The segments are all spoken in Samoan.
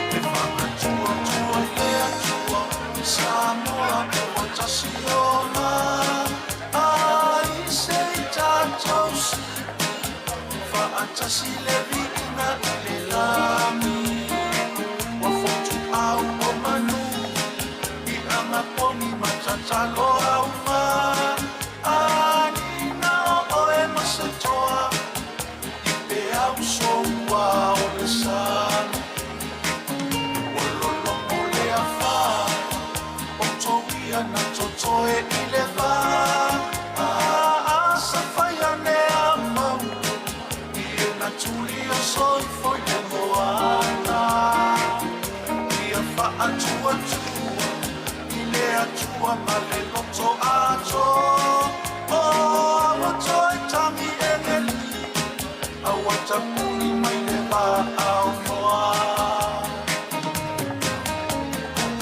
Le faatuatua i le Atua Samoa ua tasi ona, ai se i tatou faatasi le viiga i le lagi. Ua fotuau o manu i agapogi ma tatalo auma anina o oe ma se toa i peau soua o le sami. Ua lologo le afa o touia na totoe i le va asafaia ne a mau i e na tuli o soifo i le moana. Ia faatuatua i le Atua ma le loto ato o aua toe tagi egeli aua tapuni mai le vaao noa.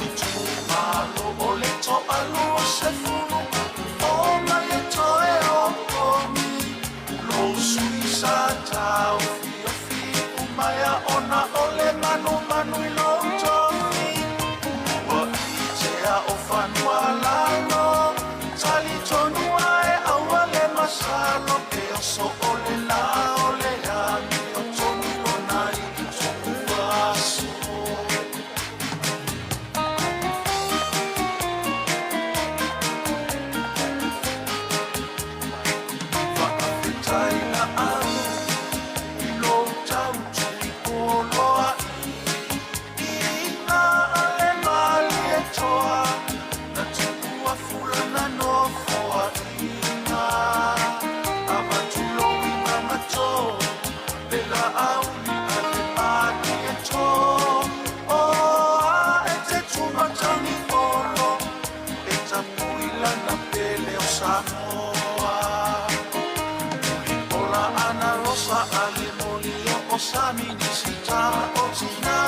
Itumalo o le toalua sefulu o mai e toe opogi lou sui sa tau fiofi umaea ona o le manumanu i lou tofi. Ua itea o fanua lalo talitonu ae aua le masalo e oso o le la o le ami o tonu lona i tuaso. Faafetai na au i lou tau tuipoloa ina ale malie toa na tuua fulana nofoa ina avatuloi mamato le laauli ale malie to o a e te tumatagi olo e tapui lana pele o Samoa. Ola ana rosa ale moli o sami ni sita o tina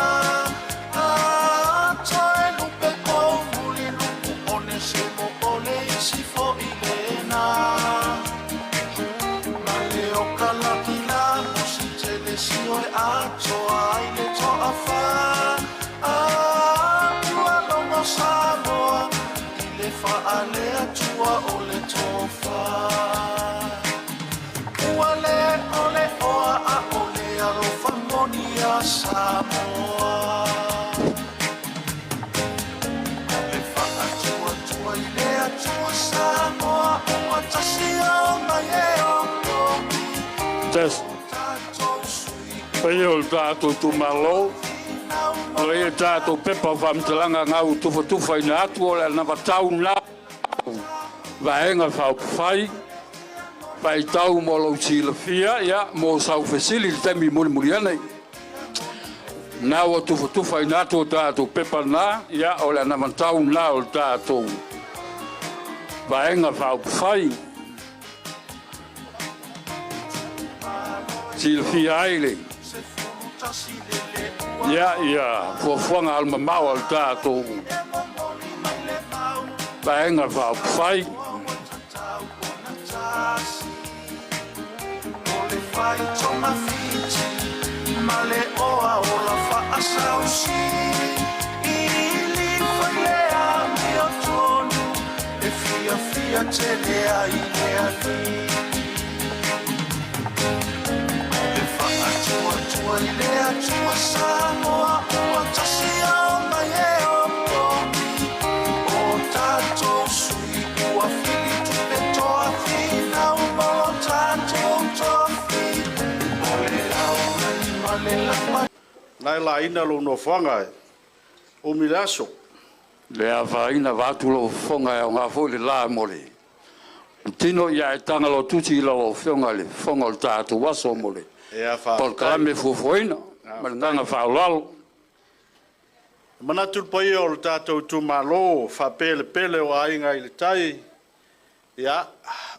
ato e lupe ko muli lupu one se mo ole isi fo i lena ma le o kalakila mo si tele si o e atoa ai le toa fa a ua logo Samoa i le faale atua o le tofa. Ua le ole oa a ole alofa moni a Samoa. Le faatuatua i le Atua Samoa ua tasi o mai e opogi Test. tatou sui Paia o le tatou itumalo, nau o ia tatou pepa o faamatalaga gau tufatufaina atu o le anavatau na Vaega Faaupufai, faitau mo lou silafia, ia, mo sau fesili i le taimi mulimuli ane. Na ua tufatufaina atu o tatou pepa na, ia, o le anavatau na o le tatou Vaega Faaupufai. Silafia ai le se fulu tasi le le ua ia, ia, fuafuaga alumamao a le tatou e momoli mai le mau Vaega Faaupufai. Ua tatau ona tasi o le faitogafiti ma le oa ola faasausi ili faile amiotonu e fiafia tele ai le alii. Le faatuatua i le Atua Samoa ua tasi o mai e opogi o tatou. Na e laina lou nofoaga e umi le aso. Le afaina vaeatu lou fofoga e aoga foi le la mo le tino ia e taga loa tusi i lau Afioga i le fofoga o le tatou aso mo le Ia faafetai. polokalame fuafuaina. Ma le agaga faaaloalo. E manatu le paia o le tatou itumalo faapelepele o Aiga i le Tai, ia,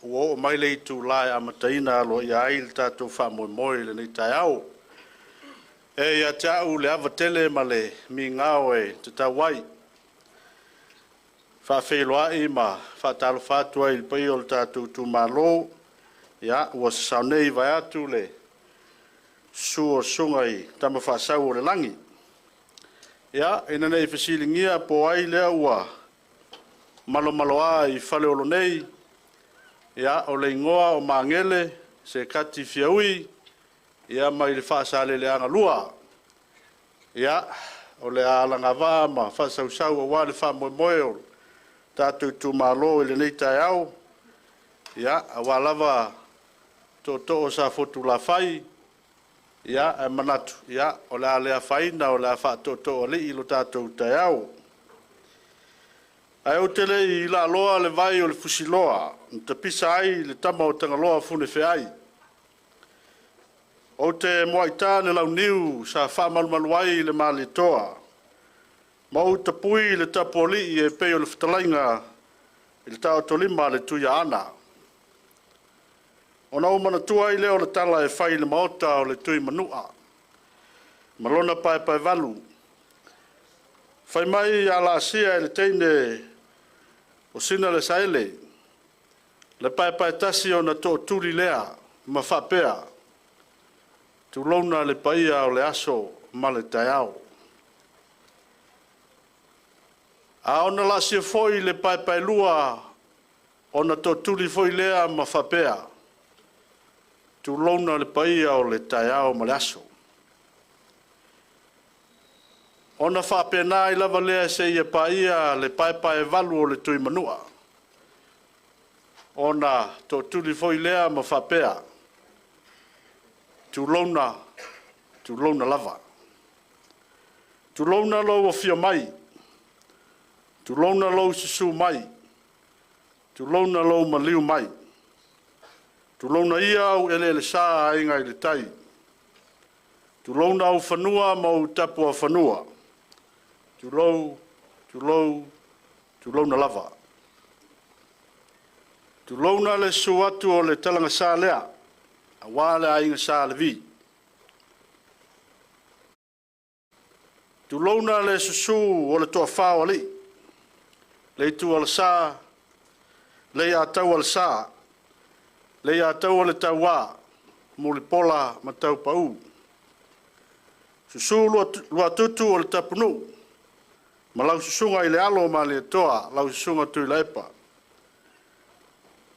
ua oo mai le itula e amataina aloaia ai le tatou faamoemoe i lenei taeao. E ia te au le ava tele ma le migao e tatau ai. Faafeiloai ma faatalofa atu ai i le paia o le tatou itumalo, ia, ua sasao nei vaeatu le susu o susuga i Tama Faasau o le Lagi. Ia, ina ne i fesiligia po o ai lea ua malomaloa i Faleolo nei, ia, o le igoa o Magele Sekati Fiaui, ia mai le Faasaleleaga 2. Ia, o le a alagavaa ma faasausau aua le faamoemoe o le tatou itumalo i lenei taeao, ia, aua lava tootoo o Safotulafai, ia, ae manatu, ia, o le a le afaina o le a faatootooalii lo tatou taeao. Ae ou te le i laaloa le vai o le fusiloa na tapisa ai le tama o Tagaloa Funefeai, ou te muai ta le launiu sa faamalumalu ai le Malietoa, ma ou tapui le tapualii e pei o le fetalaiga i le taotolima a le Tuiaana. Ona ou manatua ai lea o le tala e fai i le maota o le Tuimanua ma lona paepaevalu, fai mai a laasia e le teine o Sinalesaele le paepaetasi ona tootuli lea ma faapea, tulouna le paia o le aso ma le taeao. A ona laasia foi le paepaelua ona tootuli foi lea ma faapea, tulouna le paia o le taeao ma le aso. Ona faapena ai lava lea seia paia le paepaevalu o le Tuimanua, ona tootuli foi lea ma faapea, tulouna, tulouna lava. Tulouna lou afio mai, tulouna lou susu mai, tulouna lou maliu mai, tulouna ia au eleelesa Aiga i le Tai, tulouna ou fanua ma ou tapuafanua, tulou, tulou, tulouna lava. Tulouna le susu atu o le talagasa lea, aua le aiga Sa Levi. Tulouna le susu o le toafa o alii, le Itualasa, Leiataualesa, Leiataualetaua, Mulipola ma Taupau. Susu Luatutu o le Tapunuu ma lau susuga i le alo o Malietoa, lau susuga Tuilaepa.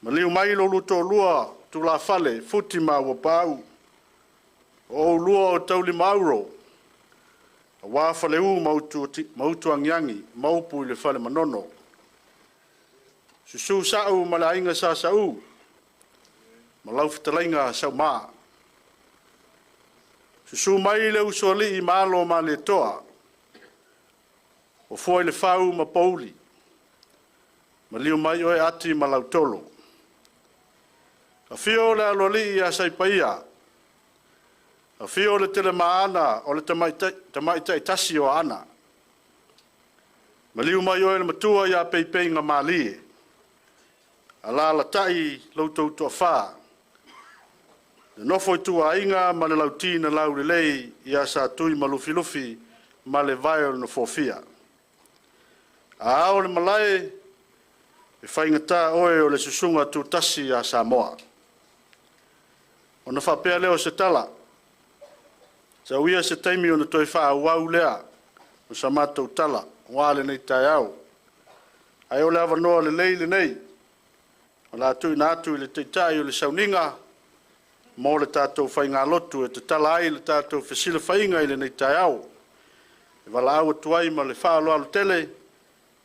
Maliu mai lo oulua toalua tulafale Futi ma Auuapaau, o oulua o Taulimauro, aua Faleu ma Utuagiagi ma upu i le Fale Manono. Susu Sau ma le Aiga Sa Sau ma lau fetalaiga Sauma. Susu mai le usoalii ma alo o Malietoa, o Fuailefau ma Pouli, maliu mai oe Ati ma Lautolo. Afio le aloalii ia Saipaia, afio le Telemaana o le tamaitai tasi o Aana, maliu mai oe le matua ia Peipeiga malie, alaalatai lo outou toafa, le nofo ituaiga ma le lauti na laulelei ia Satui ma Lufilufi ma le vae o le Nofoafia. A ao le malae, e faigata oe o le susuga tutasi a Samoa. Ona faapea lea o se tala, sau ia se taimi ona toe faaauau lea o sa matou tala aua lenei taeao. Ae o le avanoa lelei lenei o le a tuuina atu i le Taitai o le Sauniga mo le tatou faigalotu e tatala ai le tatou fesilafaiga i lenei taeao. E valaau atu ai ma le faaaloalo tele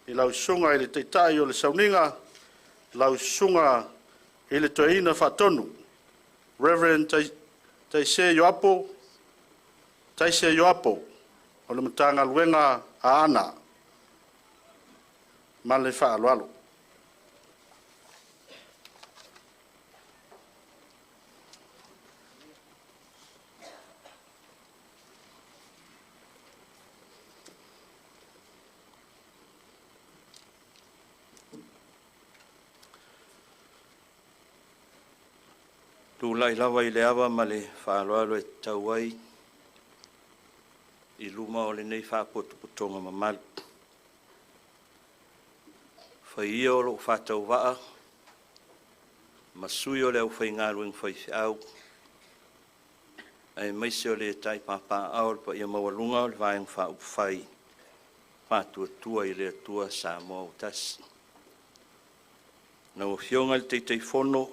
i lau Susuga i le Taitai o le Sauniga, lau Susuga i le Toeaina Faatonu, Reverend Taise Ioapo Taise Ioapo. o le Matagaluega Aana ma le faaaloalo. Tulai lava i le ava ma le faaaloalo e tatau ai i luma o lenei faapotopotoga mamalu. Fai ia o lou faatauvaa ma sui o le aufaigaluega faifeau aemaise o le taitai papaaao o le paia maualuga o le Vaega Faaupufai Faatuatua i le Atua Samoa ua Tasi. Lau Afioga i le Taitaifono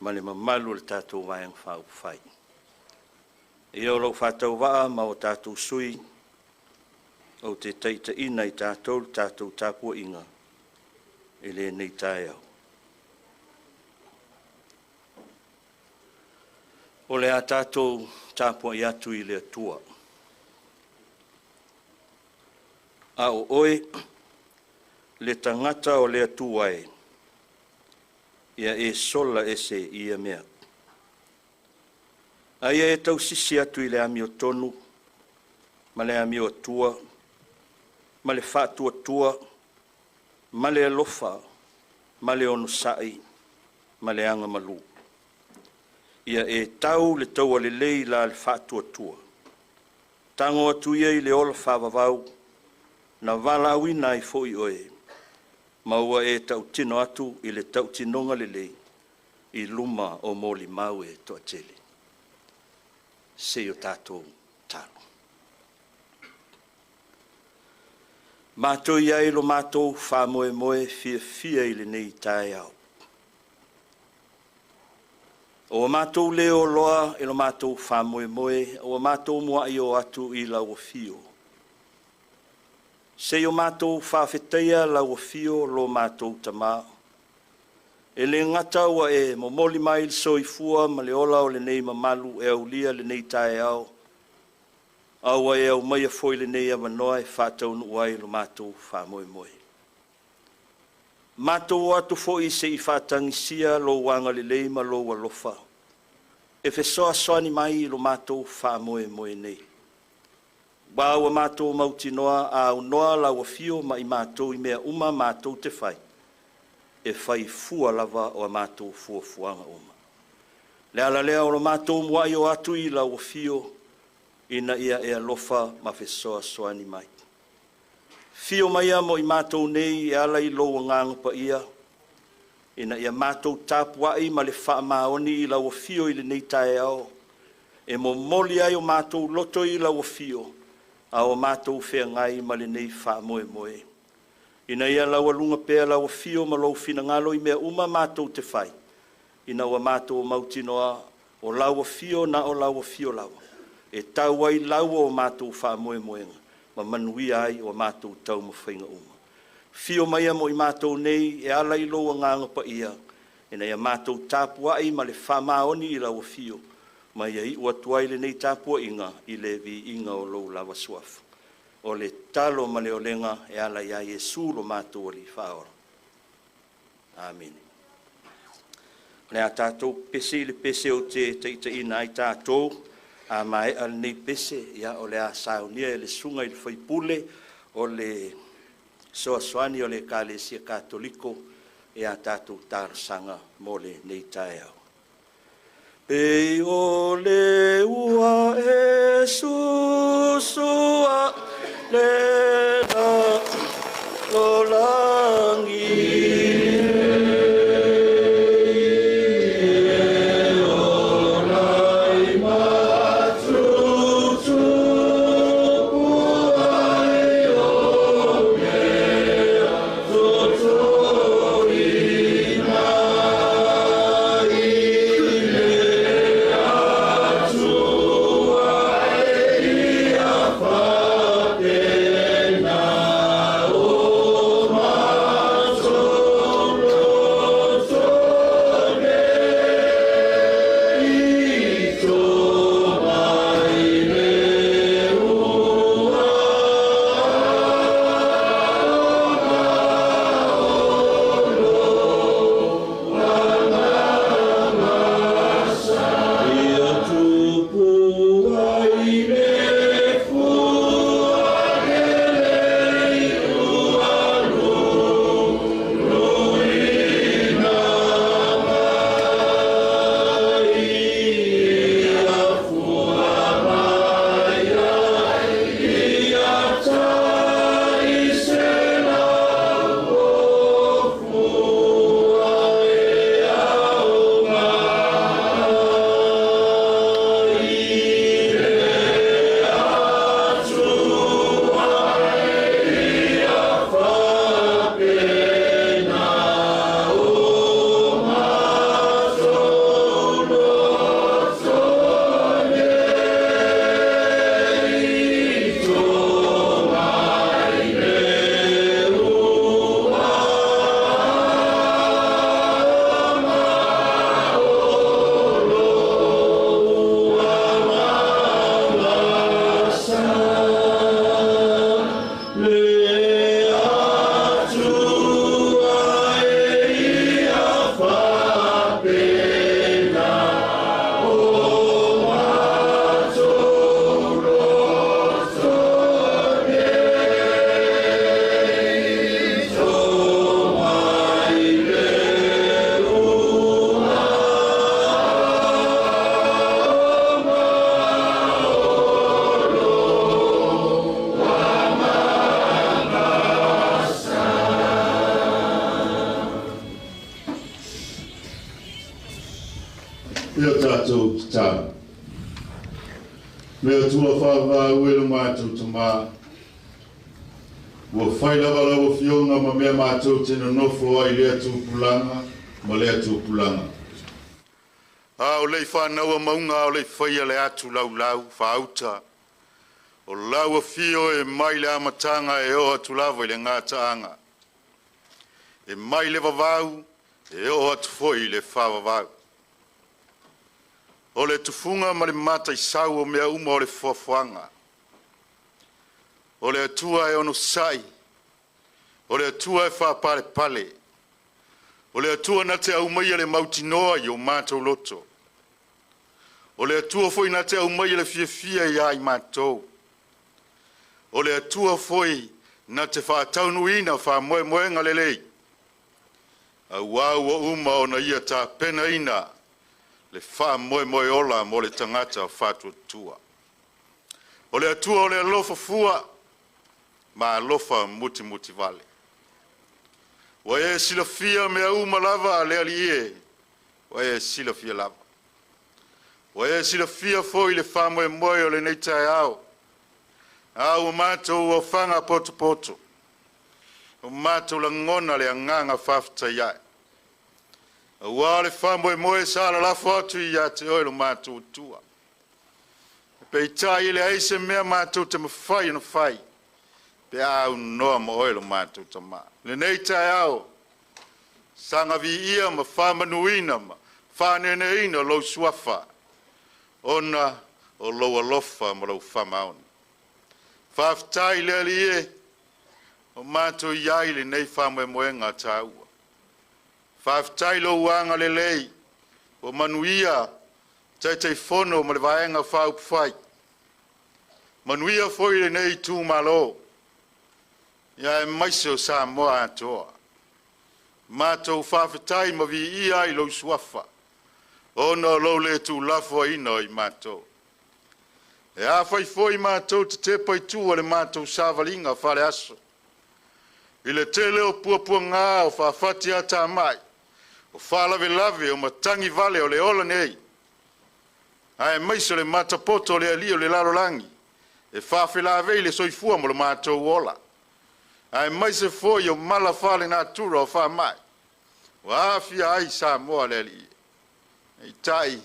ma le mamalu o le tatou Vaega Faaupufai. Ia o lou faatauvaa ma o tatou sui, ou te taitaiina i tatou le tatou tapuaiga i lenei taeao. O le a tatou tapuai atu i le Atua. A o oe le tagata o le Atua e, ia e sola ese i ia mea. A ia e tausisi atu i le amiotonu ma le amioatua ma le faatuatua ma le alofa ma le onosai ma le agamalu. Ia e tau le taua lelei la le faatuatua, tago atu ia i le ola faavavau na valaauina ai foi oe, ma ua e tautino atu i le tautinoga lelei i luma o molimau e toatele. Se i o tatou tatalo. Matou i ai lo matou faamoemoe fiafia i lenei taeao, ua matou le oloa i lo matou faamoemoe, a ua matou muai o atu i lau afio, se i o matou faafetaia lau afio lo matou Tama, e le gata ua e momoli mai le soifua ma le ola o lenei mamalu e aulia lenei taeao, a ua e aumaia foi lenei avanoa e faataunuu ai lo matou faamoemoe. Matou o atu foi se i faatagisia lou agalelei ma lou alofa e fesoasoani mai i lo matou faamoemoe nei, aua ua matou mautinoa a aunoa lau afio ma i matou i mea uma matou te fai, e fai fua lava o a matou fuafuaga uma. O le ala lea o lo matou muai o atu i lau afio, ina ia e alofa ma fesoasoani mai. Afio maia mo i matou nei e ala i lou Agaga Paia, ina ia matou tapuai ma le faamaoni i lau afio i lenei taeao, e momoli ai o matou loto i lau afio, a o matou feagai ma lenei faamoemoe, ina ia laualuga pea lau afio ma lou finagalo i mea uma matou te fai, ina ua matou mautinoa o lau afio na o lau afio lava e tau ai lau o matou faamoemoega ma manuia ai o matou taumafaiga uma. Afio maia mo i matou nei e ala i lou Agaga Paia, ina ia matou tapuai ma le faamaoni i lau afio, ma ia iu atu ai lenei tapuaiga i le viiga o lou lava Suafa. O le tatalo ma le olega e ala ia Iesu lo matou Alii Faaola. Amene. O le a tatou pese i le pese ou te taitaiina ai tatou. A maea lenei pese, ia, o le a saunia e le susuga i le faipule o le Fesoasoani o le Ekalesia Katoliko a tatou talosaga mo lenei taeao. Pei o le ua e susua le lalolagi e ola ai matutupu ai o mea totoina i le Atua e ia faapena. Ia tatou tatalo. Le Atua faavavau e lo matou Tamā, ua fai lava lau Afioga ma mea matou te nonofo ai i lea tupulaga ma lea tupulaga. A o le i fanaua mauga, a o le i faia le atu laulau faauta, o lau afio e mai le amataga e oo atu lava i le gataaga, e mai le vavau e oo atu foi i le faavavau. O le tufuga ma le mataisau o mea uma o le foafoaga. O le Atua e onosai, o le Atua e faapalepale, o le Atua na te aumaia le mautinoa i o matou loto, o le Atua foi na te aumaia le fiafia ia i matou, o le Atua foi na te faataunuuina faamoemoega lelei, aua ua uma ona Ia tapenaina le faamoemoe ola mo le tagata faatuatua. O le Atua o le alofa fua ma alofa mutimutivale. Ua e silafia mea uma lava le Alii e, ua e silafia lava. Ua e silafia foi le faamoemoe o lenei taeao, a ua matou aofaga potopoto, ua matou lagona le agaga faafetai ae, aua o le faamoemoe sa lalafo atu ia te Oe lo matou Atua. Peitai e leai se mea matou te mafai ona fai pe a aunoa ma Oe lo matou Tama. I lenei taeao, saga viia ma faamanuina ma faaneeneeina lou Suafa, ona o lou alofa ma lou faamaoni. Faafetai le Alii e, ua matou i ai i lenei faamoemoega taua. Faafetai i lou agalelei ua manuia Taitaifono ma le Vaega Faaupufai. Manuia foi lenei itumalo, aemaise o Samoa atoa. Matou faafetai ma viia ai lou Suafa, ona o lou le tuulafoaiina o i matou. E afai foi matou te tepa i tua i le matou savaliga faaleaso, i le tele o puapuaga o faafatiatamai, o faalavelave o matagi vale o le ola nei, aemaise o le matapoto o le alii o le lalolagi e faafelavei le soifua ma lo matou ola, aemaise foi o mala faalenatura o faamai ua aafia ai Samoa le alii. Eitai,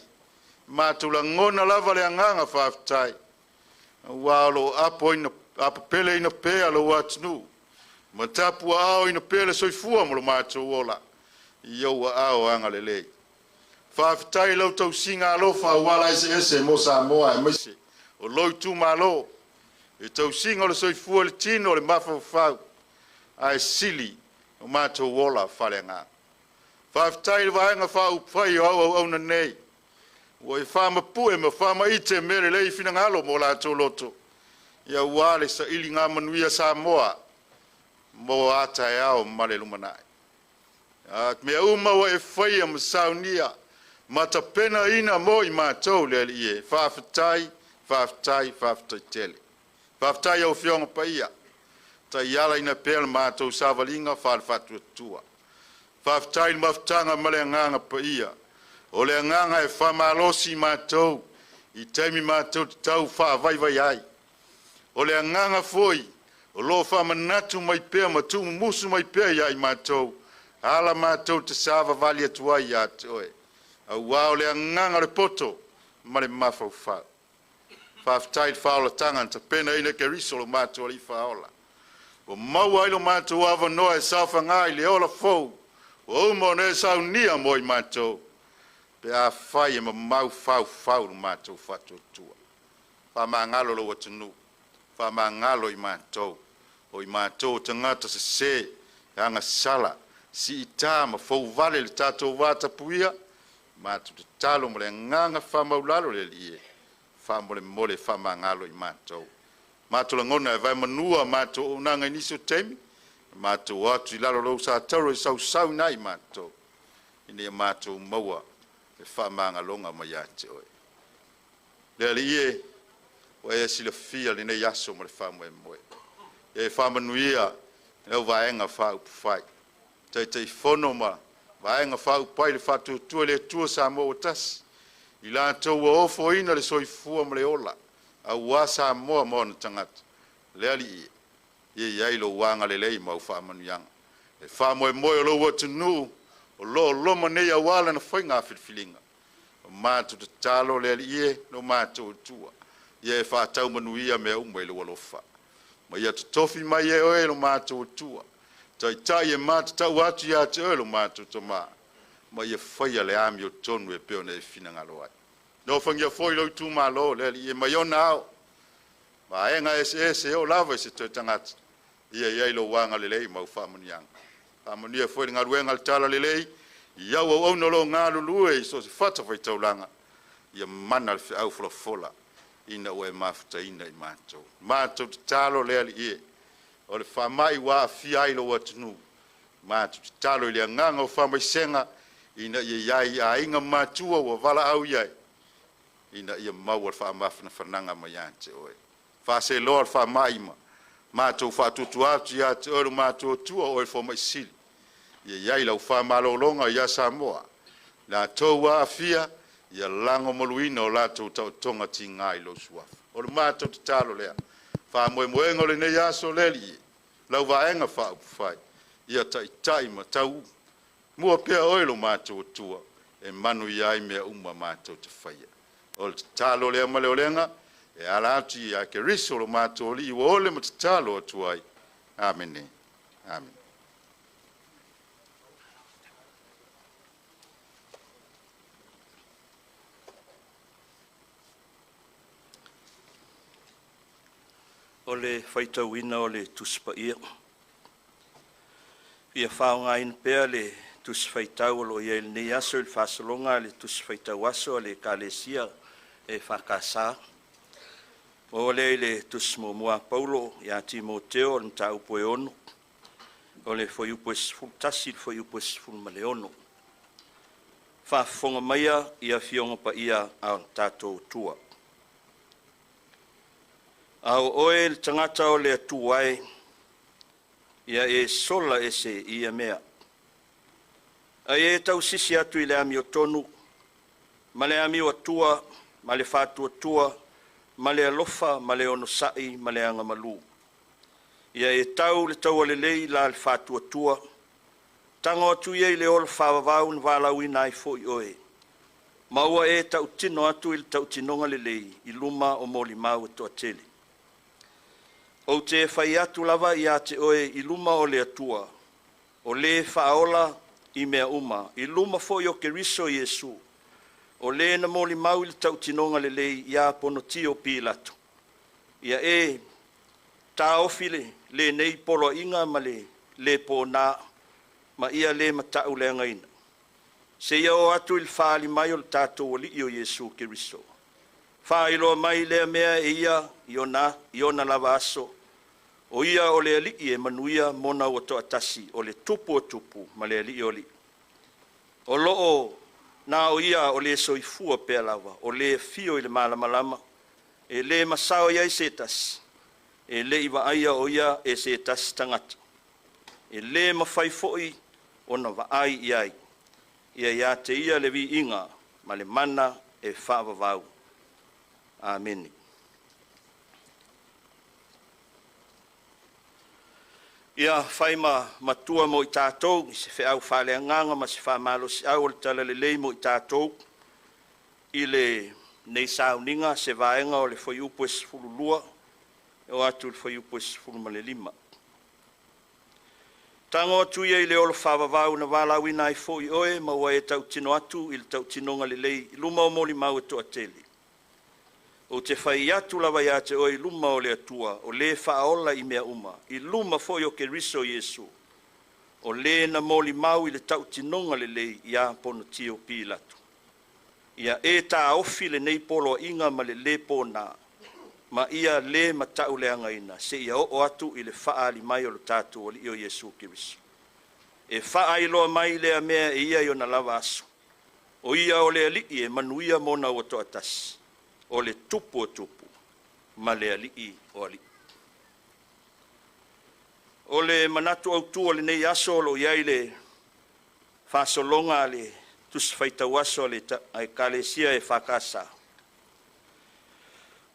matou lagona lava le agaga faafetai, aua o lo o apopeleina pea lou atunuu ma tapuaaoina pea le soifua ma lo matou ola i ou aao agalelei. Faafetai i lau tausiga alofa auala eseese mo Samoa aemaise o lou itumalo, i tausiga o le soifua i le tino, le mafaufau, ae sili o matou ola faaleagaga. Faafetai i le Vaega Faaupufai o au auauna nei, ua e faamapue ma faamaite mea lelei i finagalo ma o latou loto, aua le sailiga manuia Samoa mo a taeao ma le lumanai. Mea uma ua e faia ma saunia ma tapenaina mo i matou le Alii e. Faafetai, faafetai, faafetai tele. Faafetai i Afioga Paia, taiala ina pea le matou savaliga faale-faatuatua. Faafetai i le mafutaga ma le Agaga Paia, o le agaga e faamalosi matou i taimi matou te tau faavaivai ai. O le agaga foi o lo o faamanatu mai pea ma tuumumusu mai pea ia i matou, ala matou te savavali atu ai ia te Oe, aua o le agaga o le poto ma le mafaufau. Faafetai i le faaolataga na tapenaina e Keriso lo matou Alii Faaola, ua maua ai lo matou avanoa e saofaga i le ola fou ua uma ona e saunia mo i matou, pe afai e mamau faufau lo matou faatuatua. Faamagalo lou atunuu, faamagalo i matou, o i matou o tagata sese, agasala, siita ma fouvale le tatou vatapuia, matou tatalo ma le agaga faamaualalo le Alii e, faamolemole faamagalo i matou. Matou lagona e vaemanua matou auaunaga i nisi o taimi, matou o atu i lalo o lou satauro e sausauina ai matou, ina ia matou maua le faamagaloga mai ia te Oe. Le Alii e, ua e silafia lenei aso ma le faamoemoe. E faamanuia i lau Vaega Faaupufai, Taitaifono ma Vaega Faaupufai le Faatuatua i le Atua Samoa ua Tasi, I latou ua ofoina le soifua ma le ola aua Samoa ma ona tagata. Le Alii e, ia i ai lou agalelei ma au faamanuiaga. E faamoemoe o lou atunuu o lo o loma nei aua lana faiga filifiliga. O matou tatalo le Alii e, lo matou Atua, ia e faataumanuia mea uma i lou alofa. Ma ia totofi mai e oe lo matou Atua, taitai e matatau atu ia te oe lo matou Tama, ma ia faia le amiotonu e pei ona e finagalo ai. Alofagia foi lou itumalo le Alii e mai ona ao, vaega eseese e oo lava i se toe tagata, ia i ai lou agalelei ma au faamanuiaga. Faamanuia foi i le galuega a le Talalelei, i au auauna o lo o galulue i so o se fatafaitaulaga, ia mana le feau folafola ina ua e mafutaina i matou. Matou tatalo le Alii e, o le faamai ua aafia ai lou atunuu, matou tatalo i le agaga o faamaisega ina ia i ai i aiga ma matua ua valaau i ai, ina ia maua le faamafanafanaga mai ia te oe. Faaseloa le faamai ma matou faatuatua atu ia te oe lo matou Atua, o oe o le fomai sili. Ia i ai lau faamalologa ia Samoa, latou ua aafia, ia lagomaluina o latou taotoga tiga i lou suafa. O le matou tatalo lea, faamoemoega o lenei aso le Alii, lau Vaega Faaupufai, ia taitai ma taumua pea oe lo matou Atua, e manuia ai mea uma matou te faia. O le tatalo lea ma le olega, e ala atu ia Keriso lo matou Alii ua ole ma tatalo atu ai. Amene. Amene. O le faitauina o le Tusi Paia. Fia faaaogaina pea le Tusi Faitau o lo o i ai i lenei aso i le faasologa a le Tusi Faitau Aso a le Ekalesia EFKS. Maua lea i le Tusi Muamua a Paulo ia Timoteo o le Mataupu e 6, o le fuaiupu e 11 i le fuaiupu e 16. Faafofoga maia i Afioga Paia a lo tatou Atua. A o oe le tagata o le Atua e, ia e sola ese i ia mea. Ae e tausisi atu i le amiotonu, ma le amioatua, ma le faatuatua, ma le alofa, ma le onosai, ma le agamalu. Ia e tau le taua lelei la le faatuatua, tago atu ia i le ola faavavau na valaauina ai foi oe, ma ua e tautino atu i le tautinoga lelei i luma o molimau e toatele. Ou te fai atu lava ia te oe i luma o le Atua, o le faaola i mea uma, i luma foi o Keriso Iesu, o le na molimau i le tautinoga lelei ia Ponitio Pilato, ia e taofi lenei poloaiga ma le lē pona, ma ia lē matauleagaina, seia oo atu i le faaali mai o le tatou Alii o Iesu Keriso. Faailoa mai lea mea e ia i ona lava aso, o ia o le Alii e manuia mona ua toatasi, o le Tupu o tupu ma le Alii o alii. O lo o na o ia o le soifua pea lava, o le afio i le malamalama, e le masao i ai se tasi, e le i vaaia o ia e se tasi tagata, e le mafai foi ona vaai i ai. Ia ia te ia le viiga ma le mana e faavavau. Amene. Ia fai ma matua mo i tatou i se feau faaleagaga ma se faamalosiau o le Talalelei mo i tatou i lenei sauniga se vaega o le fuaiupu e 12 e oo atu i le fuaiupu e 15. Tago atu ia i le olo faavavau na valaauina ai foi oe ma ua e tautino atu i le tautinoga lelei i luma o molimau e toatele. Ou te fai atu lava ia te oe i luma o le Atua, o le faaola i mea uma, i luma foi o Keriso Iesu, o le na molimau i le tautinoga lelei ia Ponitio Pilato, ia e taofi lenei poloaiga ma le lē pona, ma ia lē matauleagaina, seia oo atu i le faaali mai o le tatou Alii o Iesu Keriso. E faailoa mai lea mea e ia i ona lava aso, o ia o le Alii e manuia mona ua toatasi, o le Tupu o tupu ma le Alii o alii. O le manatu autu o lenei aso o lo o i ai le faasologa a le Tusi Faitau Aso a le Ekalesia EFKS,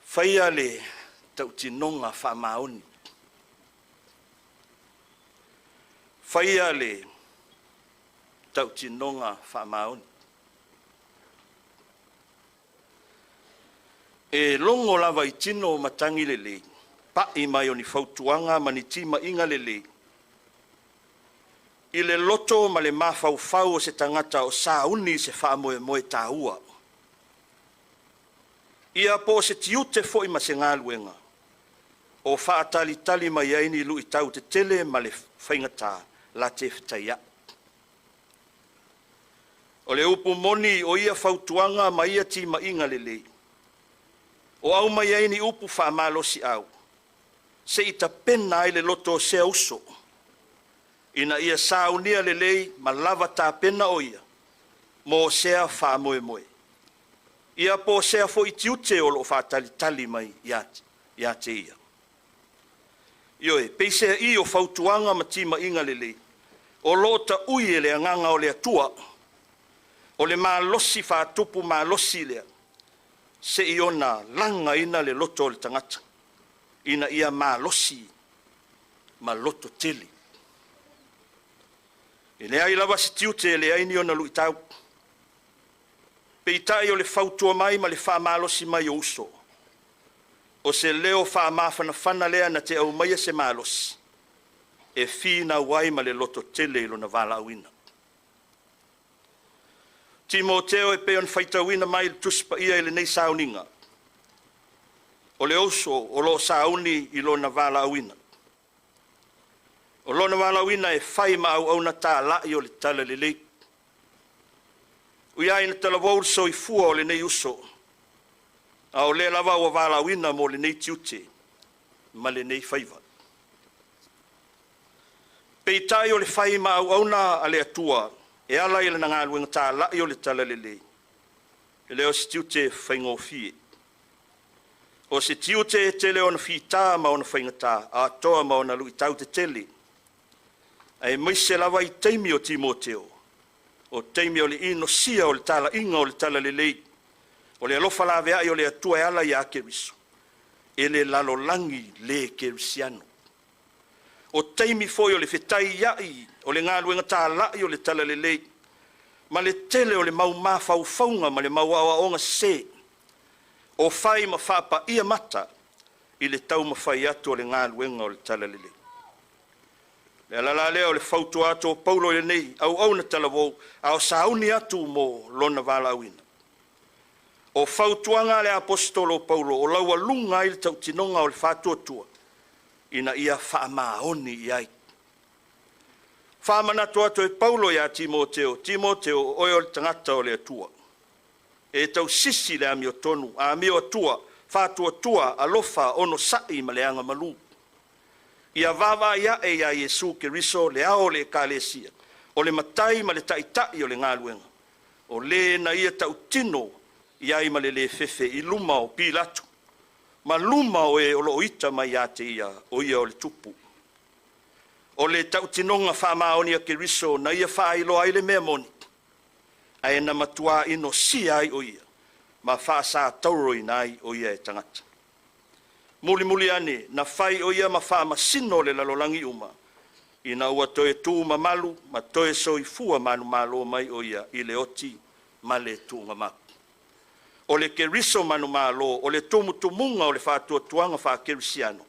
faia le tautinoga faamaoni, faia le tautinoga faamaoni. E logo lava i tino o matagi lelei, pa'i mai o ni fautuaga ma ni timaiga lelei i le loto ma le mafaufau o se tagata o sauni i se faamoemoe taua. Ia po o se tiute foi ma se galuega o faatalitali mai ai ni luitau tetele ma le faigata late fetaiai. O le upu moni o ia fautuaga ma ia timaiga lelei, o aumai ai ni upu faamalosiau se i tapena ai le loto o sea uso ina ia saunia lelei ma lava tapena o ia mo sea faamoemoe, ia po o sea foi tiute o lo o faatalitali mai ia te ia. Ioe, peiseai o fautuaga ma timaiga lelei o lo o taui e le Agaga o le Atua, o le malosi faatupu malosi lea seia ona lagaina le loto o le tagata ina ia malosi ma loto tele. E leai lava se tiute e leai ni ona luitau. Peitai o le fautua mai ma le faamalosi mai o uso, o se leo faamafanafana lea na te aumaia se malosi e finau ai ma le lototele i lona valaauina. Timoteo e pei ona faitauina mai le Tusi Paia i lenei sauniga, o le uso o lo o sauni i lona valaauina. O lona valaauina e fai ma auauna talai o le Talalelei. Ui lava ina talavou le soifua o lenei uso, a o lea lava ua valaauina mo lenei tiute ma lenei faiva. Peitai o le fai ma auauna a le Atua e ala i lana galuega talai o le Talalelei, e le o se tiute faigofie. O se tiute e tele ona fita ma ona faigata, atoa ma ona luitau tetele, aemaise lava i taimi o Timoteo, o taimi o le inosia o le talaiga o le Talalelei, o le alofa laveai o le Atua e ala ia Keriso e le lalolagi le kerisiano. O taimi foi o le fetaiai o le galuega talai o le Talalelei ma le tele o le mau mafaufauga ma le mau aoaoga sese o fai ma faapaia mata i le taumafai atu o le galuega o le Talalelei. O le ala la lea o le fautua atu o Paulo i lenei auauna talavou, a o sauni atu mo lona valaauina. O fautuaga a le Aposetolo o Paulo o laualuga ai le tautinoga o le faatuatua ina ia faamaoni i ai. Faamanatu atu e Paulo ia Timoteo, Timoteo o oe o le tagata o le Atua, e tausisi le amiotonu, amio atua, faatuatua, alofa, onosai ma le agamalu. Ia vaavaai ae ia Iesu Keriso le ao o le Ekalesia, o le Matai ma le Taitai o le galuega, o le na ia tautino i ai ma le le fefe i luma o Pilato, ma luma o e o lo o ita mai ia te ia, o ia o le tupu. O le tautinoga faamaoni a Keriso na ia faailoa ai le mea moni, ae na matua inosia ai o ia, ma faasatauroina ai o ia e tagata. Mulimuli ane, na fai o ia ma faamasino o le lalolagi uma, ina ua toe tu mamalu ma toe soifua manumalo mai o ia i le oti ma le tuugamau. O le Keriso manumalo, o le tumutumuga o le faatuatuaga faakerisiano,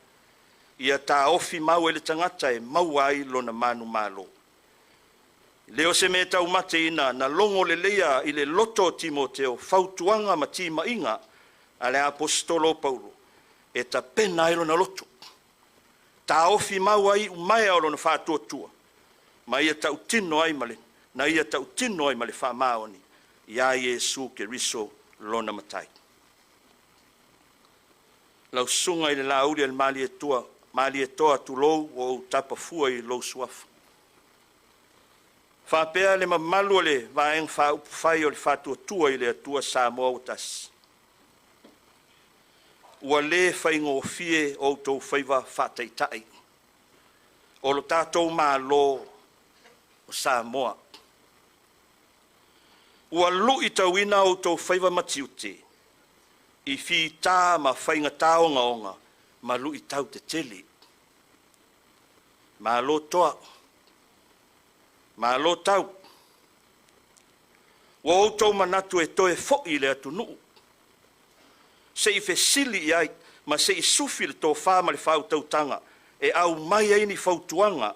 ia taofi mau e le tagata e maua ai lona manumalo. E le o se mea taumate ina na logo leleia i le loto o Timoteo fautuaga ma timaiga a le Aposetolo o Paulo e tapena ai lona loto, taofi mau ai iumaea o lona faatuatua, ma ia tautino ai ma le, na ia tautino ai ma le faamaoni ia Iesu Keriso lona Matai. Lau susuga i le Lauli a le Malietoa, Malietoa tulou, ua ou tapa fua i lou suafa. Faapea le mamalu o le Vaega Faaupufai o le Faatuatua i le Atua Samoa ua Tasi, ua le faigofie outou faiva faataitai o lo tatou Malo o Samoa. Ua lu'itauina a outou faiva ma tiute i fitā ma faigatā ogaoga ma lu'itau tetele. Malo toa, malo tau. Ua outou manatu e toe fo'i i le atunuu se'i fesili i ai ma se'i sufi le tofā ma le faautautaga e aumai ai ni fautuaga,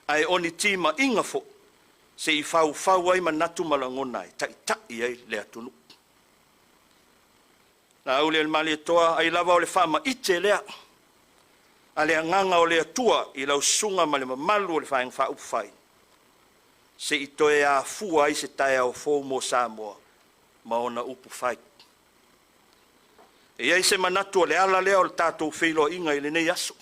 ae o ni tima'iga fo'i se'i faufau ai manatu ma lagona e ta'ita'i ai le atunuu. Laaulialemalietoa, ai lava o le faamaite lea a le Agaga o le Atua i lau susuga ma le mamalu o le Vaega Faaupufai, se'i toe afua ai se taeao fou mo Samoa ma ona upu fai. E i ai se manatu o le ala lea o le tatou feiloaiga i lenei aso.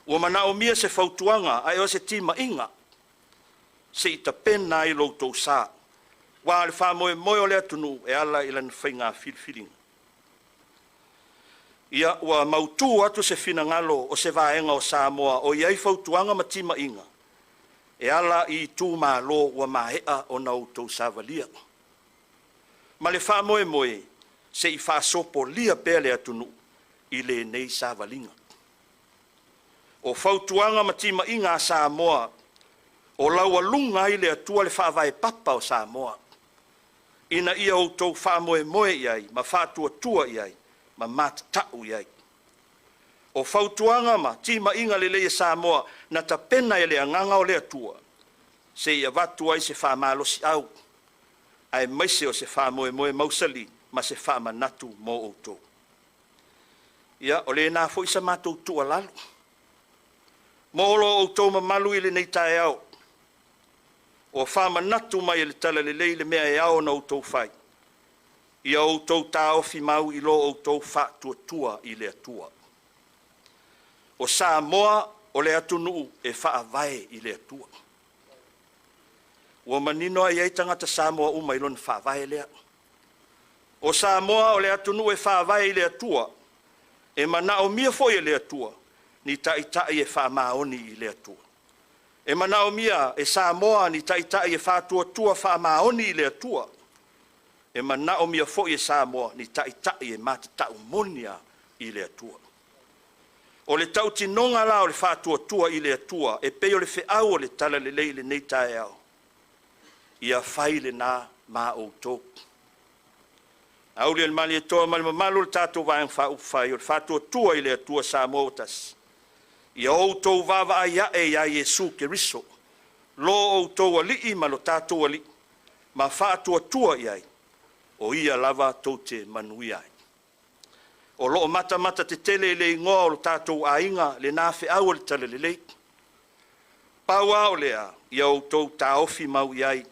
Ua manaomia se fautuaga ae o se tima'iga se'i tapena ai lo outou sā, aua o le faamoemoe o le atunuu e ala i lana faiga filifiliga. Ia ua mautū atu se finagalo o se vaega o Samoa o i ai fautuaga ma tima'iga e ala i itumalo ua mae'a ona outou savalia, ma le faamoemoe se'i faasopolia pea le atunuu i lenei savaliga. O fautuaga ma tima'iga a Samoa o laualuga ai le Atua le faavae papa o Samoa, ina ia outou faamoemoe i ai ma faatuatua i ai ma matata'u i ai. O fautuaga ma tima'iga lelei a Samoa na tapena e le Agaga o le Atua se'i avatu ai se faamalosi'au, aemaise o se faamoemoe mausali ma se faamanatu mo outou. Ia, o lena foi sa matou tuualalo mo lo outou mamalu i lenei taeao, ua faamanatu mai e le Talalelei le mea e ao ona outou fai, ia outou taofi mau i lo outou faatuatua i le Atua. O Samoa o le atunuu e faavae i le Atua. Ua manino ai ai tagata Samoa uma i lona faavae lea. O Samoa o le atunuu e faavae i le Atua, e manaomia foi e le Atua ni ta'ita'i e faamaoni i le Atua. E manaomia e Samoa ni ta'ita'i e faatuatua faamaoni i le Atua. E manaomia foi e Samoa ni ta'ita'i e matata'u moni lava i le Atua. O le tautinoga la o le faatuatua i le Atua e pei o le feau o le Talalelei i lenei taeao, ia fai lena ma outou. Auliilimalietoa ma le mamalu o le tatou Vaega Faaupufai o le Faatuatua i le Atua Samoa ua tasi, ia outou vaavaai ae iā Iesu Keriso, lo outou Alii ma lo tatou Alii, ma faatuatua i ai, o Ia lava tou te manuia ai. O lo o matamata tetele i le igoa o lo tatou aiga lena feau o le Talalelei. Pau lava o lea, ia outou taofi mau i ai,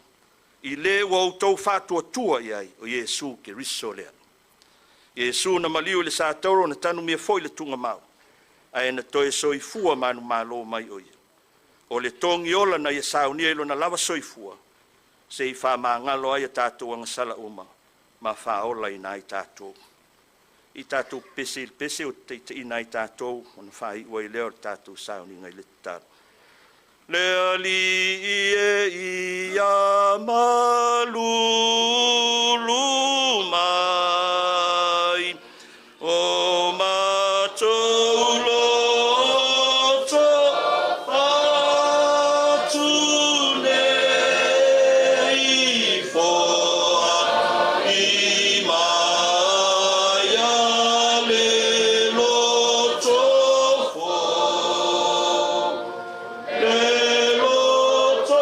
i le ua outou faatuatua i ai, o Iesu Keriso lea. Iesu na maliu i le satauro na tanumia foi le tuugamau, ae na toe soifua manumalo mai o ia. O le togiola na ia saunia i lona lava soifua, se'i faamagalo ai a tatou agasala uma ma faaolaina ai tatou. I tatou pepese i le pese ua taitaiina ai tatou ona faai'u ai lea o le tatou sauniga i le tatalo. Le Alii e ia malulu mai, o matou loto atu nei, foai mai a le loto fou, le loto.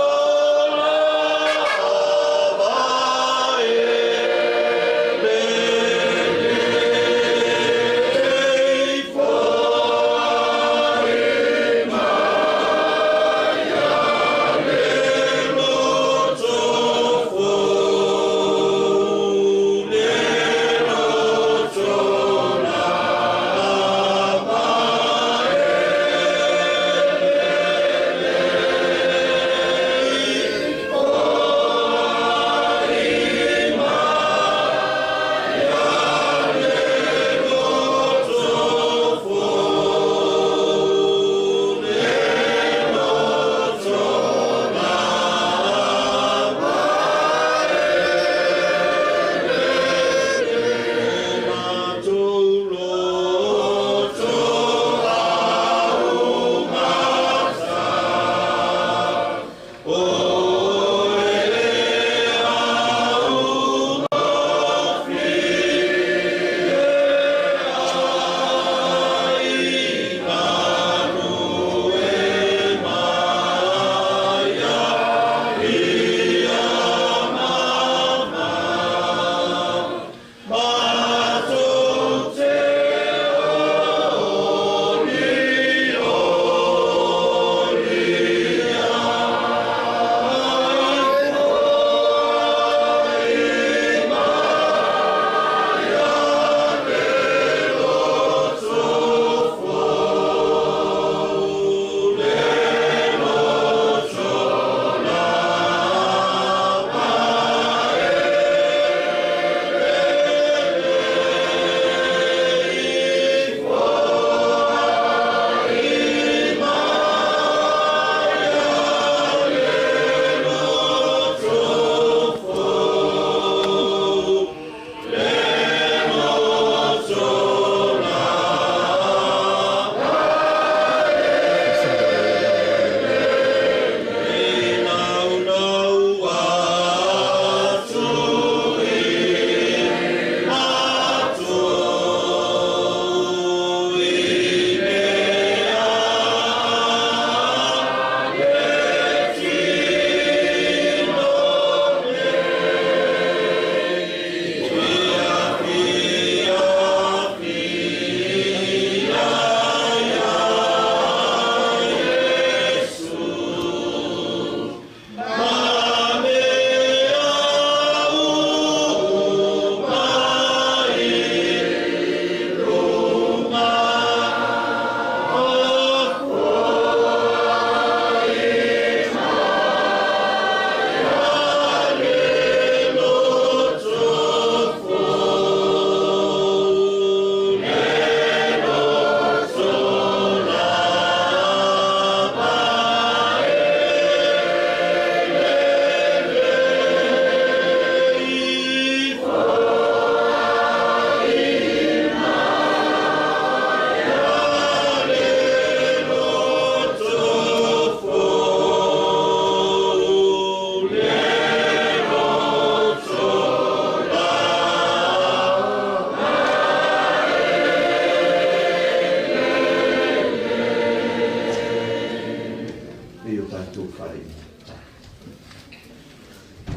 Faaupufai.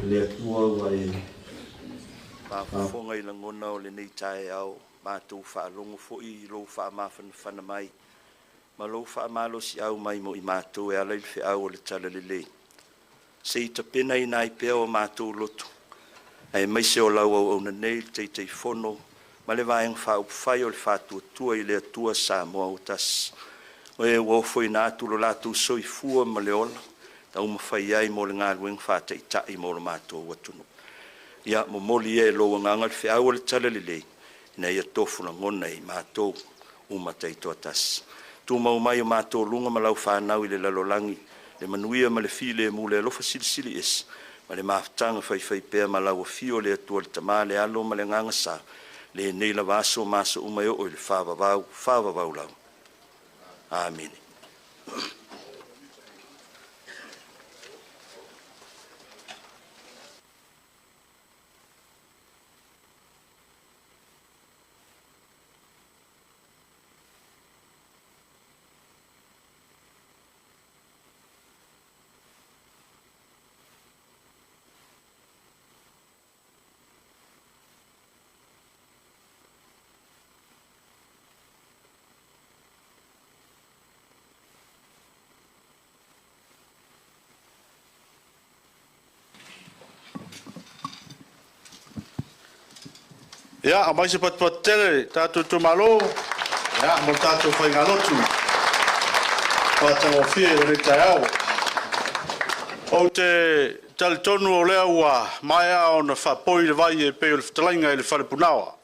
Le Atua ua e faafofoga i lagona o lenei taeao, matou faalogo foi i lou faamafanafana mai ma lou faamalosiau mai mo i matou e ala i le feau o le Talalelei, se i tapenaina ai pea o matou loto aemaise o lau auauna nei, le Taitaifono ma le Vaega Faaupufai o le Faatuatua i le Atua Samoa ua Tasi, o e ua ofoina atu lo latou soifua ma le ola taumafai ai mo le galuega faataitai mo lo matou atunuu. Ia momoli ia e lou agaga le feau o le Talalelei ina ia tofu lagona e i matou uma taitoatasi. Tumau mai o matou luga ma lau fanau i le lalolagi le manuia ma le filemu, le alofa silisili ese ma le mafutaga faifaipea ma lau afio le Atua le Tama le Alo ma le Agaga Sa, lenei lava aso ma aso uma e oo i le faavavau, faavavau lava. Amene. Ia, aumai se patupatu tele tatou itumalo, ia, mo le tatou faigalotu matagofie i lenei taeao. Ou te talitonu o lea ua maea ona faapoi le vai e pei o le fetalaiga i le Fale Punaoa.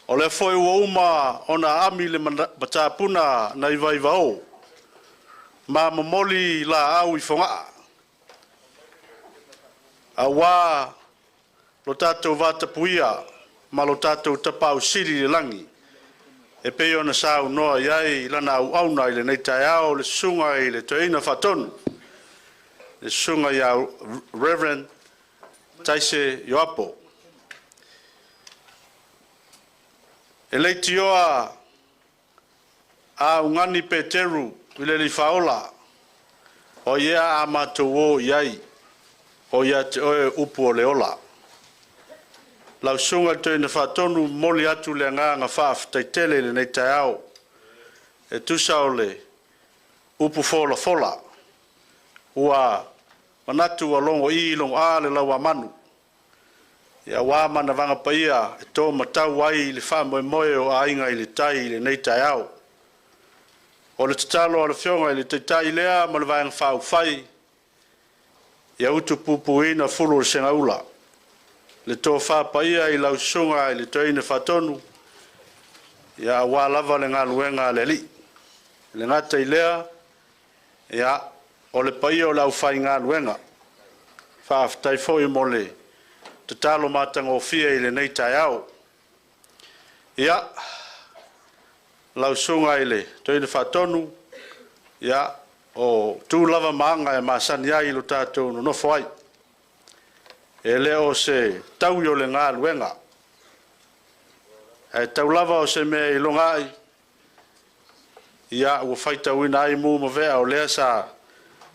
O lea foi ua uma ona aami le matapuna nai vaivao ma momoli laau i Fogaa, aua lo tatou vatapuia ma lo tatou Tapaau Sili i le lagi, e pei ona saunoa i ai lana auauna i lenei taeao, le susuga i le Toeaina Faatonu, le susuga ia Reverend Taise Ioapo. E leitioa a ugani Peteru i le Alii Faaola, o ia a matou o i ai, o ia te oe upu o le ola. Lau Susuga i le Toeaina Faatonu, e momoli atu le agaga faafetai tele i lenei taeao, e tusa o le upu folafola ua manatu ua logo'i logo'a le lauamanu, aua manavaga paia e to matau ai le faamoemoe o Aiga i le Tai i lenei taeao. O le tatalo a le Afioga i le Taitai lea ma le Vaega Faaupufai, ia utupupuina fulu o le segaula, le tofa paia i lau Susuga i le Toeaina Faatonu, ia aua lava le galuega a le Alii. E le gata i lea, ia, o le paia o le aufaigaluega, faafetai foi mo le tatalo matagofie i lenei taeao. Ia, lau Susuga i le Toeaina Faatonu, ia, o tu lava ma aga e masani ai lo tatou nonofo ai. E le o se taui o le galuega, ae tau lava o se mea e iloga ai, ia ua faitauina ai mu ma vea o lea sa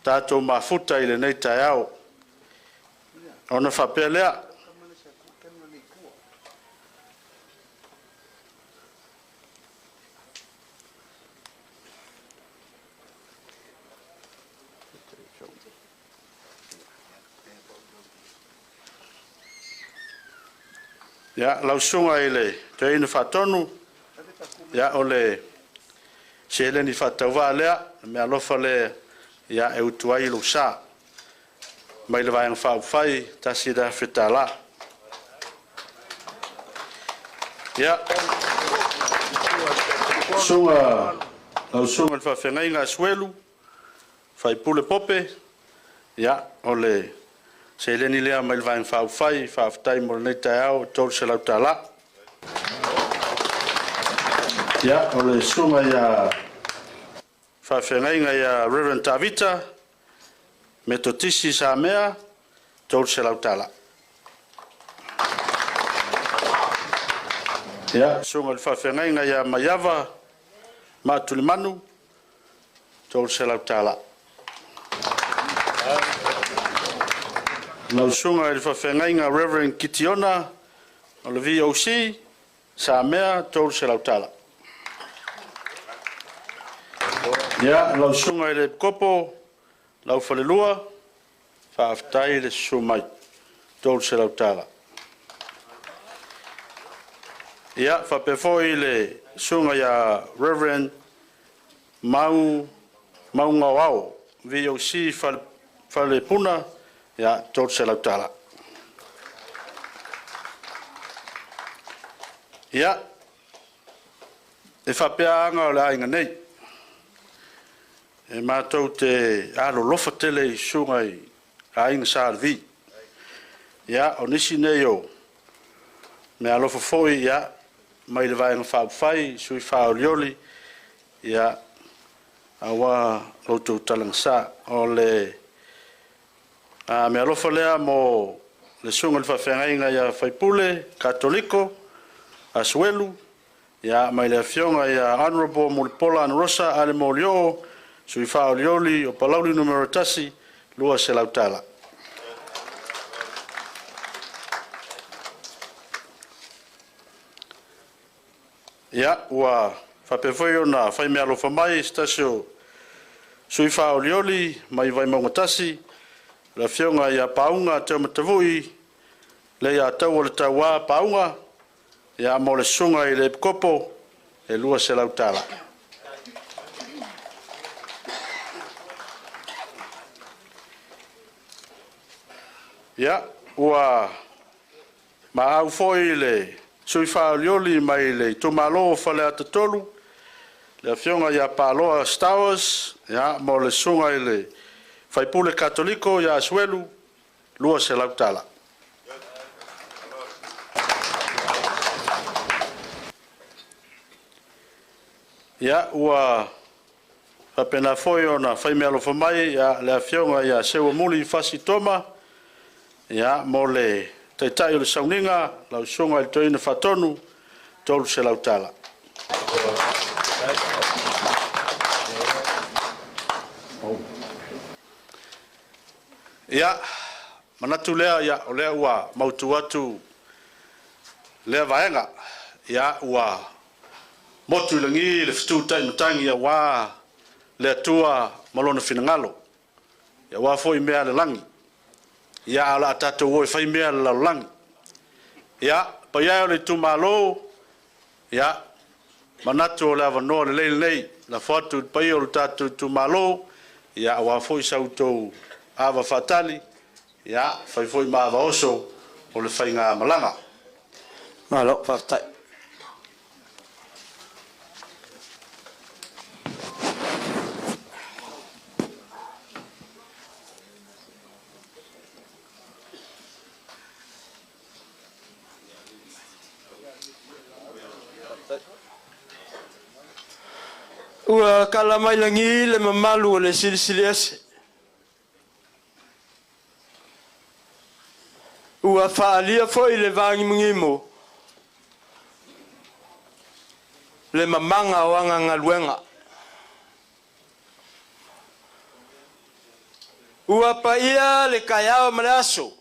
tatou mafuta i lenei taeao. Ona faapea lea, ia, lau Susuga i le Toeaina Faatonu, ia, o le seleni faatauvaa lea, le meaalofa lea ia e utu ai lou sa mai le Vaega Faaupufai, $1,000. Ia, susuga, lau susuga i le faafeagaiga Asuelu Faipule Pope, ia, o le seleni lea mai le Vaega Faaupufai, faafetai mo lenei taeao, $300. Ia, o le susuga ia faafeagaiga ia Reverend Tavita, Metotisi Samea, $300. Ia, susuga i le faafeagaiga ia Maiava Matulimanu, $300. Lau susuga i le faafeagaiga Reverend Kitiona o le VOC, Samea, $300. Ia, lau susuga i le Epikopo Laufalelua, faafetai le susu mai, $300. Ia, faapea foi le susuga ia Reverend Mau Maugaoao, VOC Falepuna, ia, $300. Ia, e faapea aga o le aiga nei, e matou te alolofa tele i susuga i aiga Sa Levi. Ia, o nisi nei o meaalofa foi ia, mai le Vaega Faaupufai, sui faaolioli, ia, aua lo outou talagesa. O le meaalofa lea mo le susuga i le faafeagaiga ia Faipule Katoliko Asuelu, ia, mai le afioga ia Honourable Mulipola Anarosa Ale Molioo, sui faaolioli o Palauli Nu.1, $200. Ia, ua faapea foi ona fai meaalofa mai se tasi o sui faaolioli mai Vaimauga 1, le afioga ia Pauga Teomatavui Leiataua le Taua Pauga, ia mo le susuga i le Epikopo, e $200. Ia, ua maau foi le sui faaolioli mai le itumalo o Faleata 3, le afioga ia Paloa Stowers, ia, mo le susuga i le faipule Katoliko ia Asuelu, $200. Ia, ua faapena foi ona fai meaalofa mai ia, le afioga ia Seuamuli Fasi Toma, ia, mo le taitai o le sauniga, lau susuga i le Toeaina Faatonu, $300. Ia, manatu lea, ia, o lea ua mautu atu lea vaega. Ia, ua motu i lagi le fetu taimatagi aua le Atua ma lona finagalo, aua foi mea a le lagi. Ia, ae o le a tatou o e fai mea a le lalolagi. Ia, paia e o le itumalo, ia, manatu o le avanoa lelei lenei, lafo atu i le paia o le tatou itumalo, ia, aua foi sa outou ava faatali, ia, fai foi ma ava oso o le faigamalaga. Malo faafetai. Ua tala mai lagi le mamalu o le Silisili Ese. Ua faaalia foi le vagimogimo le mamaga o aga galuega. Ua paia le taeao ma le aso,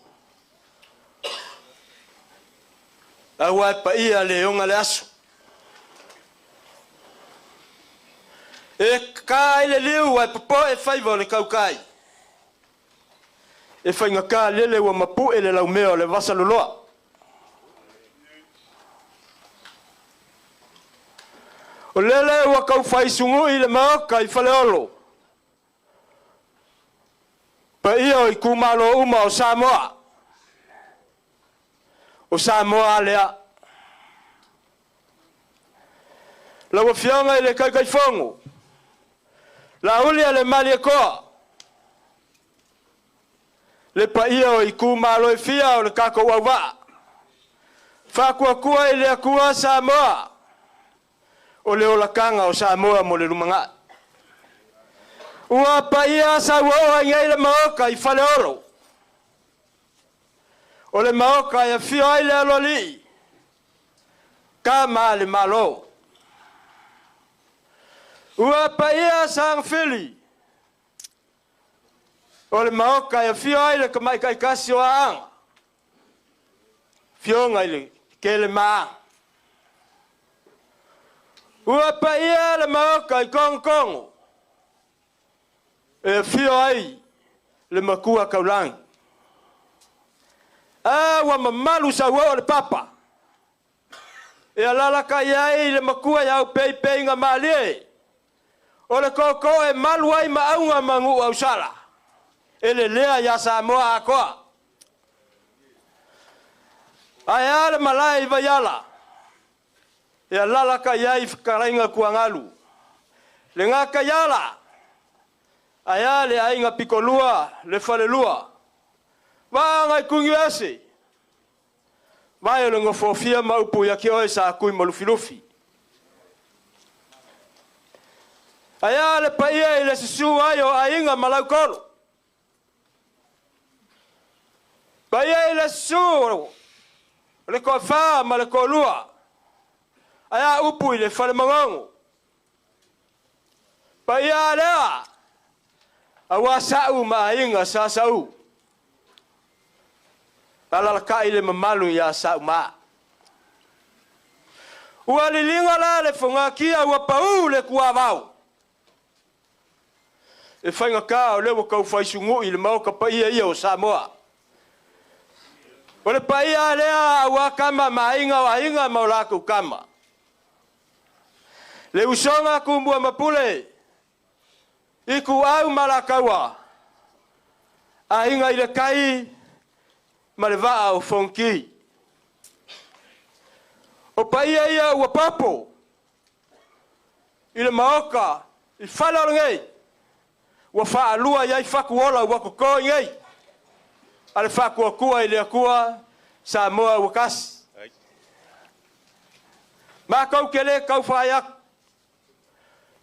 aua e paia le oga le aso. E ka ai le liu ae popoe faiva o le tautai. E faigata lele ua mapu'e le laumea o le vasaloloa. O lele ua taufai sugu'i le maota i Faleolo. Paia o itumalo uma o Samoa. O Samoa a lea. Lau Afioga i le Taitaifono, Laauli Malietoa, le paia o itumalo e fia o le tatou auvaa, Faatuatua i le Atua Samoa, o le olataga o Samoa mo le lumanai. Ua paia sauoo ai nei le maota i Faleolo. O le maota e afio ai le aloalii, tama a le Malo. Ua paia Sagafili. O le maoka e afio ai le tamaitaitasi o Aaga, afioga i le Kelemaa. Ua paia le maoka i Togotogo, e afio ai le matua taulagi. A ua mamalu sauoo o le papa, e alalatai ai le matua i aupeipeiga malie, o le tootoo e malu ai maauga ma nuu ausala, e lelea ia Samoa atoa. Ae a le malae i Vaiala, e alalatai ai fetalaiga tuagalu, le gataiala, ae a le aiga pitolua, le falelua, vaga i Tuniese, vai o le nofofia ma upu ia te oe sa tui ma lufilufi. Ae a le paia i le susu ai o aiga ma lautolo, paia i le susu o le toafa ma le toalua, ae a upu i le falemagogo. Paia a lea, aua sa'u ma aiga sa sau, alalatai le mamalu ia Sa'u ma. Ua liliga la le fogatia ua pau le tuavao, e faigata o lea ua tau faisunu'i le maota paia ia o Samoa. O le paia lea aua tama ma aiga o aiga ma o latou tama. Le usoga Tumua ma Pule, Ituau ma Alataua, aiga i le tai ma le vaa o Fonoti. O paia ia ua papo i le maota i fale o lenei, ua faalua i ai fatuola ua toto i nei, a le faatuatua i le Atua Samoa ua tasi. Matou te le taufai atu.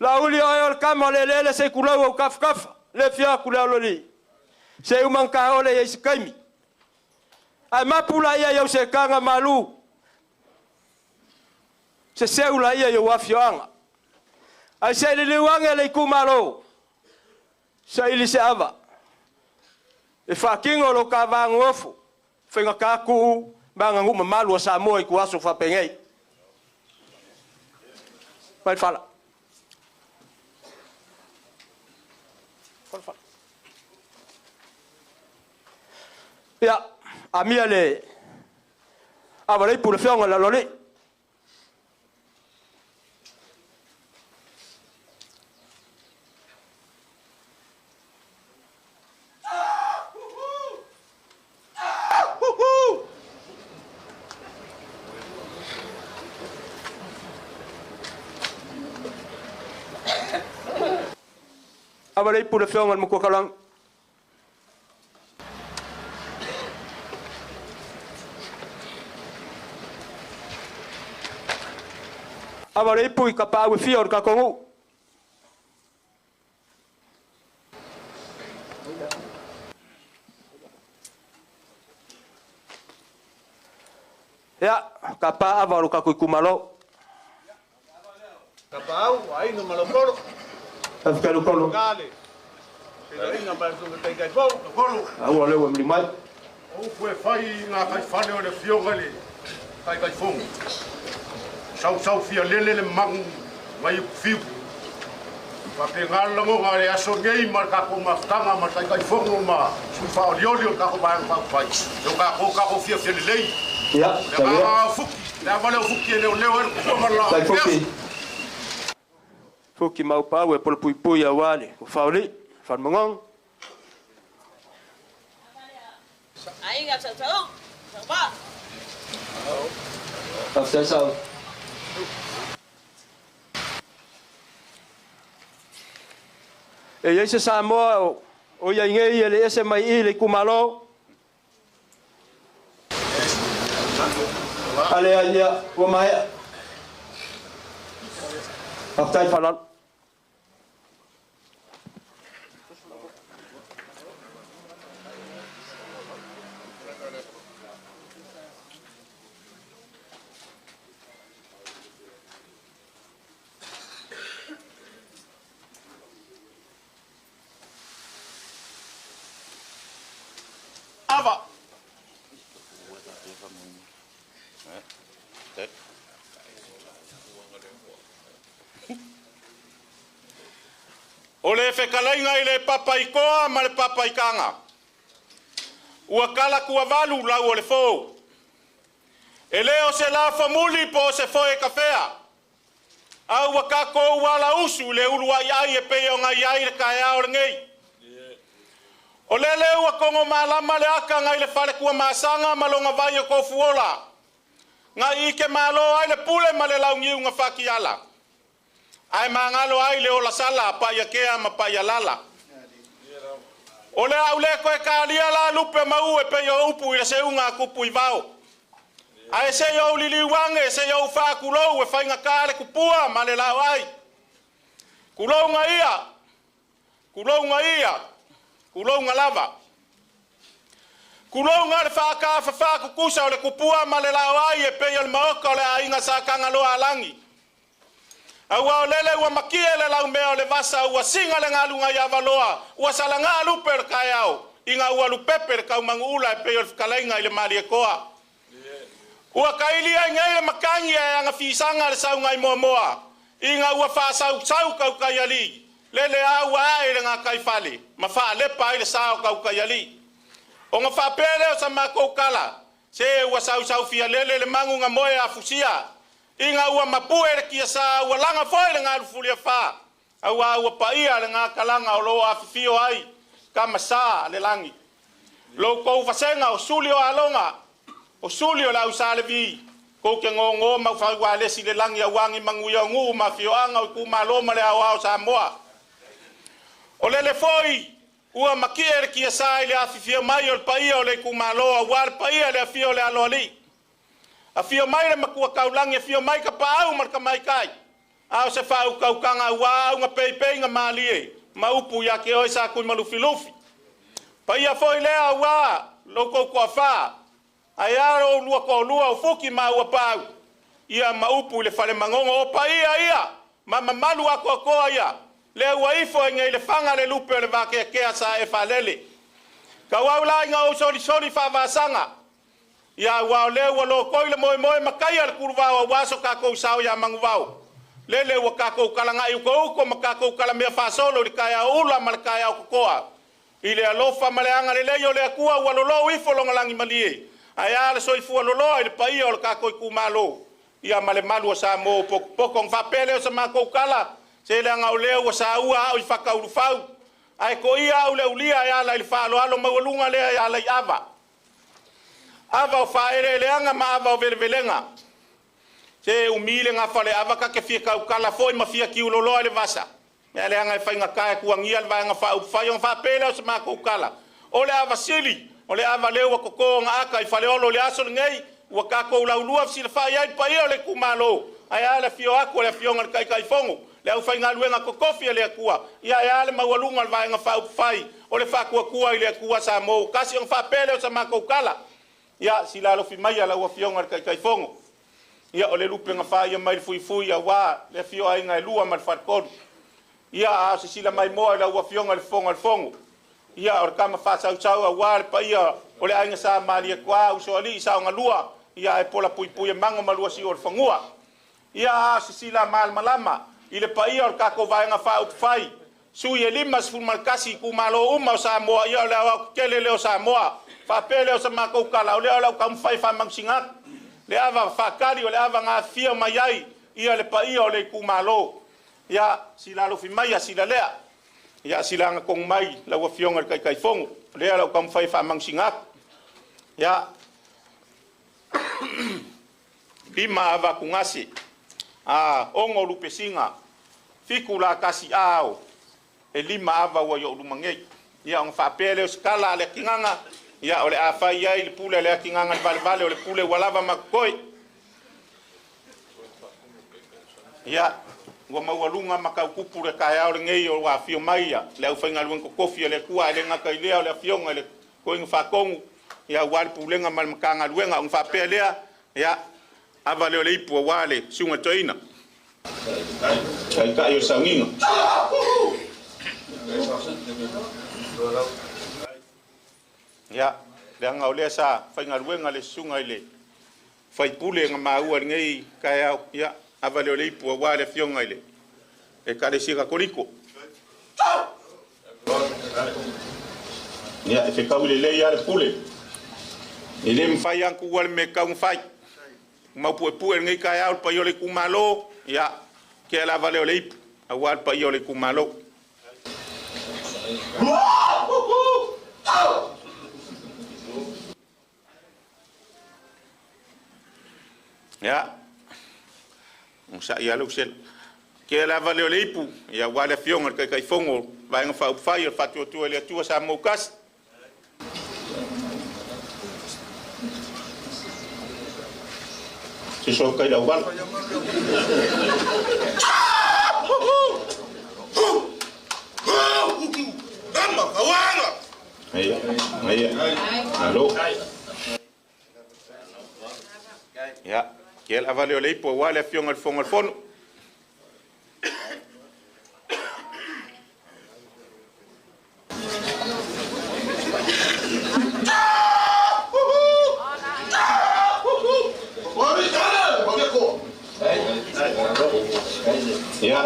Lauli oe o le tama o le eleele se i tulau au tafatafa, le fia atu le aloli. Se umangata ole i se kaimi. Ae mapu la ia i au setaga malu. Se seu la ia i au afioaga. Ae se i liliu ane le itumalo, saili se ava. E faatino lo ka vagoofo, faigata tuu ma aganuu mamalu a Samoa i tuaso faapenei. Mai le fala. Ia, amia le ava le ipu le fioga le aloli. Ava le ipu le fioga le matua taulagi. Ava le ipu i ka pau e fia o le kakongu. Ia, ka pa ava o le kako i kumalo. Ka pau, aiga ma lautolo. Awhika lukolo. Kale. Te inga mai tu te kai fou, kolo. Aua leo e mli mai. O pue fai ngā kai whane o le fioga le kai kai fongo. Sau sau fia lele le mangu mai u fiu. Pa pe ngā lango ngā le aso nei ma ka ko mafutanga ma kai kai fongo ma sui wha oli oli o kako vaenga wha whai. Leo ka ko kako fia fia le lei. Ia, Le ngā fuki, le awale o fuki e leo leo e kua ma la. Tai fuki. Fuki mau pau e polo pui pui a wale. O whaoli, whanmangong. Aiga sau sau, sau ba. After sau. E iai se Samoa o ia ingei e le ese mai i le kumalo. Ale a ia, ua maea. Aftai whalalo. ava. O le fekalaiga i le papa i koa ma le papa i kaga. Ua kala kuavalu lau o le fou. E lē o se lafamuli po o se foe kafea. A ua kakou ala usu le ulu ai ai e pei o ngai ai le kaeao lenei. O lele ua kogo malama le aka ngai le falekua masaga ma loga vai o kofuola. Ngai ike malo ai le pule ma le launiuga fakiala. Ae magalo ai le olasala paiakea ma paialala. O le au le koe kalia la lupe mau e pei o upu i le seuga a kupu i vao. Ae se i ou liliuage se i ou faakulou e faigakā le kupua ma le laoai. Kulouga ia, kulouga ia, kulouga lava. Kulouga le faakafafā kukusa o le kupua ma le laoai e pei o le maoka o le aiga sa Kagaloa alagi. Auā o lele ua makie le laumea o le vasa ua siga le galuga i avaloa ua salagā lupe o le taeao ina ua lupepe le kaumaguʻula e pei o le fetalaiga i le Maliekoa. Ua kaili ai nei le makagi ae agafisaga le sauga i moamoa ina ua faasausau kaukaialii lele a ua ae i le gataifale ma faalepa ai le sa o kaukaialii. Ona faapea lea o sa makou kala se ua sausaufia lele le magu na moe afusia ina ua mapue le kiasā ua laga foi le galu fuliafā auā ua paia le gakalaga o loo afifio ai kamasā le lagi. Loukou vasega o suli o aloga o suli o le ausalevi kou ke gogō maufaualesi le lagi auagi manuia o nuu ma afioaga o itumālō ma le aoao Samoa. O lele foi ua makie le kiasā i le afifio mai o le paia o le itumālō auā le paia le afio o le aloalii. Afio mai le makua kaulagi afio mai ka paau ma le tamaitai. A o se faaukaukaga auā auga peipeiga malie ma upu iā te oe sa kui malufilufi. Paia foi lea auā loutou toafā ae a lo oulua toalua o Fuki ma ua paau ia ma upu i le fale magogo o paia ia ma mamalu atoatoa ia lea ua ifo ai nei le faga le lupe o le vakeakea sa e faalele. Tauau la ina ou solisoli faavasaga ia auā o lea ua lotoi le moemoe ma taia le kuluvao auā so tatou sao iā Manuvao. Lele ua tatou talagaʻi ukouko ma tatou talamea faasolo i le taeao ula ma le taeao totoa. I le alofa ma le agalelei o le Atua ua lolou ifo lona lagimalie ae a le soifua loloa i le paia o le tatou itumalo ia ma le malu o Samoa ua potopoto. Ona faapea lea o sa matou tala, se leaga o lea ua saua au i fakaulufau ae toia au le aulia e ala i le faaaloalo maualuga lea e ala i ava. Ava o faaeleeleaga ma ava o velevelega. Se umi le gafa o le ava ta te fia tautala foi ma fia tiuloloa i le vasa. Mea leaga e faigata e tuagia le vaega faaupufai ona faapea lea o se matou tala. O le ava sili, o le ava lea ua toto ona aka i Faleolo i le aso lenei, ua tatou laulua fesilafai ai le paia o le itumalo, ae a le afio atu o le Afioga i le Taitaifono, le aufaigaluega totofi a le Atua, ia ae a le maualuga o le vaega faaupufai o le faatuatua i le Atua Samoa ua tasi ona faapea lea o sa matou tala. Ia, sila alofi maia lau Afioga i le Taitaifono. Ia, o le lupe na faia mai le fuifui auā le afio aiga e lua ma le faletolu. Ia, a o se sila maimoa i lau Afioga i le Fofoga o le Fono. Ia, o le tama faasausau auā le paia o le aiga sa Malietoa, Usoalii, Saogalua, ia ae pola puipui e mago ma lua siu o le fanua. Ia, a o se sila malamalama i le paia o le tatou Vaega Faaupufai, sui e 51 itumalo uma o Samoa, ia o le aoaotetele lea o Samoa. Faapea lea o sa matou tala, o lea o le a ou taumafai e faamagosiga atu le ava faatali o le ava na afifio mai ai ia le paia o le itumalo. Ia, sila alofi mai a sila lea. Ia, sila agatonu mai lau Afioga i le Taitaifono. O lea o le a ou taumafai e faamagosiga atu. Ia, lima ava atugase, a 6 lupesiga, 7 latasi ao, e 5 ava ua i ou luma nei. Ia, ona faapea lea o se tala a le atigaga, ia, o le a fai ai le pule a le atigaga i le valevale o le pule ua lava ma totoe. Ia, ua maualuga ma tautupu le taeao lenei o ua afio mai ia le aufaigaluega totofi a le Atua, ae le gata i lea o le afioga i le Toeaina Faatonu, ia, aua le pulega ma le Matagaluega. Ona faapea lea, ia, ava lea o le ipu aua le susuga i le toeaina. Taitai o le sauniga. Ia. Leaga o lea sa faigaluega le susuga i le faipule na maua i lenei taeao, ia, ava lea o le ipu aua le afioga i le Ekalesia Katoliko. Ia, e fetaui lelei lava le pule. E le mafai lava ona tuua le mea e tatau ona fai. Maupuepue i lenei taeao le paia o le itumalo, ia, tea le ava lea o le ipu aua le paia o le itumalo. Ia, onosai lava lou sela. Tea le ava lea o le ipu, ia, aua le afioga i le Taitaifono o Vaega Faaupufai o le Faatuatua i le Atua Samoa ua Tasi. Susu atu tai i le auala. Aia, aia, malo. Ia, tea le ava lea o le ipu aua le afioga i le Fofoga o le Fono. Ia,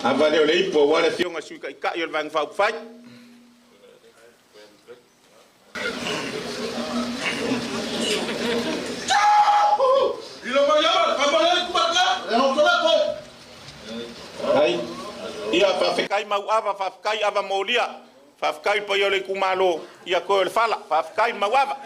ava lea o le ipu aua le afioga i le Sui Taitai o le Vaega Faaupufai. Ai. Ia, faafetai Mauava, faafetai Ava Molia, faafetai le paia o le itumalo, ia toe o le fala, faafetai Mauava.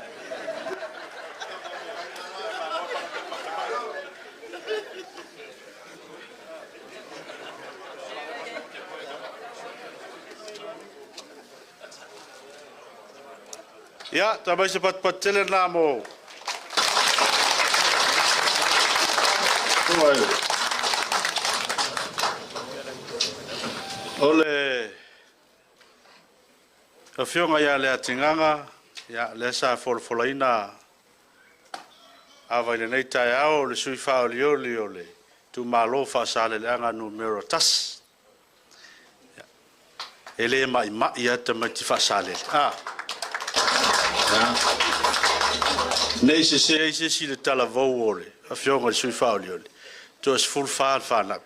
Ia, taumai se patupatu tele lena mo o le afioga ia Leatigaga, ia, lea sa folafolaina ava i lenei taeao, o le sui faaolioli o le itumalo Faasaleleaga Nu.1. E le maimai lava tamaiti Faasalele. A, ne i sese ai se isi i le talavou o le afioga i le sui faaolioli, toe 14 le fanau.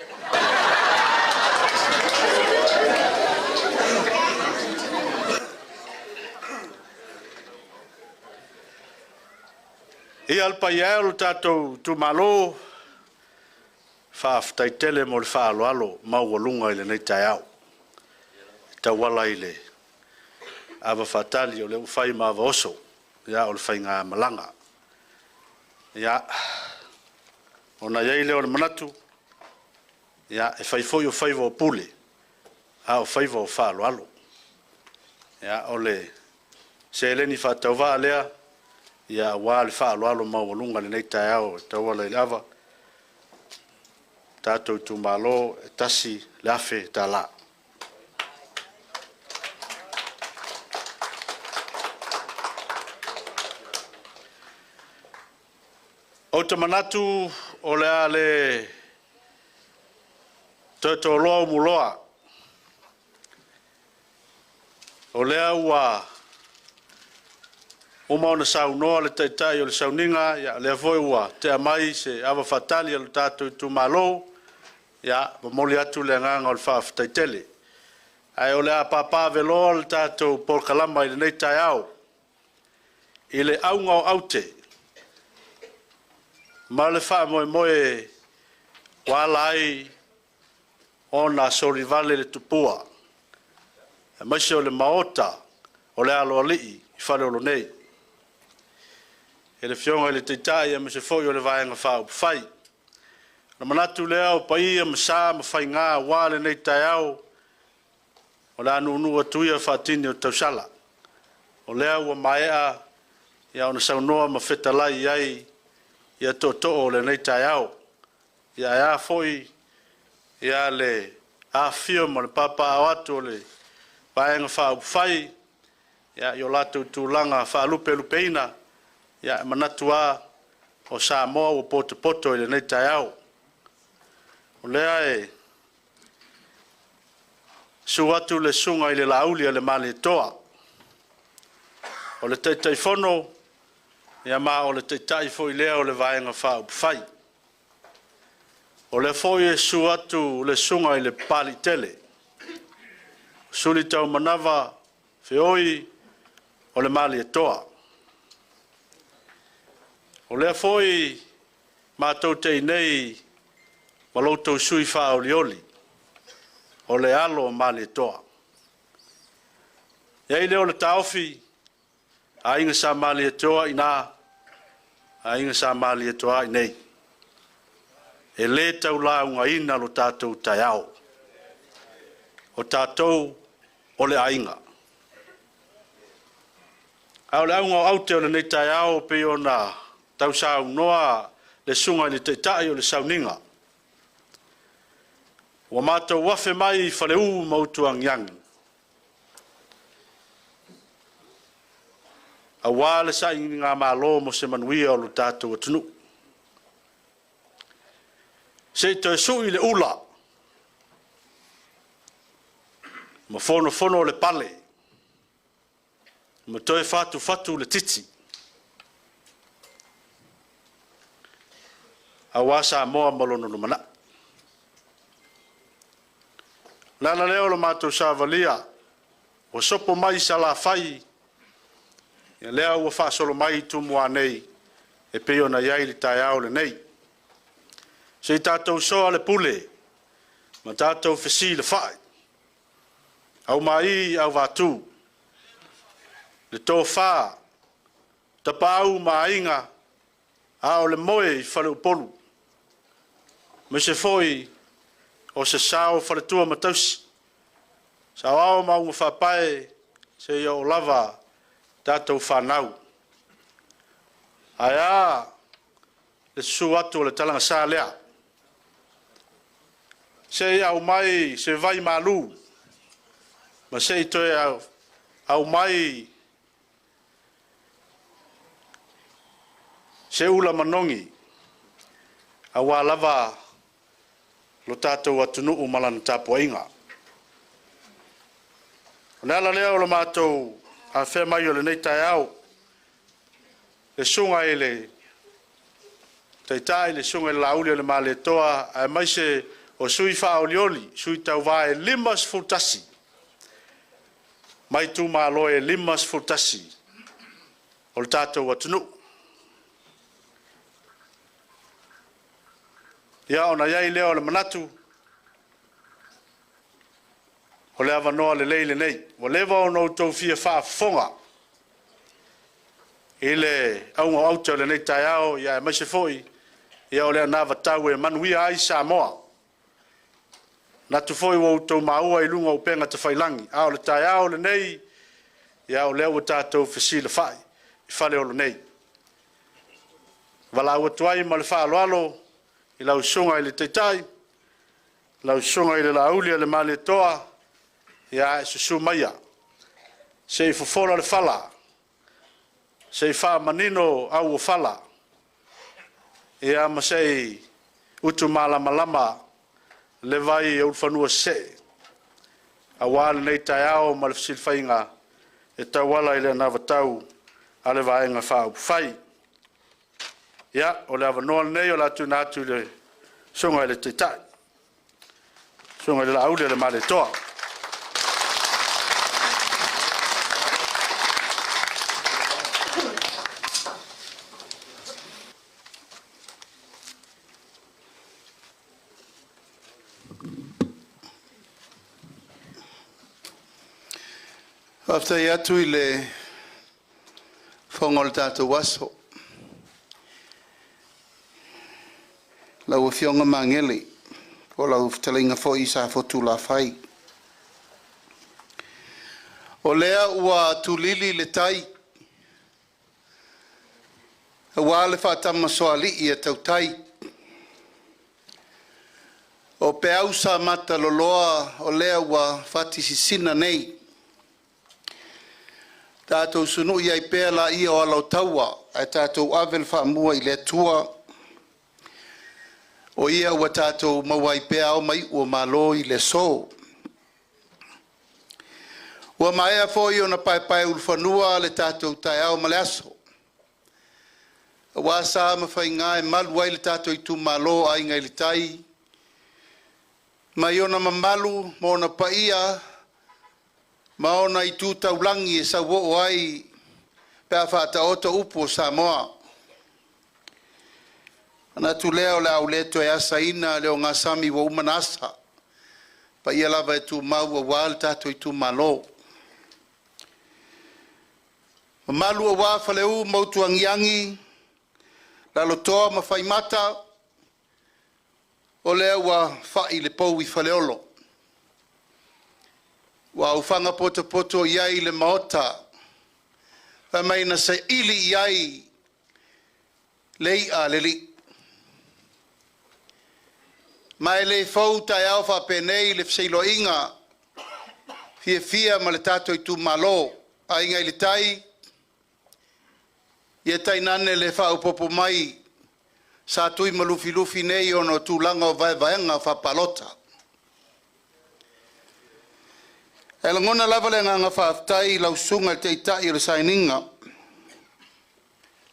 Ia, le paia e o le tatou itumalo, faafetai tele mo le faaaloalo maualuga i lenei taeao e tauala i le ava faatali o lea ua fai ma ava oso, ia, o le faigamalaga. Ia, ona i ai lea o le manatu, ia, e fai foi o faiva o pule, a o faiva o faaaloalo. Ia, o le seleni faatauvaa lea, ia, aua le faaaloalo maualuga i lenei taeao e tauala i le ava, tatou itumalo, e $1,000. Ou te manatu o le a le toe toloa umuloa, o lea ua uma ona saunoa le taitai o le sauniga, ia o lea foi ua tea mai se ava faatali a lo tatou itumalo, ia momoli atu le agaga o le faafetai tele. Ae o le a papaaveloa le tatou polokalama i lenei taeao i le auga o aute ma le faamoemoe ua ala ai ona solivale le tupua aemaise o le Maota o le Aloalii i Faleolo nei, i le Afioga i le Taitai aemaise foi o le Vaega Faaupufai. Ona manatu lea o paia ma sa ma faiga aua lenei taeao, o le a nuunuu atu ia faatini o tausala, o lea ua maea ona saunoa ma fetalai i ai ia tootoo o lenei taeao. Ia ae a foi ia le afifio ma le papaaao atu o le Vaega Faaupufai i o latou tulaga faalupelupeina, ia e manatu lava o Samoa ua potopoto i lenei taeao. O lea e susu atu le susuga i le Laauli a le Malietoa, O le Taitaifono, ia ma o le Taitai foi lea o le Vaega Faaupufai. O lea foi e susu atu le Susuga i le Papaliitele, Sulitaumanava Feoi o le Malietoa. O lea foi matou te i nei ma lo outou sui faaolioli, o le alo o Malietoa. E i ai lea o le taofi, Aiga Sa Malietoa i ina, Aiga Sa Malietoa iinei. E le tau laugaina lo tatou taeao. O tatou o le aiga. A o le auga o aute o lenei taeao pei ona tausaunoa le susuga i le Taitai o le sauniga, ua matou afe mai i Faleu ma Utuagiagi, aua le sailigamalo mo se manuia o lo tatou atunuu. Se i toe sui le ula ma fonofono le pale ma toe fatufatu le titi, aua Samoa ma lona lumanai. O le ala lea o le matou savalia ua sopo mai i Salafai, ia lea ua faasolo mai i Tumua nei e pei ona i ai le taeao lenei. Se i tatou soa le pule ma tatou fesilafai, aumai auvatu, le tofa Tapaau ma Aiga, a o le moe i faleupolu, aemaise foi o se sao o faletua ma tausi, saoao ma augafaapae seia oo lava tatou fanau. Ae a le susu atu o le talagasa lea, se i aumai se vai malu ma se i toe aumai se ula manogi aua lava lo tatou atunuu ma lana tapuaiga. O le ala lea o le matou afea mai o lenei taeao, le susuga i le Taitai, le susuga i le Lauli o le Malietoa, aemaise o sui faaolioli, sui tauva e 51 mai itumalo e 51 o le tatou atunuu. Ia ona i ai lea o le manatu, o le avanoa lelei lenei. Ua leva ona outou fia faafofoga i le auga o aute o lenei taeao, ia aemaise foi ia o le anavatau e manuia ai Samoa. Manatu foi ua outou maua i luga o upega tafailagi, a o le taeao lenei, ia o lea ua tatou fesilafai i Faleolo nei. Valaau atu ai ma le faaaloalo i lau Susuga i le Taitai, lau Susuga i le Lauli o le Malietoa, ia e susu maia se i fofola le fala, se i faamanino auofala, ia ma se i utumalamalama le vai o Ulufanua Sisee, aua lenei taeao ma le fesilafaiga e tauala i le anavatau a le Vaega Faaupufai. Ia, o le avanoa lenei o le a tuuina atu i le Susuga i le Taitai, Susuga i le Laauli o le Malietoa. Faafetai atu i le fofoga o le tatou aso, lau Afioga Magele po o lau fetalaiga foi Safotulafai. O lea ua tulili le tai aua le faatamasoalii a tautai, o peau sa mataloloa o lea ua fati sisina nei. Tatou sunui ai pea laia o ala o taua ae tatou ave le faamua i le Atua, o Ia ua tatou maua ai pea ao ma iu o Malo i le aso. Ua maea foi ona paepaeulufanua le tatou taeao ma le aso, aua sa ma faiga e malu ai le tatou itumalo Aiga i le Tai, mai ona mamalu ma ona paia ma ona itu taulagi e sauoo ai pe a faataoto upu o Samoa. Ona manatu lea o le a ou le toe asaina le ogasami ua uma ona asa, paia lava e tumau aua le tatou itumalo. Mamalu aua Faleu ma Utuagiagi, Lalotoa ma Faimata, o lea ua fai le pou i Faleolo, ua aofaga potopoto i ai le Maota, fai mai na saili i ai le i'a a le Alii. Ma e le fou taeao faapenei i le feseiloaiga fiafia ma le tatou itumalo Aiga i le Tai, ia tainane le faaopoopo mai sa Tuimalufilufi nei ona o tulaga o vaevaega faapalota. E lagona lava le agaga faafetai i lau Susuga i le Taitai o le Sainiga,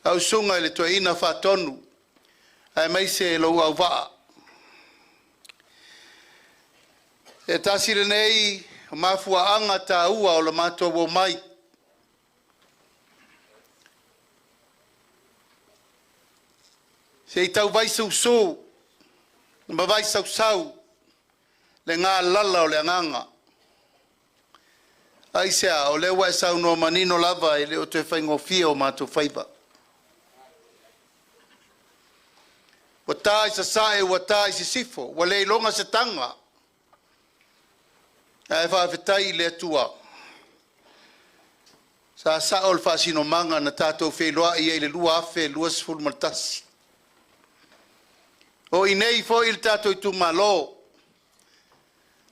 lau Susuga i le Toeaina Faatonu aemaise lou auvaa. E tasi lenei o mafuaaga taua o le matou omai se i tau vaisusu ma vaisausau le galala o le agaga. Aisea? O lea ua e saunoa manino lava e le o toe faigofie o matou faiva. Ua ta i sasae ua ta i sisifo, ua le iloga se taga, ae faafetai i le Atua sa sao le faasinomaga na tatou feiloai ai i le 2021. O i inei foi i le tatou itumalo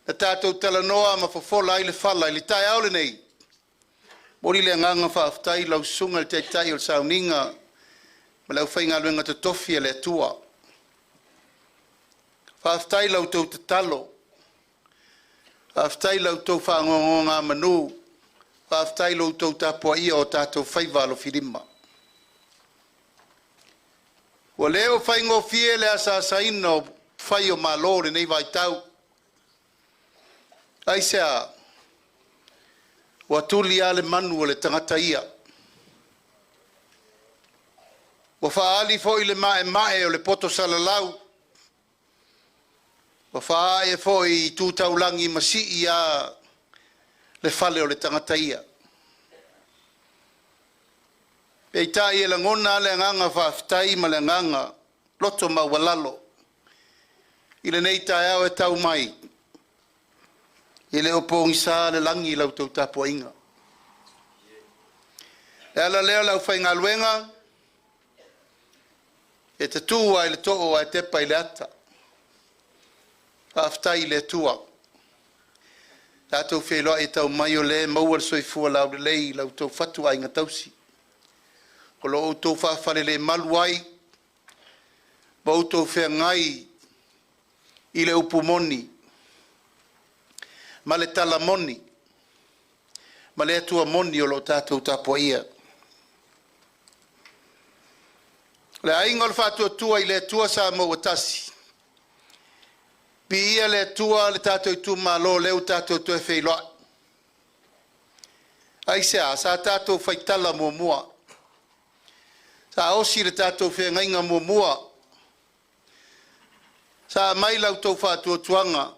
na tatou talanoa ma fofola ai le fala i le taeao lenei. E momoli le agaga faafetai i lau Susuga i le Taitai o le Sauniga ma le aufaigaluega totofi a le Atua. Faafetai i la outou tatalo, faafetai i la outou faanonogamanu, faafetai i lo outou tapuaia o tatou faiva alofilima. Ua le o faigofie le asaasaina o upufai o Malo i lenei vaitau. Aisea? Ua tuli lava le manu o le tagata ia. Ua faaali foi le maemae o le poto salalau, ua faaee foi i tu taulagi ma sii lava le fale o le tagata ia. Peitai e lagona lava le agaga faafetai ma le agaga loto maualalo i lenei taeao e tau mai, e le o pogisa le lagi i la outou tapuaiga. O le ala lea o le aufaigaluega e tatu lava i le too ae tepa i le ata. Faafetai i le Atua. Tatou feiloai e tau mai o lea e maua le soifua laulelei i la outou fatuaiga tausi, o lo o outou faafalelemalu ai ma outou feagai i le upu moni ma le tala moni ma le Atua moni o lo o tatou tapuaia. O le aiga o le Faatuatua i le Atua Samoa ua tasi, viia le Atua le tatou itumalo o lea ua tatou toe feiloai. Aisea? Sa tatou faitala muamua, sa osi le tatou feagaiga muamua, sa aumai la outou faatuatuaga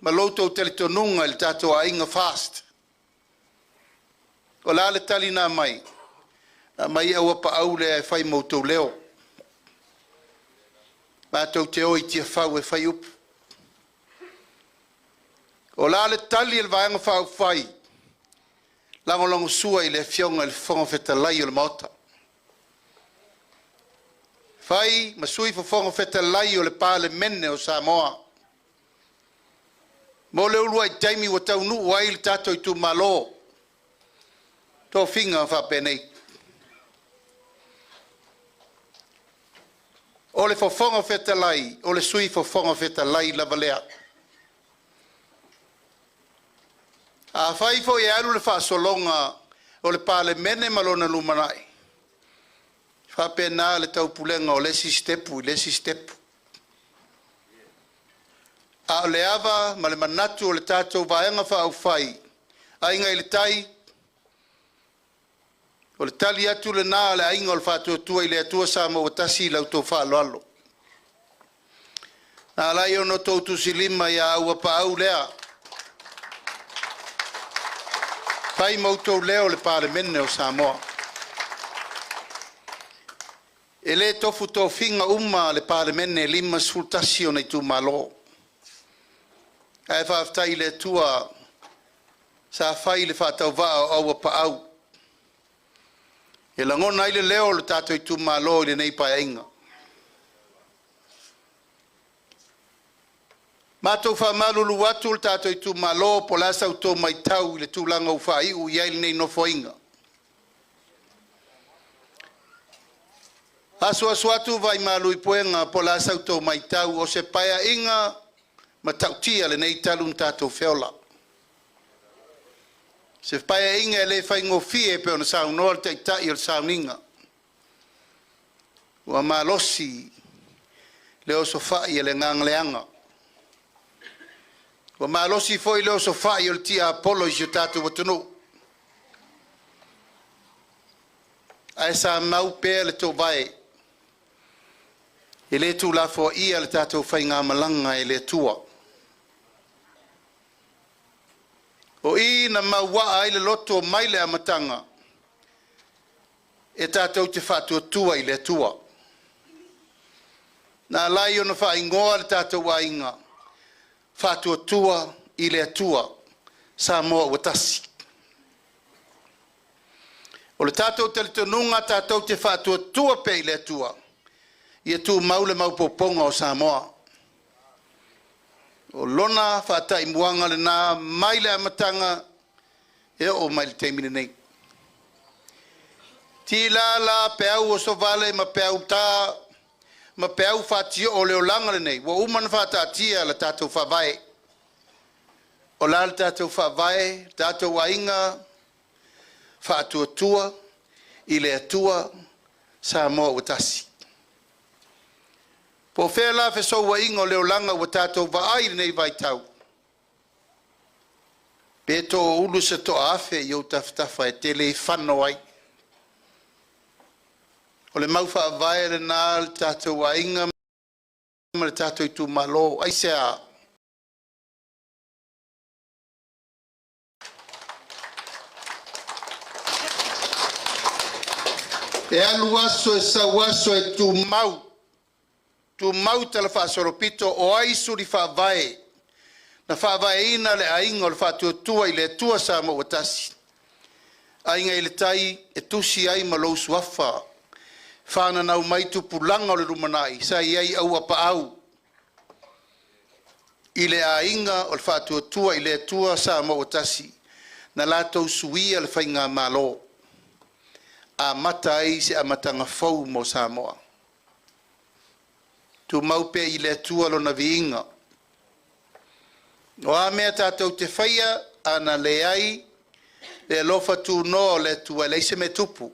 ma lo outou talitonuga i le tatou aiga FAST. O le a le tali na aumai? Na aumai aua paau lea e fai ma outou leo. Matou te o i Tiafau e fai upu. O le a le tali a le Vaega Faaupufai? Lagolagosua i le Afioga i le Fofoga Fetalai o le Maota. Fai ma sui Fofoga Fetalai o le Palemene o Samoa. Mo le uluai taimi ua taunuu ai le tatou itumalo, tofiga faapenei. O le Fofoga Fetalai, o le sui Fofoga Fetalai lava lea. Afai foi e alu le faasologa o le Palemene ma lona lumanai, e faapena le taupulega o le isi sitepu i le isi sitepu. A o le ava ma le manatu o le tatou Vaega Faaupufai Aiga i le Tai, o le tali atu lena a le Aiga o le Faatuatua i le Atua Samoa ua tasi i la outou faaaloalo. Na ala ai ona outou tusilima ia Auuapaau lea, fai ma outou leo i le Palemene o Samoa. E le tofu tofiga uma le Palemene e 51 ona itumalo, ae faafetai i le Atua sa fai le faatauvaa o Auuapaau e lagona ai le leo o le tatou itumalo i lenei Paeaiga. Matou faamalulu atu le tatou itumalo po o le a sa outou matau i le tulaga ua faaiu i ai lenei Nofoaiga. Asuasu atu vaimalu i puega po o le a sa outou matau, o se Paeaiga matautia lenei talu ona tatou feola. Se Paeaiga e le faigofie e pei ona saunoa le Taitai o le sauniga. Ua malosi le osofai a le agaga leaga, ua malosi foi le osofai o le tiapolo i si o tatou atunuu, ae sa mau pea le toovae, e le tuulafoaia le tatou faigamalaga e le Atua. O i na mauaa ai le loto mai le amataga e tatou te faatuatua i le Atua. Na ala ai ona faaigoa le tatou aiga Faatuatua i le Atua Samoa ua Tasi. O le tatou talitonuga tatou te faatuatua pea i le Atua, ia tumau le maopoopoga o Samoa. O lona faataimuaga lena mai le amataga e oo mai le taimi lenei. Tila la peau osovale ma peau ta ma peau fatioo o le olaga lenei, ua uma ona faataatia le tatou faavae. O le a le tatou faavae, le tatou aiga Faatuatua i le Atua Samoa ua tasi. Po o fea la fesouaiga o le olaga ua tatou vaai i lenei vaitau, pe toulu se toaafe i ou tafatafa e te le fano ai. O le mau faavae lena a le tatou aiga ma le tatou itumalo. Aisea? E alu aso e sau aso e tumau, tumau talafaasolopito o ai suli faavae na faavaeina le aiga o le Faatuatua i le Atua Samoa ua tasi, Aiga i le Tai e tusi ai ma lou suafa fananau mai tupulaga o le lumanai sa i ai Auuapaau i le aiga o le Faatuatua i le Atua Samoa ua tasi, na latou suia le faigamalo, amata ai se amataga fou mo Samoa. Tumau pea i le Atua lona viiga. O a mea tatou te faia, ana leai le alofa tunoa o le Atua, e leai se mea tupu,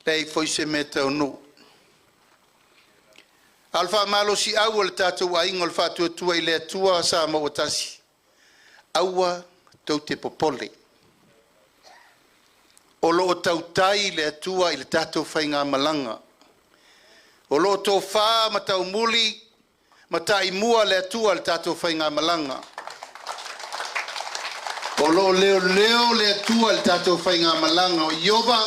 leai foi se mea taunuu. A o le faamalosiau o le tatou aiga o le Faatuatua i le Atua Samoa ua tasi, aua tou te popole. O lo o tautai le Atua i le tatou faigamalaga. O lo o tofa ma taumuli ma taimua le Atua i le tatou faigamalaga. O lo o leoleo le Atua i le tatou faigamalaga. O Ieova,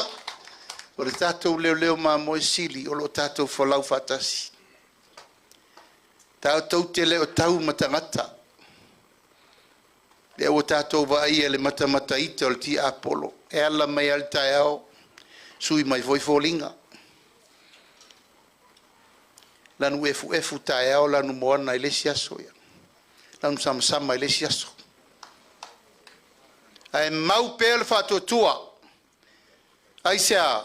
o le tatou leoleo mamoe sili o lo o tatou folau faatasi. Tatou te le o tau ma tagata. Lea ua tatou vaaia le matamata ita o le tiapolo, e ala mai lava le taeao, sui mai foi foliga. Lanu efuefu taeao, lanu moana i le isi aso, ia. Lanu samasama i le isi aso. Ae mau pea le faatuatua. Aisea?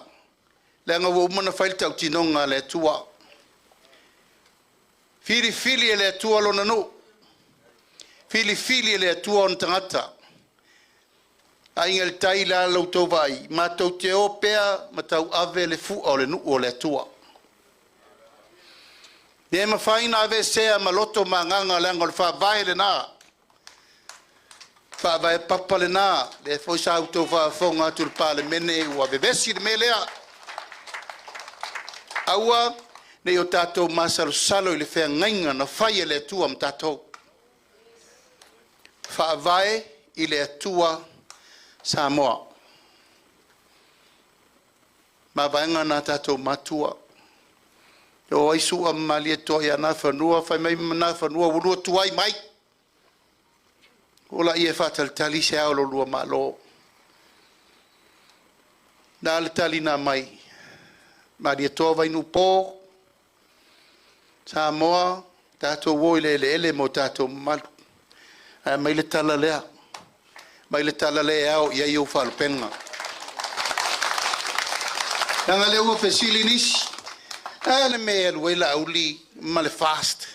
Leaga ua uma ona fai le tautinoga a le Atua. Filifili e le Atua lona nuu, filifili e le Atua ona tagata. Aiga i le Tai, o le a la outou vaai, matou te o pea ma tauave le fua o le nuu o le Atua. E le mafai ona aveesea ma loto ma agaga leaga o le faavae lena, faavae papa lena, lea foi sa outou faafofoga atu i le Palemene ua vevesi le mea lea. Aua ne i o tatou masalosalo i le feagaiga na fai e le Atua ma tatou. Faavae i le Atua Samoa. Mavaega na a tatou matua. E o ai Sua ma Malietoa ia Nafanua fai mai Nafanua ua lua tuai mai. O laia e faatalitali se ao o lo oulua Malo. Na le tali na aumai, Malietoa Vainuupo, Samoa, tatou o i le eleele ma o tatou mamalu. Ae aumai le tala lea, mai le tala lea e ao i ai ou faalupega. Leaga lea ua fesili nisi, a le mea e alu ai Laauli ma le FAST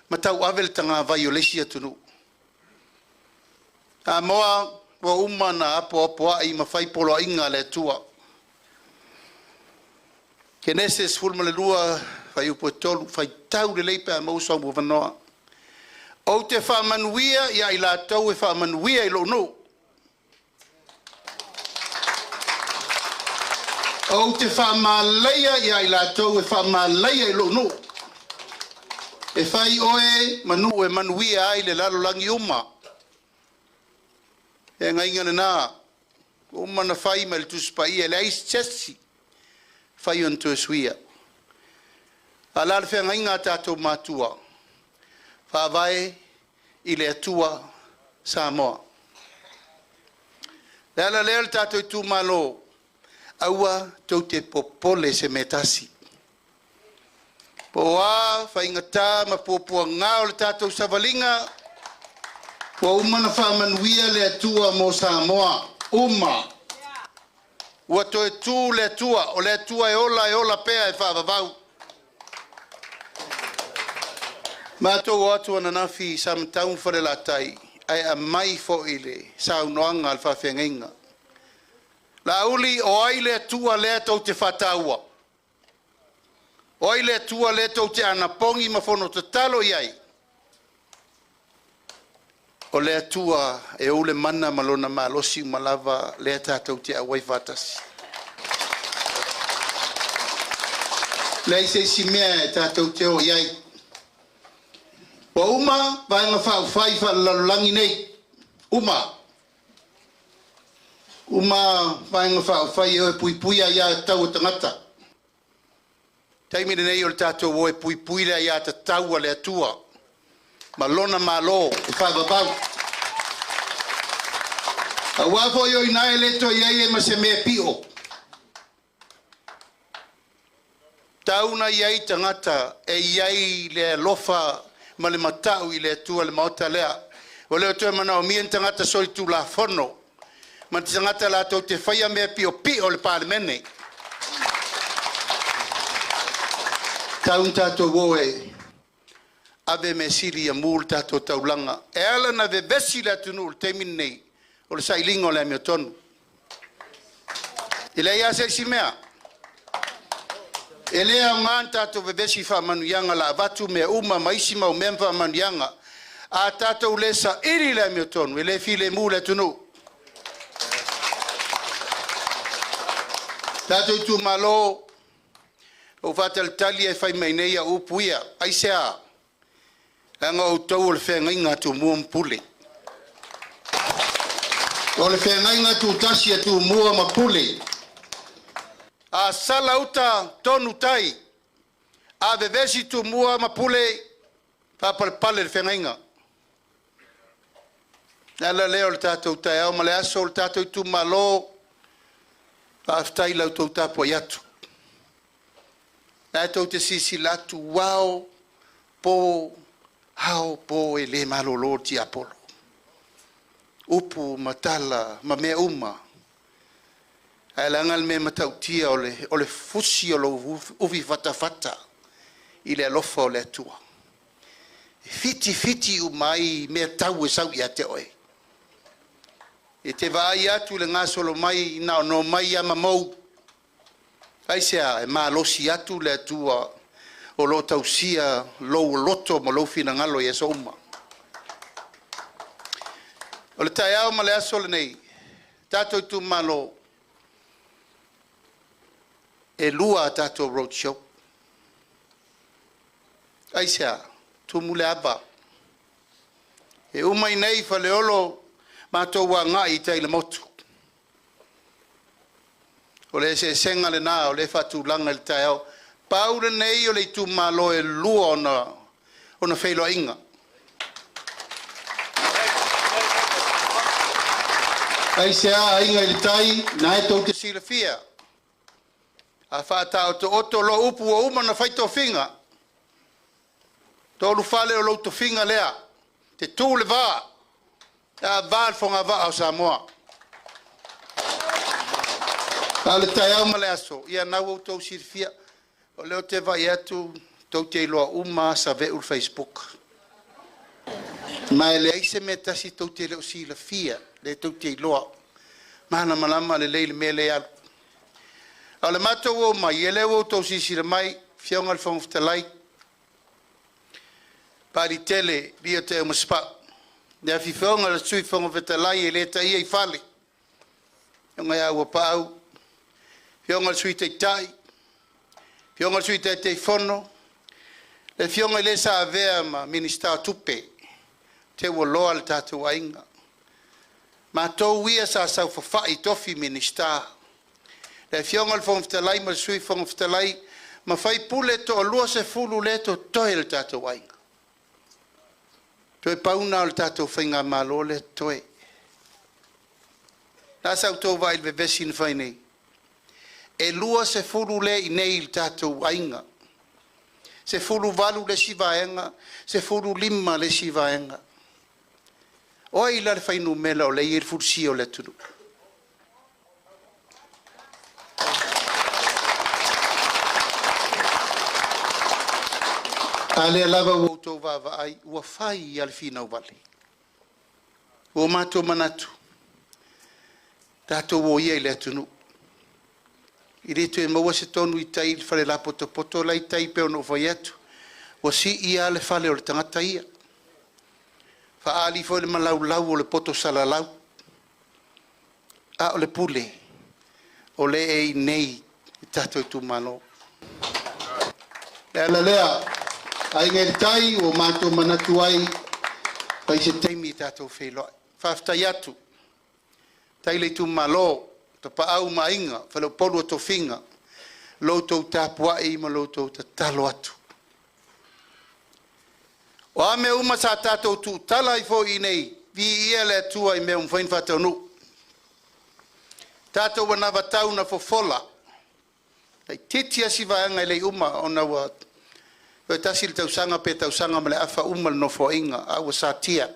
ma tauave le tagavai o le isi atunuu. Samoa ua uma ona apoapoai ma fai poloaiga a le Atua. Kenese 12 fuaiupu e 3, faitau lelei pe a maua sou avanoa. Ou te faamanuia ia i latou e faamanuia i lou nuu. Ou te faamalaia ia i latou e faamalaia i lou nuu. E fai oe ma nuu e manuia ai le lalolagi uma. E againa lena, ua uma ona fai mai le Tusi Paia, e leai se isi fai ona toe suia. A o le a le feagaiga a tatou matua? Faavae i le Atua Samoa. Le ala lea o le tatou itumalo, aua tou te popole i se mea e tasi. Po o a faigata ma puapuaga o le tatou savaliga, ua uma ona faamanuia le Atua mo Samoa uma. Ua toe tu le Atua, o le Atua e ola e ola pea e faavavau. Matou o atu ananafi i Samatau ma Falelatai, ae aumai foi le saunoaga a le faafeagaiga. Laauli, o ai le Atua lea tou te faataua? O ai le Atua lea tou te anapogi ma fono tatalo i ai? O le Atua e ou le mana ma lona malosi uma lava lea tatou te auai faatasi. Leai se isi mea e tatou te o i ai. Ua uma Vaega Faaupufai Faalelalolagi nei, uma. Uma Vaega Faaupufai e o e puipui aia tatau a tagata. Taimi lenei o le tatou o e puipui le aia tatau a le Atua ma lona Malo e faavavau. Aua foi o i ina e le toe i ai ma se mea e pio. Tau na i ai tagata e i ai le alofa ma le matau i le Atua i le maota lea. Ua le o toe manaomia ni tagata solitulafono ma ni tagata latou te faia mea piopio i le Palemene. Tau na tatou o e ave mea sili ia mu le tatou taulaga. E ala ona vevesi le atunuu i le taimi lenei, o le sailiga o le amiotonu. E leai lava se isi mea. E le aoga ona tatou vevesi i faamanuiaga o le a avatu mea uma ma isi mau mea ma faamanuiaga. A tatou le saili le amiotonu, e le filemu le atunuu. Tatou itumalo, ua ou faatalitali e fai mai nei au upu ia. Aisea? Leaga o outou o le feagaiga a Tumua ma Pule. O le feagaiga tutasi a Tumua ma Pule. A sala uta, tonu tai. A vevesi Tumua ma Pule, faapalepale le feagaiga. Le ala lea o le tatou taeao ma le aso o le tatou itumalo, faafetai i la outou tapuai atu. La tou te silasila atu, ao po, ao po, e le malolo le tiapolo. Upu ma tala ma mea uma. Ae leaga le mea matautia o le fusi o lou ufi fatafata i le alofa o le Atua. E fiti fiti uma ai mea tau e sau ia te oe. E te vaai atu i le gasolo mai na ono mai ia mamou. Aisea e malosi atu le Atua o lo o tausia lou loto ma lou finagalo i aso uma. O le taeao ma le aso lenei, tatou itumalo, e lua a tatou road show. Aisea? Tumu le ava. E uma i nei Faleolo matou agai i tai i le motu. O le eseesega lena o lea e faatulaga i le taeao. Pau lenei o le itumalo e lua ona feiloaiga. Aisea aiga i le tai, na e tou te silafia. A faataotooto loa upu ua uma ona fai tofiga, tolu fale o lou tofiga lea, te tu le va, e ava le fogavaa o Samoa. A o le taeao ma le aso, ia na ua outou silafia, o lea ou te vaai atu tou te iloa uma lava Save'u i le Facebook. Ma e leai se mea e tasi tou te le o silafia, lea tou te iloa. Malamalama lelei le mea lea e alu. A o le matou omai, ia lea ua outou silasila mai, Afioga i le Fofoga Fetalai, Papaliitele Lia Teaumasapau, le afifoga a le Sui Fofoga Fetalai e le taia i fale, Afioga ia Auapaau, Afioga i le Sui Taitai, Afioga i le Sui Taitaifono, le Afioga i le sa avea ma Minisita o Tupe, te ua loa le tatou aiga. Matou ia sa saofafai i tofi Minisita, le Afioga i le Fofoga Fetalai ma le Sui Fofoga Fetalai ma sui usufono e toa-20 lea e totoe o le tatou aiga. Toe pau lena o le tatou faigamalo lea e totoe. O le a sa outou vaai i le vevesi na fai nei? E 20 lea e i inei i le tatou aiga, 18 le isi vaega, 15 le isi vaega. O ai la le fuainumera o lea e i ai le fulisia o le atunuu? A lea lava ua outou vaavaai ua fai lava le finau vale. Ua matou manatu, tatou o ia i le atunuu. E le toe maua se tonu i tai i le fale lapotopoto la e i tai pei ona ou fai atu, ua sii lava le fale o le tagata ia. Faaali foi le malaulau o le poto salalau. A o le pule, o lea e i inei i tatou itumalo. O le ala lea, Aiga i le Tai, ua matou manatu ai, fai se taimi tatou feiloai. Faafetai atu, faafetai i le itumalo, Tapaau ma Aiga, Faleupolu o Tofiga, lo outou tapuai ma lo outou tatalo atu. O a mea uma sa tatou tuutala ai foi i inei, viia le Atua i mea ua mafai ona faataunuu. Tatou anavatau na fofola, laitiiti lava si vaega e le i uma ona ua toe tasi le tausaga pe tausaga ma le afa uma le Nofoaiga, a ua satia.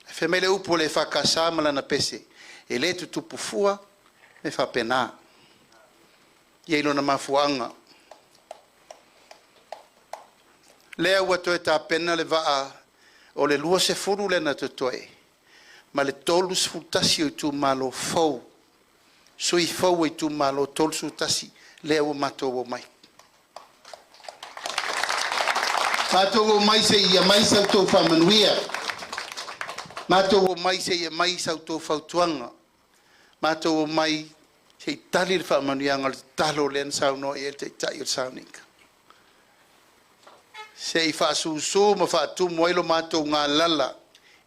Ae fai mai le upu a le EFKS ma lana pese, e le tutupu fua, e faapena. E i ai lona mafuaaga. Lea ua toe tapena le vaa o le 20 lea na totoe ma le 31 o itumalo fou, sui fou o itumalo 31 lea ua matou omai. Matou omai se i aumai sa outou faamanuia, matou omai se i aumai sa outou fautuaga, matou omai se i tali le faamanuiaga o le tatalo lea na saunoa i ai le Taitai o le sauniga. Se i faasusu ma faatumu ai lo matou galala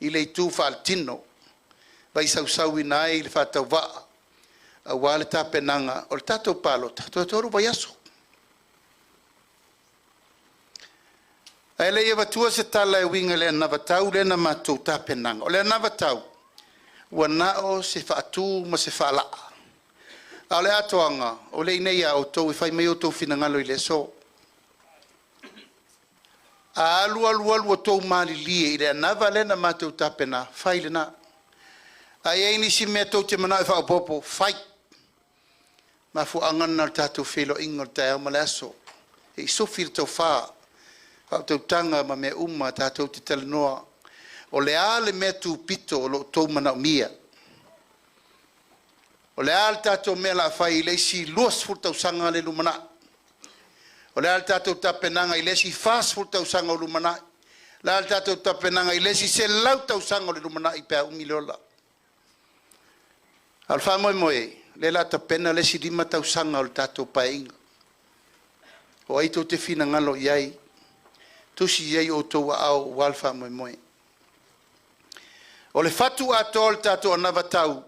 i le itu faaletino, vaisausauina ai le faatauvaa aua le tapenaga o le tatou palota toe 3 vaiaso. Ae le i avatua se tala e uiga i le anavatau lea na matou tapenaga, o le anavatau ua na o se faatu ma se faalaa. A o le atoaga, o le i inei ia outou e fai mai outou finagalo i le aso. A alu alu alu ua outou malilie i le anava lea na matou tapena, fai lena. A i ai nisi mea tou te manao e faaopoopo, fai. Mafuaaga lena o le tatou feiloaiga o le taeao ma le aso. Se i sufi le tofa, faautautaga ma mea uma tatou te talanoa. O le a le mea tupito o lo o outou manaomia? O le a le tatou mea o le a fai i le isi 20 tausaga le lumanai? O le a le tatou tapenaga i le isi 40 tausaga o lumanai? O le a le tatou tapenaga i le isi 100 tausaga o le lumanai pe a umi le ola? A o le faamoemoe, o lea o le a tapena le isi 5 tausaga o le tatou Paeaiga. O ai tou te finagalo i ai, tusi i ai outou aao aua le faamoemoe. O le fatu atoa o le tatou anavatau,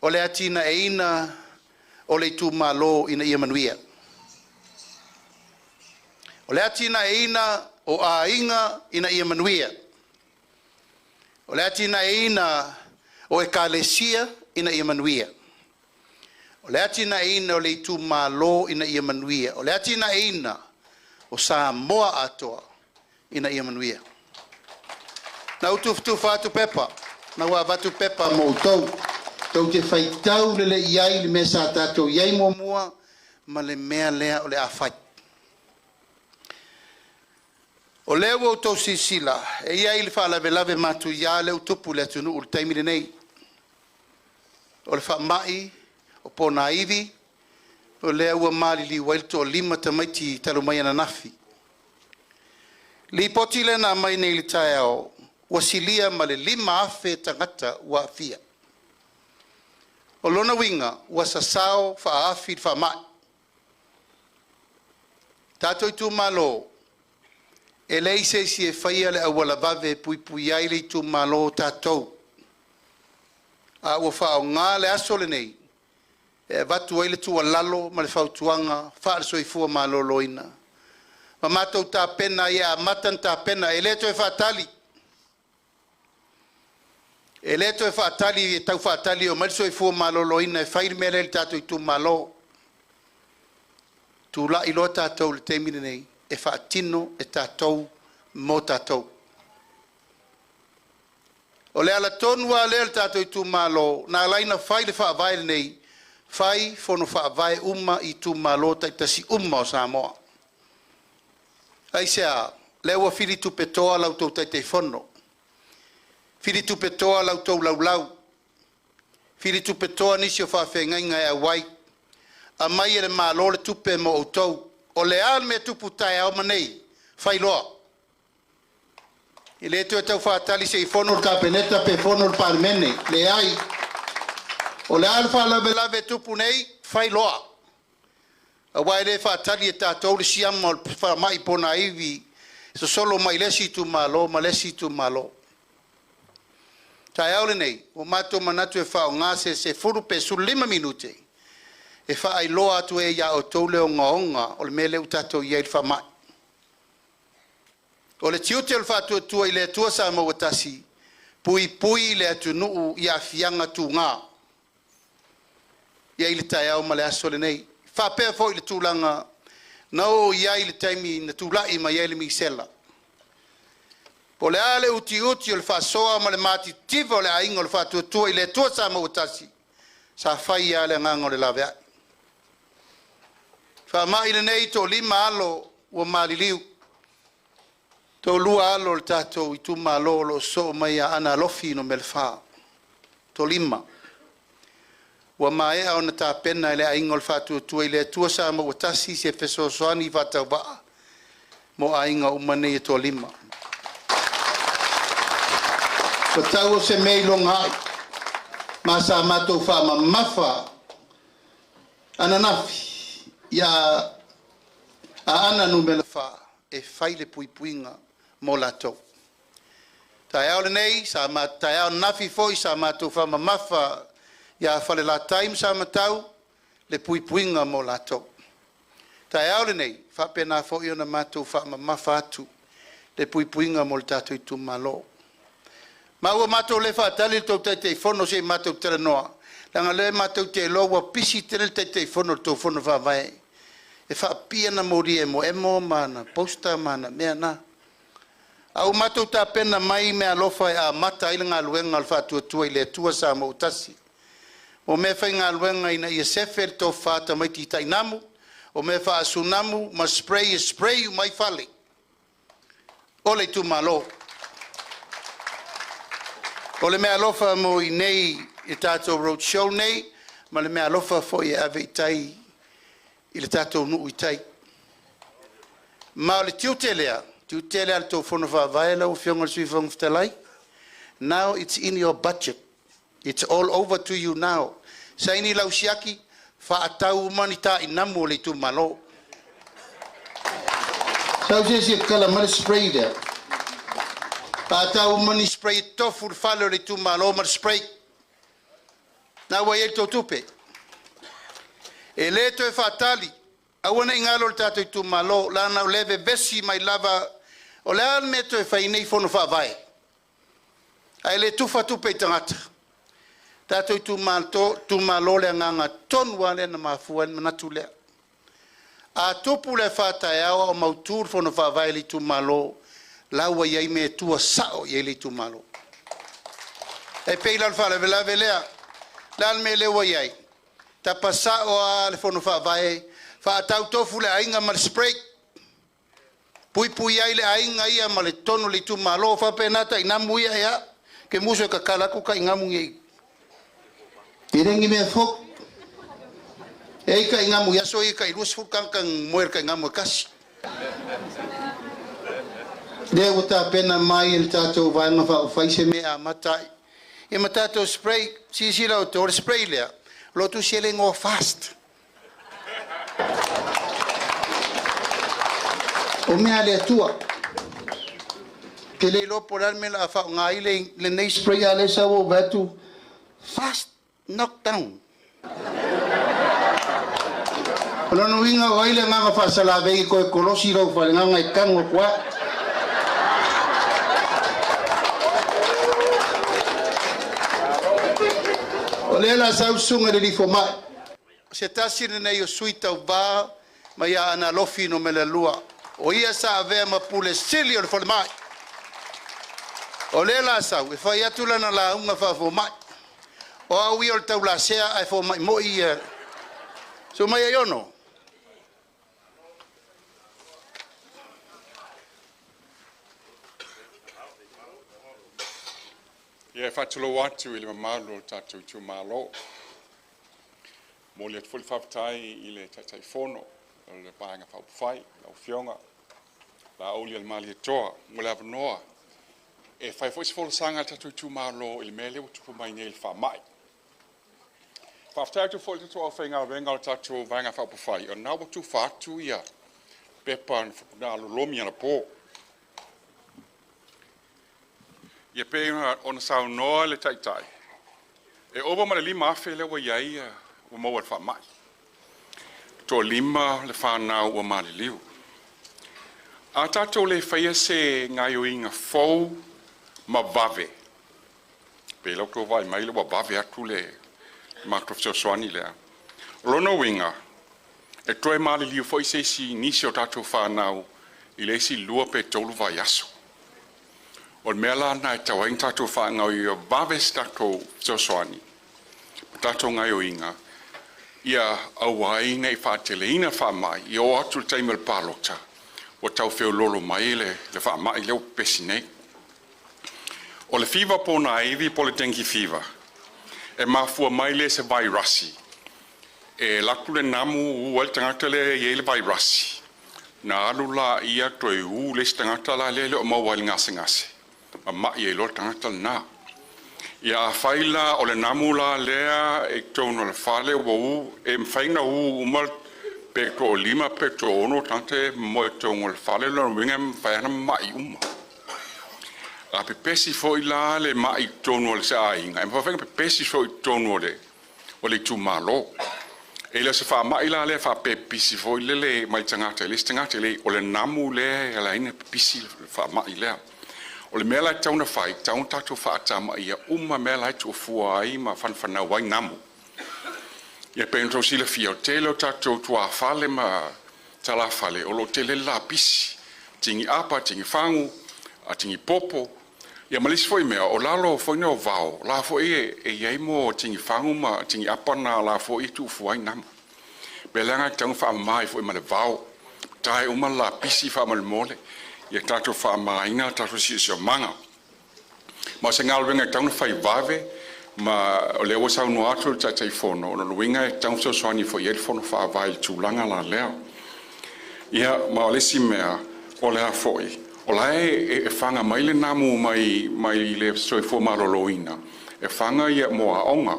o le atinaeina o le itumalo ina ia manuia. O le atinaeina o aiga ina ia manuia. O le atinaeina o ekalesia ina ia manuia. O le atinaeina o le itumalo ina ia manuia. O le atinaeina o Samoa atoa ina ia manuia. Na ou tufatufa atu pepa, na ua avatu pepa mo outou. Tou te faitau lelei i ai i le mea sa tatou i ai muamua ma le mea lea o le a fai. O lea ua outou silasila, e i ai le faalavelave matuia lea ua tupu i le atunuu i le taimi lenei. O le faamai o ponaivi, o lea ua maliliu ai le toalima tamaiti talu mai ananafi. Lipoti lea na aumai nei i le taeao, ua silia ma le 5,000 tagata ua aafia. O lona uiga ua sasao faaafi le faamai. Tatou itumalo, e leai se isi e faia le auala vave e puipuia ai le itumalo o tatou. A ua faaaoga le aso lenei e avatu ai le tuualalo ma le fautuaga faale-soifua maloloina ma matou tapena ai e amata ona tapena, e le toe faatali. E le toe faatali e tau faatali e omai le soifua maloloina e fai le mea lea i le tatou itumalo. Tulai loa tatou i le taimi lenei e faatino e tatou mo tatou. O le ala tonu lava lea o le tatou itumalo na ala ai ona fai le faavae lenei, fai fono faavae uma i itumalo taitasi uma o Samoa. Aisea? Lea ua filitupetoa la outou Taitaifono, filitupetoa la outou laulau, filitupetoa nisi o faafeagaiga e auai, aumai e le Malo le tupe mo outou. O le a le mea e tupu taeao ma nei? Fai loa. E le toe tau faatali se i fono le Kapeneta pe fono le Palemene. Leai. O le a le faalavelave e tupu nei? Fai loa. Aua e le faatali e tatou le siama o le faamai ponaivi sosolo mai le isi itumalo ma le isi itumalo. Taeao lenei, ua matou manatu e faaaoga se 10 pe 15 minute e faailoa atu ai ia outou le ogaoga o le mea lea ua tatou i ai i le faamai. O le tiute o le Faatuatua i le Atua Samoa ua tasi, puipui le atunuu i aafiaga tuga i ai le taeao ma le aso lenei. Faapea foi i le tulaga na oo i ai le taimi na tulai mai ai le misela. Po o le a le utiuti o le faasoa ma le matitiva o le aiga o le Faatuatua i le Atua Samoa ua tasi, sa fai lava le agaga o le laveai. Faamai lenei, toalima alo ua maliliu, toalua alo o le tatou itumalo o lo o sosoo mai ia Aana Alofi Nu.4, toalima. Ua maea ona tapena e le aiga o le Faatuatua i le Atua Samoa ua tasi se fesoasoani faatauvaa mo aiga uma nei e toalima. Ua tau o se mea iloga ai, ma sa matou faamamafa ananafi ia Aana Nu.4 e fai le puipuiga mo latou. Taeao lenei, sa taeao ananafi foi sa matou faamamafa ia Falelatai ma Samatau le puipuiga mo latou. Taeao lenei, faapena foi ona matou faamamafa atu le puipuiga mo le tatou itumalo. Ma ua matou le faatali le tou Taitaifono se i matou talanoa, leaga o lea matou te iloa ua pisi tele le Taitaifono i le tou Fono Faavae, e faapipii ana moli emoemo ma ana poster ma ana mea na. A ua matou tapena mai meaalofa e amata ai le galuega a le Faatuatua i le Atua Samoa ua tasi. O mea faigaluega ina ia sefe le tofa tamaiti tainamu, o mea faasunamu ma spray e spray uma ai fale o le itumalo. O le meaalofa mo i inei i le tatou road show nei, ma le meaalofa foi e ave i tai i le tatou nuu i tai. Ma o le tiute lea, tiute lea o le tou Fono Faavae lau Afioga i le Sui Fofoga Fetalai. Now it's in your budget. It's all over to you now. Saini lau siaki, faatau uma ni tainamu o le itumalo. Sau se isi e tatala mai le spray lea. Faatau uma ni spray e tofu le fale o le itumalo ma le spray. Na ua i ai le tou tupe. E le toe faatali, aua ne i galo le tatou itumalo, leaga o lea e vevesi mai lava, o le a le mea e toe fai ai nei fono faavae? Ae le tufa tupe i tagata. Tatou itumalo le agaga tonu lava lea na mafua ai le manatu lea. A tupu le afa taeao a o mautu le fono faavae i le itumalo, la ua i ai mea e tua sao i ai le itumalo. E pei la o le faalavelave lea, o le a le mea lea ua i ai? Tapa sao lava le fono faavae, faatau tofu le aiga ma le spray. Puipui ai le aiga ia ma le totonu o le itumalo, faapena tainamu ia ea, ke musu e kakala atu tainamu nei. E le ni mea fou. E ai tainamu i aso ia tai 20 tagata moe i le tainamu e tasi. Lea ua tapena mai e le tatou Vaega Faaupufai se mea e amata ai. Ia ma tatou spray, silasila outou, o le spray lea, o lo o tusi ai le igoa fast. O mea a le Atua. Ou te le iloa po o le a le mea o le a faaaoga ai lenei spray, a o lea sa ou vaai atu, fast knock down. O lona uiga o ai le agaga faasalavei e toe kolosi lou falegaga e tanu atu lava. O lea la sau le susuga i le alii fomai, o se tasi lenei o sui tauva mai Aana Alofi Nu.2, o ia sa avea ma Pule Sili o le Falemai. O lea la sau e fai atu lana lauga faafomai. O au ia o le taulasea ae fomai moi ia. Susu mai Aiono. Ia, e faatulou atu i le mamalu o le tatou itumalo. E momoli atu foi le faafetai i le Taitaifono o le Vaega Faaupufai, lau Afioga Laaulialemalietoa, mo le avanoa e fai foi se folasaga a le tatou itumalo i le mea lea ua tupu mai nei i le faamai. Faafetai atu foi i le tatou aufaigaluega o le tatou Vaega Faaupufai, o lena ua tufa atu ia pepa na lolomi anapo. Ia pei ona saunoa le Taitai, e ova ma le 5,000 lea ua i ai ua maua i le faamai. E toa-5 le fanau ua maliliu. A tatou le faia se gaoioiga fou ma vave, pei la outou vaai mai ua vave atu le matou fesoasoani lea. O lona uiga, e toe maliliu foi se isi nisi o tatou fanau i le isi 2 pe 3 vaiaso. O le mea la lena e tatau ai ona tatou faagaoioia vave se tatou fesoasoani ma tatou gaoioiga, ia aua ai ne i faateleina le faamai, ia oo atu i le taimi o le palota ua tau feoloolo mai le faamai lea ua pepesi nei. O le fiva ponaivi po o le dengue fever, e mafua mai lea i se vairasi. E alu atu le namu u ai le tagata lea e i ai le vairasi, na alu laia toe u le isi tagata la lea e le o maua ai le gasegase, mama'i ai loa le tagata lena. Ia afai la o le namu la lea e i totonu o le fale ua u, e mafai ona u uma pe toa-5 pe toa-6 tagata e moe i totonu o le fale, lona uiga e mafai lava ona mama'i uma. A pepesi foi la le ma'i i totonu o le aiga, e mafai foi ona pepesi foi i totonu o le itumalo. E le o se faamai la lea faapepisi foi lele mai tagata i le isi tagata, e o le namu lea e ala ai ona pipisi le faamai lea. O le mea la e tatau ona fai, e tatau ona tatou faatamaia uma mea la e tuufua ai ma fanafanau ai namu. Ia pei ona outou silafia, o le tele o tatou tuafale ma talafale o lo o tele le lapisi, tigi apa, tigi fagu, tigi popo, ia ma le isi foi mea, o lalo foi nei o vao, la foi e i ai mo tigi fagu ma tigi apa na la foi e tuufua ai namu. Mea lea e tatau ona faamama ai foi ma le vao, tae uma le lapisi faamolemole, ia tatou faamamaina tatou siosiomaga. Ma o se galuega e tatau ona fai vave, ma o lea ua saunoa atu le Taitaifono, o lona uiga e tatau ona fesoasoani foi i ai le Fono Faavae i le tulaga la lea. Ia, ma o le isi mea, o le a foi, o la e faga mai le namu mai le Soifua Maloloina, e faga ia mo aoga.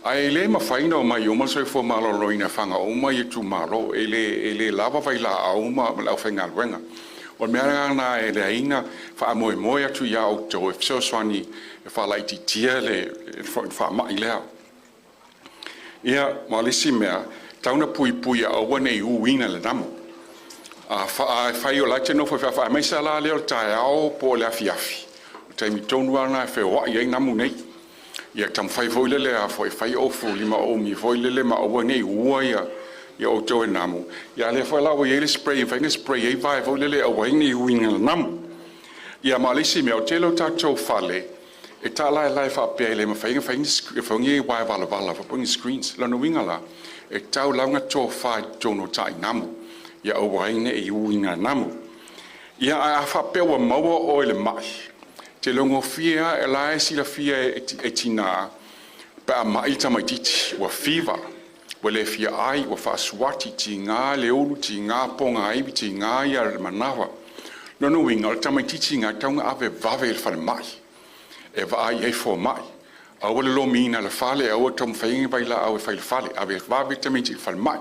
Ae le mafai ona omai uma le Soifua Maloloina e faga uma i itumalo, e le lava vailaau ma le aufaigaluega. O le mea la lena e leai na faamoemoe atu ia outou e fesoasoani e faalaititia le faamai lea. Ia, ma o le isi mea, tatau ona puipui ia aua ne i uina le namu. A fai o la e te nofo aemaise lava la lea o le taeao po o le afiafi, o le taimi tonu lava lena e feoai ai namu nei. Ia taumafai foi lele a foi fai ofu lima uumi foi lele ma aua ne i ua ia outou e namu. Ia lea foi la ua i ai le spray e mafai ona spray ai vae foi lele aua ai ne i uina le namu. Ia, ma o le isi mea, o tele o tatou fale e taalaelae faapea e le mafai ona fai ni uaea valavala po o ni screens. Lona uiga la, e tatau lava ona tofa i totonu o tainamu ia aua ai ne i uina e namu. Ia, ae a faapea ua maua oe i le mai, te logofie lava, la e silafia e tina pe a mai le tamaitiiti, ua fiva, ua le fia ai, ua faasuati, tiga le ulu, tiga pogaivi, tiga ia le manava. Lona uiga o le tamaitiiti lena e tatau ona ave vave i le falemai e vaai ai fomai. Aua le lomiina i le fale, aua le taumafai ni vailaau e fai i le fale, ave vave le tamaitiiti i le falemai.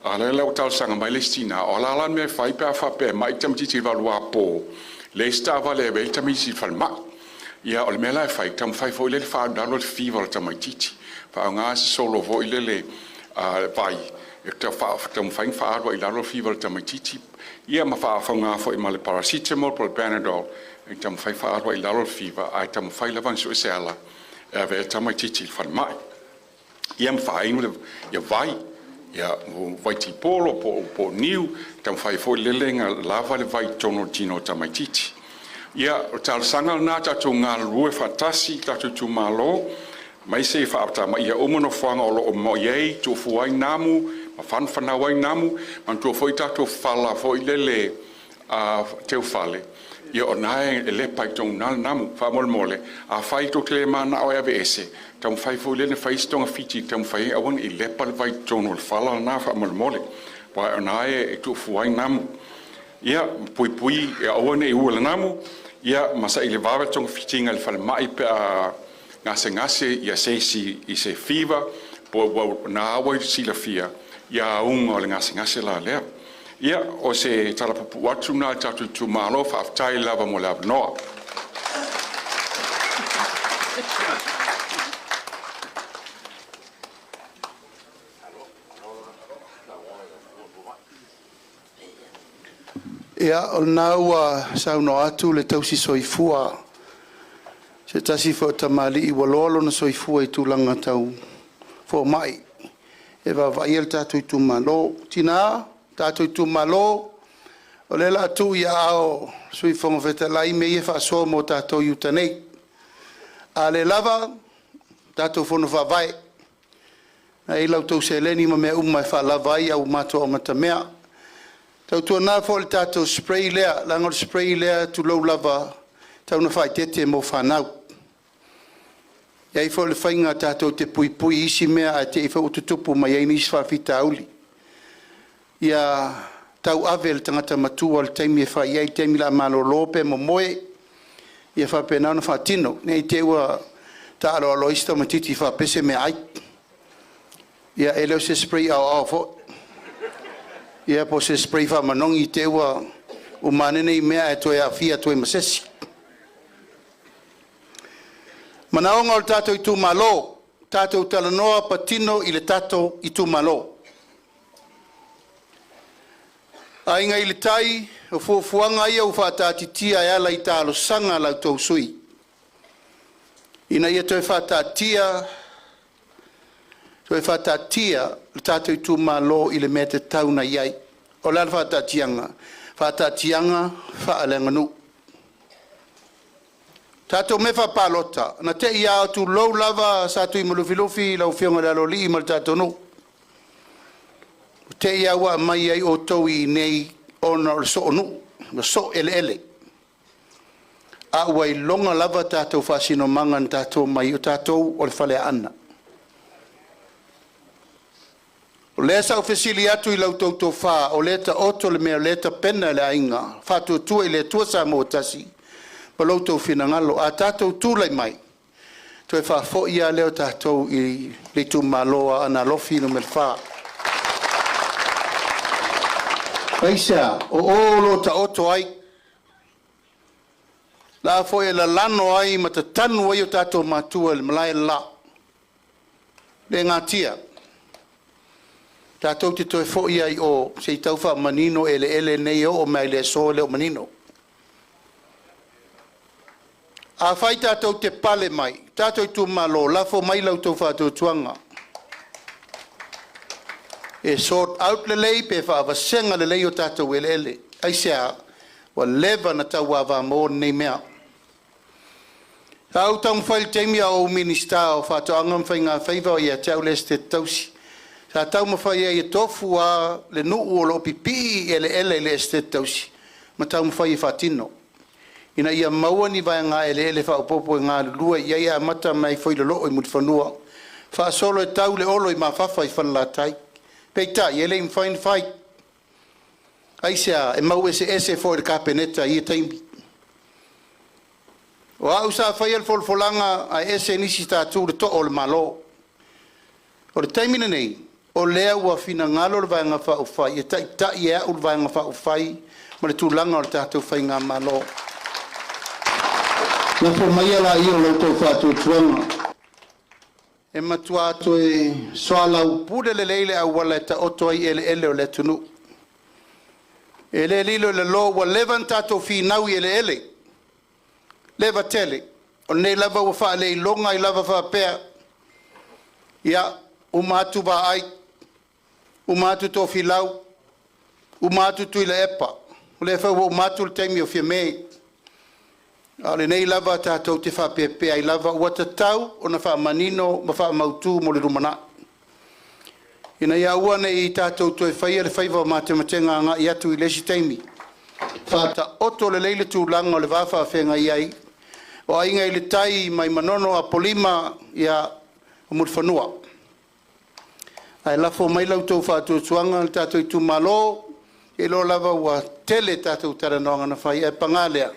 A o lea la ua talosaga mai le isi tina, o a la le mea e fai pe a faapea e mai le tamaitiiti i le 8 apo, leai se taavale e ave ai le tamaitiiti i le falemai? Ia, o le mea la e fai, taumafai foi lele faaalu i lalo le fiva o le tamaitiiti, faaaoga se solo foi lele vai e taumafai ona faaalu ai i lalo le fiva o le tamaitiiti, ia ma faaaoga foi ma le paracetamol po o le Panadol e taumafai e faaalu ai i lalo le fiva, ae taumafai lava ona sue se ala e ave ai le tamaitiiti i le falemai. Ia ma faainu le ia vai, ia vai tipolo po o niu, taumafai foi lele na lava le vai i totonu o le tino o tamaitiiti. Ia, o le talosaga lena, tatou galulue faatasi tatou itumalo, mai se faatamaia uma nofoaga o lo o i ai tuufua ai namu ma fanafanau ai namu. Manatua foi tatou fala foi lele teufale, ia o na e lepa i totonu le namu. Faamolemole, afai tou te le manao e aveese, taumafai foi lele fai isi togafiti taumafai ai aua ne i lepa le vai i totonu o le fala lena faamolemole, aua o na e tuufua ai namu. Ia puipui ia aua ne i ua le namu, ia ma saili vave togafitiga i le falemai pe a gasegase ia se isi i se fiva po ua na ua silafia ia auga o le gasegase la lea. Ia, o se tala puupuu atu lena i le tatou itumalo. Faafetai lava mo le avanoa. Ia, o lena ua saunoa atu le tausi soifua, se tasi foi o tamalii ua loa lona soifua i tulaga tau fomai e vaavaaia le tatou itumalo. Tina, tatou itumalo, o lea o le a tuu i aao o le Sui Fofoga Fetalai mea ia e faasoa mo tatou i uta nei. A le lava, tatou fono faavae, na i ai la outou seleni ma mea uma e faalava ai au matou amatamea. Tautuana foi le tatou spray lea, leaga o le spray lea, tulou lava, tau ina faaeteete mo fanau. E i ai foi le faiga tatou te puipui i isi mea ae te i foi ua tutupu mai ai nisi faafitauli. Ia tauave e le tagata matua le taimi e fai ai, le taimi o le a malolo pe momoe, ia faapena ona faatino. Ne i te i ua taaloaloa ai si tamaitiiti faapea se meaai. Ia e le o se spray aoao foi, ia po o se spray faamanogi te i ua uma ane nei mea ae toe aafia atu ai ma se isi. Manaoga o le tatou itumalo, tatou talanoa patino i le tatou itumalo. Aiga i le Tai, o fuafuaga ia ua faataatitia e ala i talosaga a la outou sui usufono ina ia toe faataatia le tatou itumalo i le mea e tatau ona i ai. O le a le faataatiaga? Faataatiaga faaleaganuu. Tatou mea faapalota, na te i lava, tulou lava Satuimalufilufi, lau afioga i le Aloalii ma le tatou nuu, te i lava ua aumai ai outou i inei ona o le soonuu, ua soo eleele. A ua iloga lava tatou faasinomaga na tatou omai o tatou o le Faleaana. O lea sa ou fesili atu i la outou tofa, o lea e taoto le mea o lea e tapena e le aiga Faatuatua i le Atua Samoa ua Tasi ma lo outou finagalo. A tatou tulai mai, toe faafoi lava lea o tatou i le itumalo o Aana Alofi Nu.4. Aisea? O o lo o taoto ai la foi e lalano ai ma tatanu ai o tatou matua i le malae le la. Le natia, tatou te toe foi ai i o se i tau faamanino eleele nei e oo mai le aso e le o manino. Afai tatou te pale mai, tatou itumalo, lafo mai la outou faatuatuaga e sort out lelei pe faavasega lelei o tatou eleele. Aisea? Ua leva ona tauavamo lenei mea. Sa ou taumafai i le taimi a o ou Minisita o Faatoaga ma Faiga Faiva o ia te au le Esetete Tausi, sa taumafai ai e tofu lava le nuu o lo o pipii i eleele i le Esetete Tausi ma taumafai e faatino ina ia maua ni vaega eleele faaopoopo e galulue i ai, e amata mai foi i Loloo i Mulifanua faasolo e tau i Leolo i mafafa i Falelatai. Peitai e le i mafai ona fai. Aisea? E mau eseese foi i le Kapeneta i ia taimi. O au sa faia le folafolaga ae ese nisi sa tu i le too o le Malo. O le taimi lenei, o lea ua finagalo le Vaega Faaupufai e taitai e au le Vaega Faaupufai ma le tulaga o le tatou faigamalo. Lafo maia laia o la outou faatuatuaga e matua toe soalaupule lelei le auala e taoto ai eleele o le atunuu. E le lilo i lalo, ua leva ona tatou finau i eleele, leva tele. O lenei lava ua faaleiloga ai lava faapea, ia, uma atu Vaai, uma atu Tofilau, uma atu Tuilaepa, o lea foi ua uma atu le taimi o Fiame. A o lenei lava tatou te faapeapea ai lava, ua tatau ona faamanino ma faamautu mo le lumanai, ina ia aua ne i tatou toe faia le faiva o matematega agai atu i le isi taimi. Faataoto lelei le tulaga o le va faafeagai ai o Aiga i le Tai mai Manono, Apolima, ia, o Mulifanua. Ae lafo mai la outou faatuatuaga le tatou itumalo, e iloa lava ua tele tatou talanoaga na fai, ae paga lea,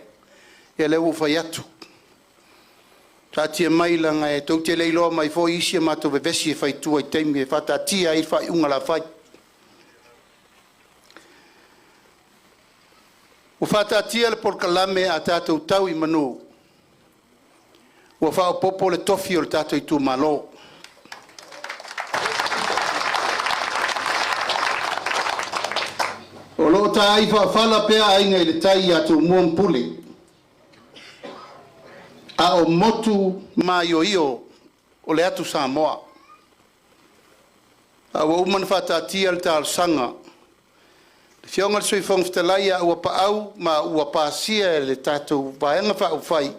ia lea ua ou fai atu. Taatia mai leaga e tou te le iloa mai foi isi a matou vevesi e fai i tua i taimi e faataatia ai le faaiuga o le a fai. Ua faataatia le polokalame a tatou tau i manu, ua faaopoopo le tofi o le tatou itumalo. O lo o taai faafala pea Aiga i le Tai ia Tumua ma Pule, a o motu maioio o le atu Samoa. A ua uma ona faataatia le talosaga, le Afioga i le Sui Fofoga Fetalai, a ua paau ma ua pasia e le tatou Vaega Faaupufai,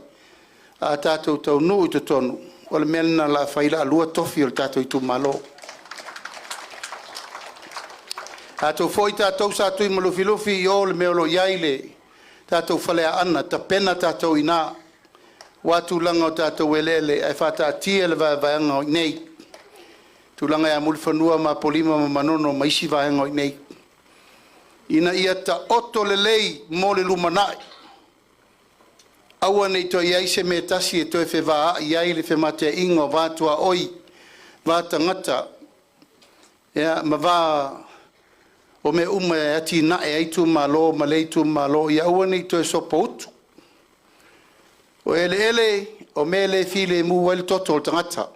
a tatou taunuu i totonu, o le mea lena o le a fai, o le a lua tofi o le tatou itumalo. Atonu foi tatou sa tui ma Lufilufi i o le mea o lo o i ai le tatou Faleaana, tapena tatou i ina aua tulaga o tatou eleele ae faataatia le vaevaega o i inei, tulaga ia Mulifanua ma Apolima ma Manono ma isi vaega o i inei, ina ia taoto lelei mo le lumanai. Aua ne i toe i ai se mea e tasi e toe fevaai ai le femateaiga o va tuaoi, va tagata, ia, ma va o mea uma e atinae ai itumalo ma le itumalo, ia aua ne i toe sopoutu. O eleele o mea le filemu ai le toto o le tagata.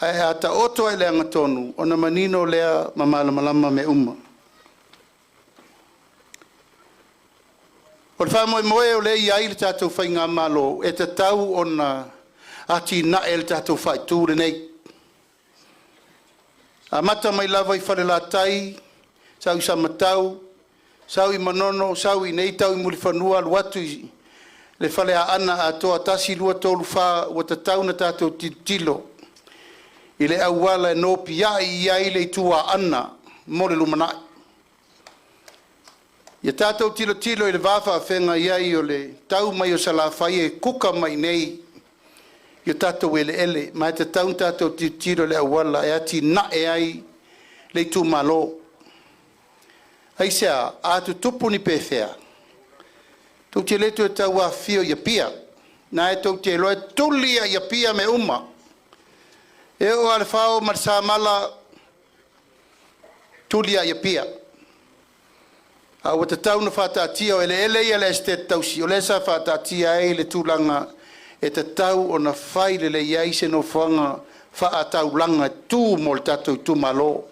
Ae a taoto lava i le agatonu, ona manino lea ma malamalama mea uma. O le faamoemoe o lea e i ai le tatou faigamalo, e tatau ona atinae le tatou faaitu lenei. Amata mai lava i Falelatai, sau i Samatau, sau i Manono, sau i inei tau i Mulifanua, alu atu i le Faleaana atoa, 1, 2, 3, 4, ua tatau ona tatou tilotilo i le auala e nopiai i ai le itu Aana mo le lumanai. Ia tatou tilotilo i le va faafeagai ai o le tau mai o Salafai e kuka mai nei i o tatou eleele, ma e tatau ona tatou tilotilo i le auala e atinae ai le itumalo. Aisea? A tutupu ni pefea, tou te le toe tau afifio i Apia, na e tou te iloa e tuli lava i Apia mea uma. E oo lava i le fao ma le samala, tuli lava i Apia. A ua tatau ona faataatia, o eleele ia a le Esetete Tausi, o lea sa faataatia ai le tulaga e tatau ona fai lelei ai se nofoaga faataulaga e tu mo le tatou itumalo,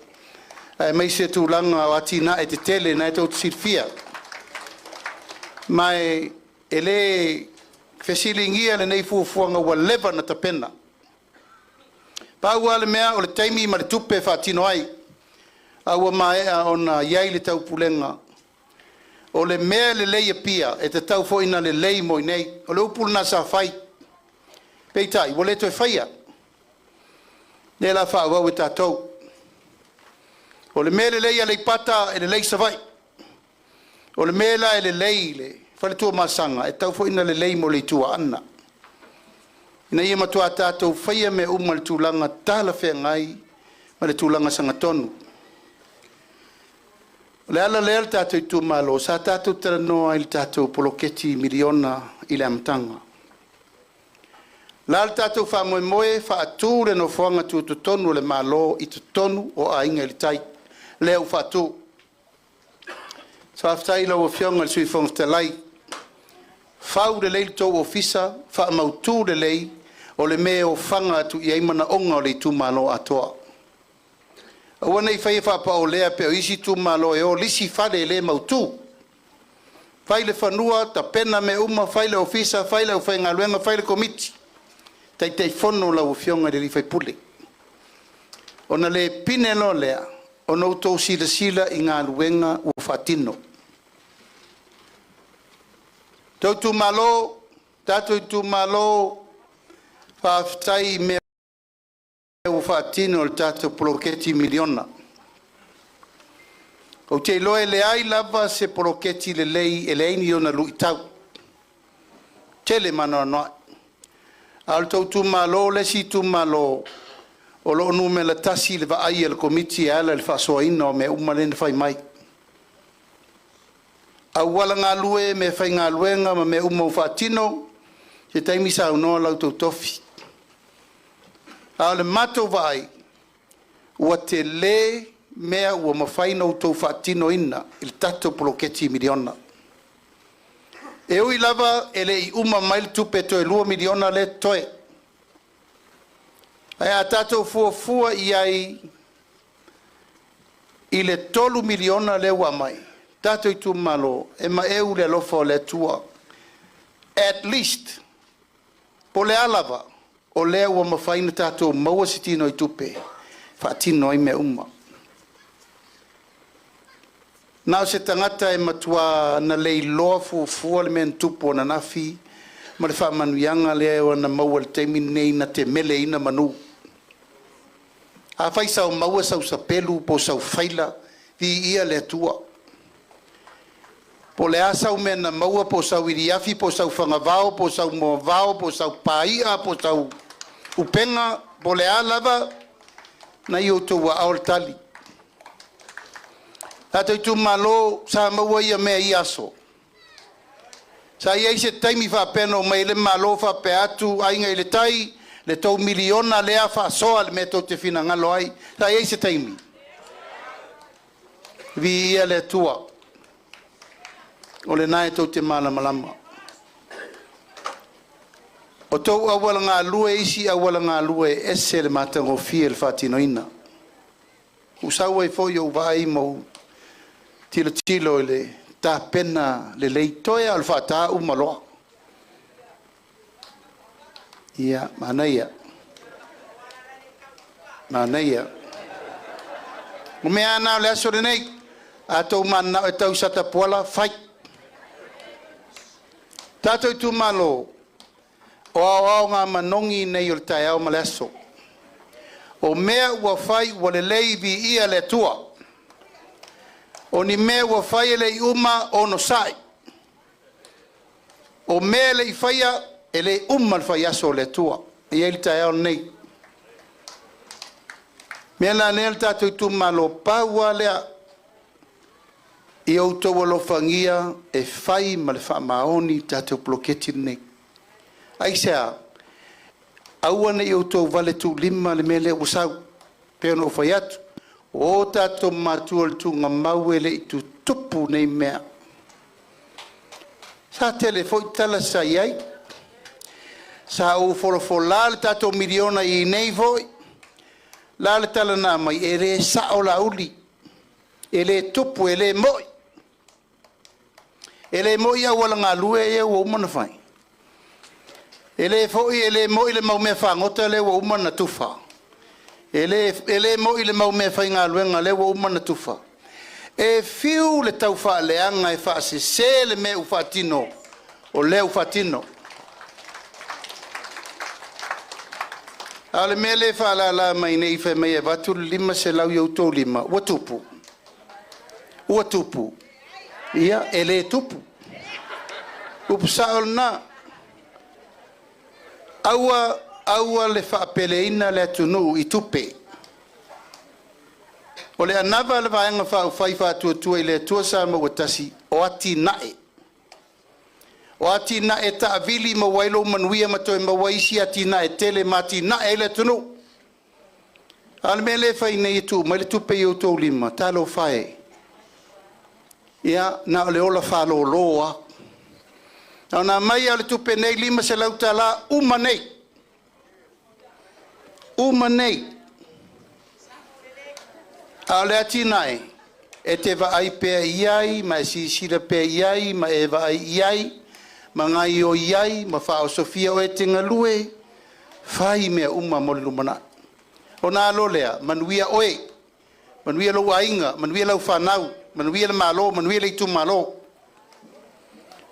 aemaise tulaga o atinae tetele na tou te silafia. Ma e le fesiligia lenei fuafuaga ua leva ona tapena. Pau lava le mea o le taimi ma le tupe e faatino ai, a ua maea ona i ai le taupulega. O le mea e lelei i Apia, e tatau foi ona lelei mo i inei. O le upu lena sa fai, peitai ua le toe faia. Lea o le a faaauau e tatou. O le mea e lelei i Aleipata, e lelei i Savaii. O le mea la e lelei i le fale Tuamasaga, e tatau foi ona lelei mo le Itu Aana, ina ia matua tatou faia mea uma i le tulaga talafeagai ma le tulaga sagatonu. O le ala lea le tatou itumalo sa tatou talanoa i le tatou poloketi miliona i le amataga. O le a le tatou faamoemoe e faatu le nofoaga tutotonu o le Malo i totonu o Aiga i le Tai, lea ua faatu. Faafetai i lau Afioga i le Sui Fofoga Fetalai, fau lelei le tou ofisa, faamautu lelei, o le mea e ofaga atu i ai manaoga o le itumalo atoa. Aua ne i faia faapaolea pei o isi itumalo e o lisi fale e le mautu. Fai le fanua, tapena mea uma, fai le ofisa, fai le aufaigaluega, fai le komiti, Taitaifono lau Afioga i le sui usufono. Ona le pine loa lea ona outou silasila i galuega ua faatino. Tou itumalo, tatou itumalo, faafetai i mea ua faatino i le tatou poloketi miliona. Ou te iloa e leai lava se poloketi lelei e leai ni ona luitau, tele ma anoanoai. A o le tou itumalo le isi itumalo o lo o numera tasi i le vaai a le Komiti e ala i le faasoaina o mea uma lea na fai mai. Auala galue, meafaigaluega ma mea uma ua faatino, se taimi saunoa la outou tofi. A o le matou vaai, ua tele mea ua mafai ona outou faatinoina i le tatou poloketi miliona. E ui lava e le i uma mai le tupe toe $2 miliona lea e totoe. Ae a tatou fuafua i ai i le $3 miliona lea ua aumai, tatou itumalo, e maeu le alofa o le Atua. At least, po o le a lava, o lea ua mafai ona tatou maua se tinoitupe e faatino ai mea uma. Na o se tagata e matua na leiloa fuafua le mea na tupu ananafi ma le faamanuiaga lea na maua i le taimi lenei na te meleina manu. Afai sa maua sau sapelu po o sau faila, viia le Atua. Po o le a sau mea na maua, po o sau iliafi, po o sau fagavao, po o sau moavao, po o sau paia, po o sau upega, po o le a lava, na i outou aao le tali. Tatou itumalo sa maua ia mea i ia aso. Sa i ai se taimi faapea na omai ai le Malo faapea atu, Aiga i le Tai, le tou miliona lea faasoa le mea tou te finagalo ai. Sa i ai se taimi? Viia le Atua. O lena e tou te malamalama. O tou auala galue, isi auala galue e ese le matagofie i le faatinoina. Ua sau ai foi ou vaai ma ou tilotilo i le tapena lelei, toe lava o le faata uma loa. Ia, manaia. Manaia. O mea lava na o le aso lenei. A outou mananao e tau i Satapuala, fai. Tatou itumalo, o aoaoga manogi nei o le taeao ma le aso. O mea ua fai ua lelei, viia le Atua. O ni mea ua fai e le i uma onosai. O mea e le i faia e le uma le faiaso o le Atua. E i ai le taeao lenei. Mea la lea le tatou itumalo pau lava lea ia outou alofagia e fai ma le faamaoni le tatou poloketi lenei. Aisea? Aua ne i outou valetuulima le mea lea ua sau. Pei ona ou fai atu, ua o tatou matua i le tuugamau e le i tutupu nei mea. Sa tele foi tala sa i ai, sa ou folafola le tatou miliona i inei foi, o le a le tala na aumai? E le sao Laauli, e le tupu, e le moi. E le moi auala galue ia ua uma ona fai. E le foi e le moi le mau mea fagota lea ua uma ona tufa. E le moi le mau mea faigaluega lea ua uma ona tufa. E fiu le taufaaleaga e faasese le mea ua faatino, o lea ua faatino. A o le mea lea e faalala mai nei fai mai e avatu le $500 i outou lima, ua tupu? Ua tupu? Ia, e le tupu. Upu sao lena. Aua aua le faapeleina le atunuu i tupe. O le anava a le Vaega Faaupufai Faatuatua i le Atua Samoa ua Tasi, o atinae. O atinae e taavili maua ai lou manuia ma toe maua ai isi atinae e tele ma atinae ai le atunuu. A o le mea lea e fai nei e tuu mai le tupe i outou lima, talofa e, ia na o le ola faalolo lava. Na ona aumai lava o le tupe nei $500 uma nei, uma nei. A o le atinae, e te vaai pea i ai ma e silasila pea i ai ma e vaai i ai ma gaoioi ai ma faaosofia oe e te galue, fai mea uma mo le lumanai. Ona alo lea, manuia oe, manuia lou aiga, manuia lau fanau, manuia le Malo, manuia le itumalo. O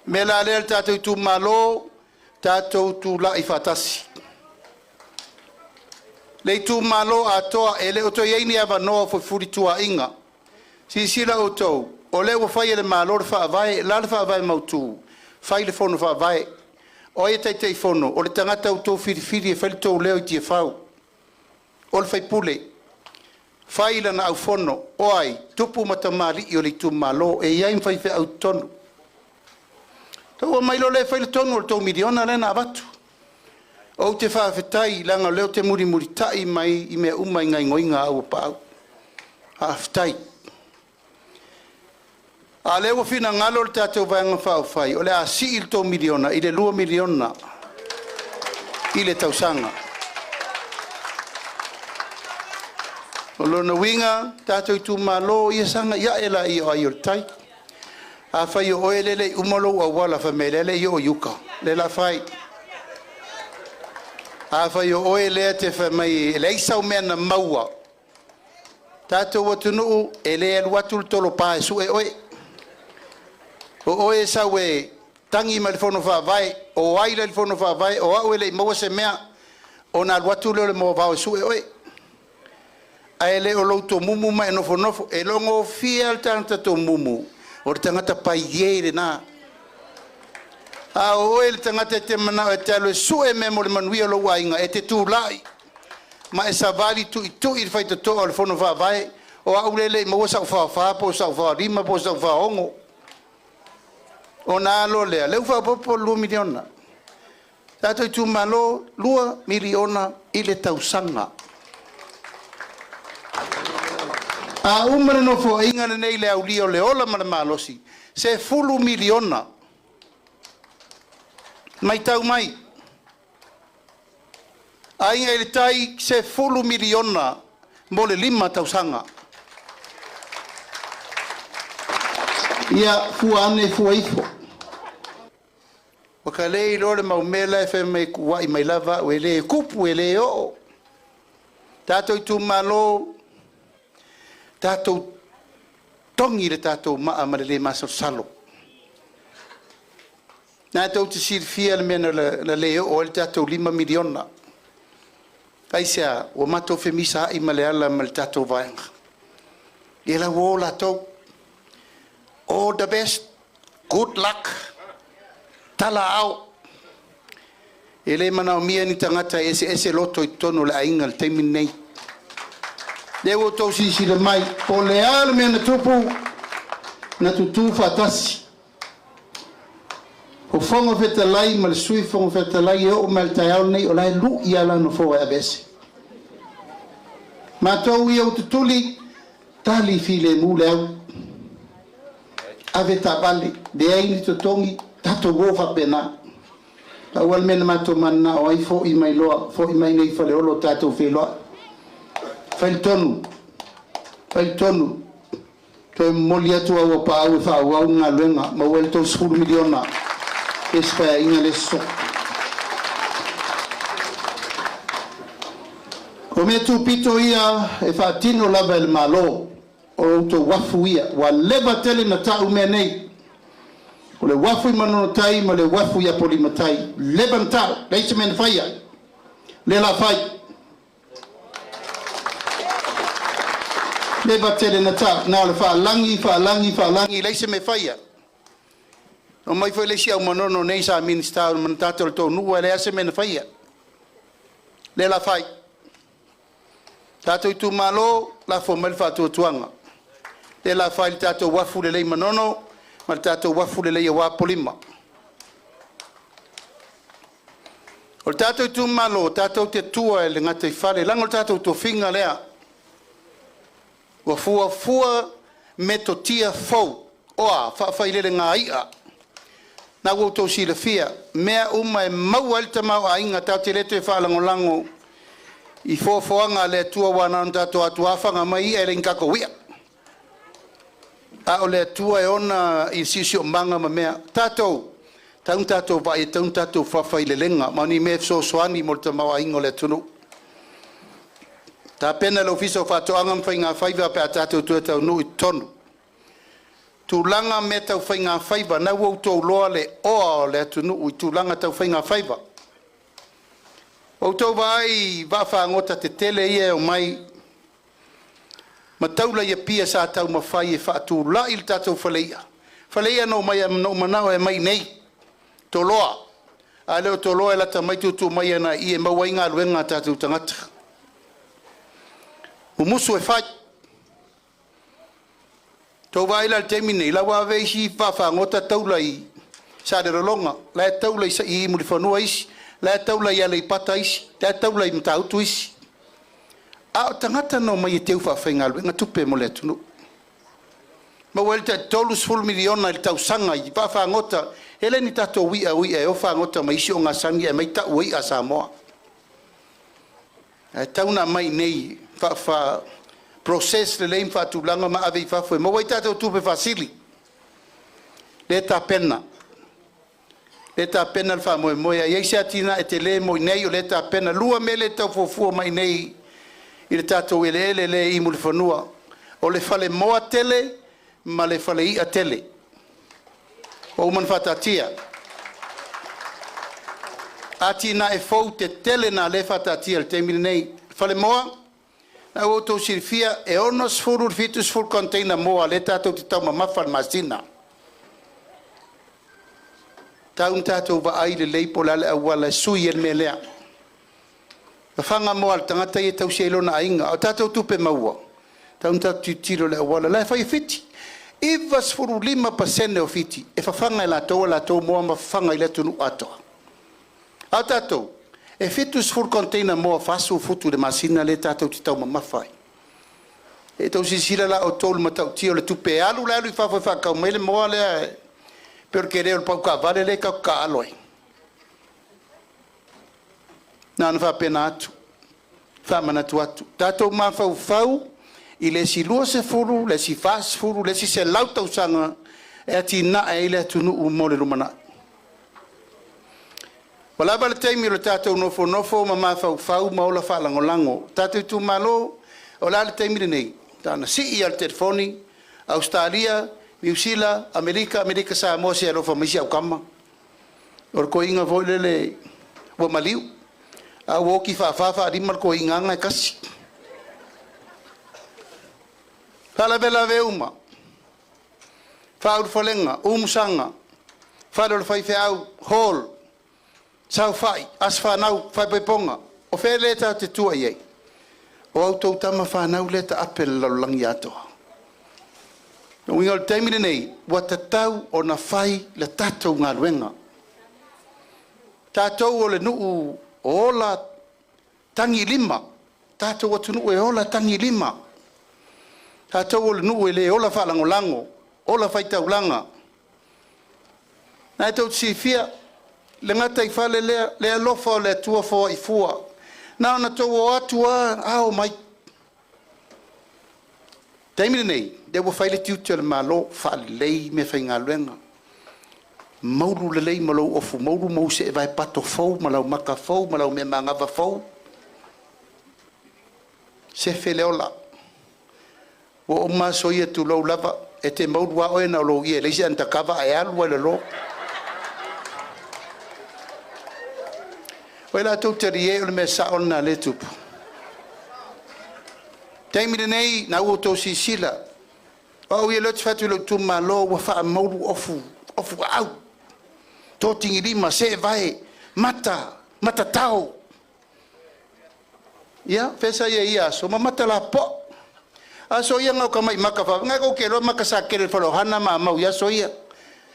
le mea la lea le tatou itumalo, tatou tulai faatasi. Le itumalo atoa, e le o toe i ai ni avanoa o fefulituaa'iga. Silasila outou, o lea ua fai e le Malo le faavae, o le a le faavae mautu? Fai le fono faavae. O ai e Taitaifono? O le tagata ua outou filifili e fai le tou leo i Tiafau, o le faipule. Fai lana aufono, o ai? Tupu ma tamalii o le itumalo e i ai ma faifeau i totonu. Tou omai loa lea e fai le tonu o le tou miliona lea na avatu. Ou te faafetai leaga o lea ou te mulimulita'i mai i mea uma i gaoioiga a Auuapaau. Faafetai. A o lea ua finagalo le tatou Vaega Faaupufai o le a sii le tou miliona i le $2 miliona i le tausaga. O lona uiga tatou itumalo, ia sagai ae laia o ai o le tai. Afai o oe lea e le i uma lou auala fai mai o lea e le i oo i uka, lea o le a fai. Afai o oe lea e te fai mai e leai sau mea na maua, tatou atunuu e le alu atu le tolopa e sue oe. O oe e sau e tagi mai le fono faavae, o ai la i le fono faavae, o au e le i maua se mea, ona alu atu lea o le moavao e sue oe. Ae le o lou tomumu ma e nofonofo. E logofie lava le tagata tomumu, o le tagata paiē lena. A o oe le tagata e te manao e te alu e sue mea mo le manuia o lou aiga, e te tulai ma e savali tuitui le faitotoa o le fono faavae, o au lea e le i maua sau 44 po o sau 45 po o sau 46. Ona alo lea, lea ua faaopoopo le $2 miliona. Tatou itumalo, $2 miliona i le tausaga. A uma le nofoaiga lenei i le aulia o le ola ma le malosi, $10 miliona. Matau mai, Aiga i le Tai, $10 miliona mo le 5 tausaga. Ia fua ane fua ifo. Ua ta le iloa le mau mea la e fai mai e tuuai mai lava au e le tupu e le oo. Tatou itumalo, tatou togi le tatou maa ma le le masalosalo. Na tou te silafia le mea na le oo ai le tatou $5 miliona. Aisea? Ua matou femisaai ma Leala ma le tatou vaega. Ia la ua o latou. All the best, good luck, tala ao. E le manaomia ni tagata e eseese loto i totonu o le aiga i le taimi lenei. Lea ua outou silasila mai, po o le a le mea na tupu, na tutū faatasi. O Fofoga Fetalai ma le Sui Fofoga Fetalai e oo mai le taeao lenei o la e lui lava la nofoa e aveese. Matou ia ua tutuli, tali filemu le au. Ave taavale, leai ni totogi, tatou o faapena. Pau lava le mea na matou mananao ai, foi mai loa, foi mai nei i Faleolo tatou feiloai. Fai le tonu, fai le tonu, toe momoli atu au apaau e faaauau le galuega, maua ai le $30 miliona i isi paeaiga le isi. O mea tupito ia e faatino lava e le Malo, o outou uafu ia, ua leva tele na tau mea nei. O le uafu i Manono-tai ma le uafu i Apolima-tai, leva na tau, leai se mea na faia, lea la fai. Leva tele na tau, na o le faalagi, faalagi, faalagi, leai se mea faia. Na omai foi le isi au Manono nei sa Minisita o le manatata o le tou nuu ae leai lava se mea na faia. Lea la fai. Tatou itumalo, lafo mai le faatuatuaga. Lea la fai le tatou uafu lelei i Manono ma le tatou uafu lelei aua Apolima. O le tatou itumalo, tatou te tua i le gataifale, leaga o le tatou tofiga lea. Ua fuafua metotia fou, oa faafailelega i'a. Na ua outou silafia, mea uma e maua ai le tamaoaiga, tatou te le toe faalagolago i foafoaga a le Atua, aua na ona tatou o atu lava faga mai i'a, e le ni tatou i'a. A o le Atua e ona i le siosiomaga ma mea. Tatou, tau ina tatou vaai e tataua ona tatou faafailelega, ma o ni mea e fesoasoani mo le tamaoaiga o le atunuu. Tapena e le Ofisa o Faatoaga ma Faiga Faiva pe a tatou toe taunuu i totonu. Tulaga mea tau faiga faiva, na ua outou iloa le oa o le atunuu i tulaga tau faiga faiva. Ua outou vaai i vaafagota tetele ia e omai ma taula i Apia sa taumafai e faatulai le tatou fale i'a. Fale i'a na ou manao e aumai i inei, Toloa, a le o Toloa e lata mai tutu mai ana i e maua ai galuega a tatou tagata. Mumusu e fai. Tou vaai la i le taimi nei, la ua ave isi vaafagota taula i Salelologa, la e taula i Mulifanua isi, la e taula i Aleipata isi, la e taula i Matautu isi. A o tagata na omai e teu faafaigaluega tupe mo le atunuu. Maua ai le tai $30 miliona i le tausaga i vaafagota. E le ni tatou i'a o i'a e o fagota mai isi ogasami ae aumai tau o i'a a Samoa. Ae tau ona aumai i inei faa process lelei ma faatulaga ma ave i fafo e maua ai tatou tupe faasili. Lea e tapena, lea e tapena le faamoemoe. A i ai se atinae tele mo i inei, o lea e tapena. Lua mea lea e tau fuafua mai i inei i le tatou eleele lea i Mulifanua, o le falemoa tele ma le fale i'a tele. Ua uma ona faataatia. Atinae fou tetele na lea e faataatia i le taimi lenei. Falemoa, na ua outou silafia e 60 i le 70 container moa lea tatou te taumamafa i le masina. Tau ina tatou vaai lelei po o le a le auala e sui ai le mea lea. Fafaga moa a le tagata ia e tausi ai lona aiga. A o tatou tupe maua, tau ina tatou tilotilo i le auala la e fai e Fiti. 95% o Fiti e fafaga e latou a latou moa ma fafaga i le atunuu atoa. A o tatou, e 70 container moa 40 futu i le masina lea tatou te taumamafa ai. E tau silasila la outou i le matautia o le tupe e alu le alu i fafo e faatau mai le moa lea e pei o le tele o le pau taavale lea tatou te taaalo ai. Na ona faapena atu, faamanatu atu. Tatou mafaufau i le isi 20, le isi 40, le isi 100 tausaga e atinae ai le atunuu mo le lumanai. Ua lava le taimi o le tatou nofonofo ma mafaufau ma ola faalagolago. Tatou itumalo, o le a le taimi lenei? Na ona sii lava o le telefoni, Ausetalia, Niu Sila, Amerika, Amerika Samoa, se i alofa mai si au tama. O le toeaina foi lele ua maliu, a ua oti faafa faalima le toeaina aga e tasi. Faalavelave uma. Faaulufalega, Umusaga, Fale o le Faifeau, Hall, Saofai, Aso Fanau, Faaipoipoga. O fea lea tatou te tua i ai? O a outou tama fanau lea taape i le lalolagi atoa. O lona uiga o le taimi lenei, ua tatau ona fai le tatou galuega. Tatou o le nuu o ola tagilima, tatou atunuu e ola tagilima. Tatou o le nuu e le ola faalagolago, ola faitaulaga. Na e tou te silafia le gataifale lea, le alofa o le Atua foai fua. Na ona outou o atu lava ao mai. Taimi lenei, lea ua fai le tiute o le Malo, faalelei meafaigaluega, maulu lelei ma lou ofu maulu ma ou seevae pato fou ma lau maka fou ma lau mea magava fou. Sefe le ola. Ua uma aso ia, tulou lava, e te maulu lava oe na o lou ie e leai se undercover ae alu lava i lalo. O ai la outou talie o le mea sao lena lea e tupu? Taimi lenei na ua outou silasila, o au ia lea ou te fai atu i lou itumalo, ua faamaulu ofu, ofu aau, totigilima, seevae, mata, matatao. Ia, fesa ia ia aso, ma mata lapoa. Aso ia ngau ka mai maka fa, ngai ko ke lo maka sa kele falo hana ma mau ia so ia.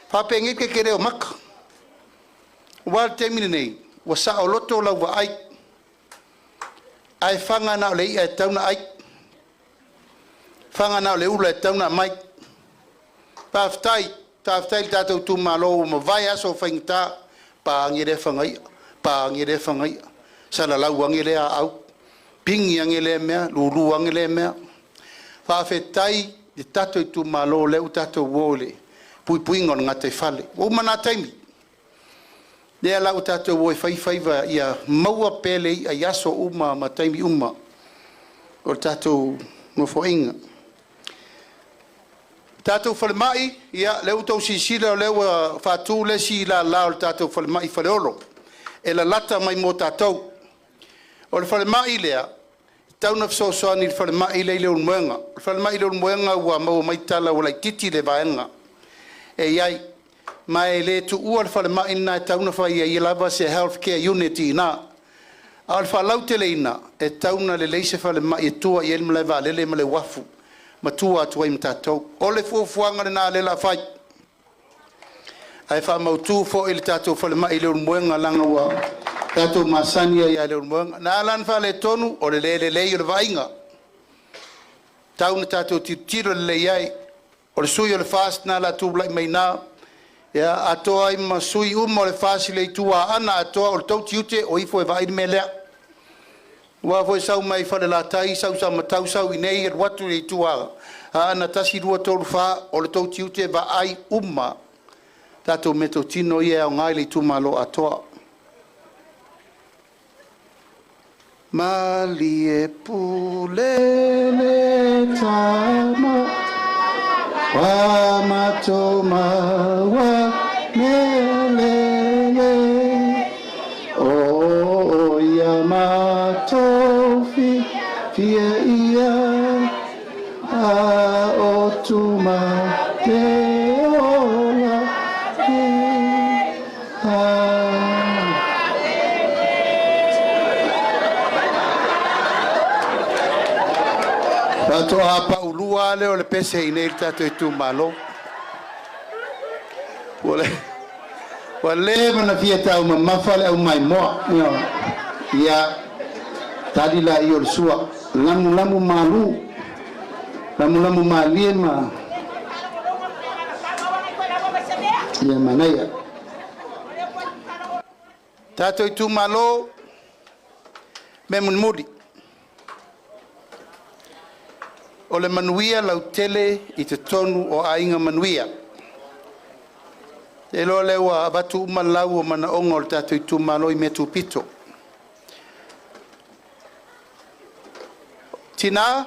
Fa pe ngi ke kele o maka. Ua le taimi lenei, ua saoloto lau vaai. Ae faga na o le i'a e tatau ona ai, faga na o le ula e tatau ona aumai. Faafetai, faafetai i le tatou itumalo ua mavae aso o faigata, pa age lea fagaia, pa age lea fagaia, salalau age lea aau, pigi age lea mea, lulu age lea mea. Faafetai i tatou itumalo lea ua tatou o i le puipuiga o le gataifale. Ua uma na taimi. Lea la ua tatou o e fai faiva ia maua pea le i'a i aso uma ma taimi uma o le tatou nofoaiga. Tatou falemai, ia, lea ua outou silasila o lea ua faatu le isi lala o le tatou falemai i Faleolo, e lalata mai mo tatou. O le falemai lea, e tatau ona fesoasoani i le falemai lea i Leulumoega. O le falemai i Leulumoega ua maua mai tala ua laitiiti le vaega e i ai, ma e le tuua le falemai lena, e tatau ona fai ai lava se health care unit i ina. A o le faalauteleina, e tatau ona lelei se falemai e tua i ai le malae vaalele ma le uafu ma tua atu ai ma tatou. O le fuafuaga lena lea o le a fai. Ae faamautu foi le tatou falemai i Leulumoega leaga ua tatou masani ai ia Leulumoega. Na ala ona faaletonu, o le le lelei o le vaaiga. Tau ona tatou tilotilo lelei ai. O le sui o le FAST na o le a tulai mai ina, ia, atoa ai ma sui uma o le FAST i le itu Aana atoa, o le tou tiute o ifo e vaai le mea lea. Aua foi sau mai Falelatai, sau Samatau, sau i inei, alu atu i le itu Aana 1, 2, 3, 4, o le tou tiute vaai uma tatou meatotino ia e aoga i le itumalo atoa. Malie pule le tama wa mato maua mea lelei o ia matou fia ia a o tuma te ola nei. Faatoa paulua lea o le pese i nei le tatou itumalo. Ua leva ona fia taumamafa le aumaimoa. Ia, tali laia o le sua, lamulamu malu, lamulamu malie ma ia manaia. Tatou itumalo, mea mulimuli. O le manuia lautele i totonu o aiga manuia. Te iloa lea ua avatu uma lau o manaoga o le tatou itumalo i mea tupito. Tina,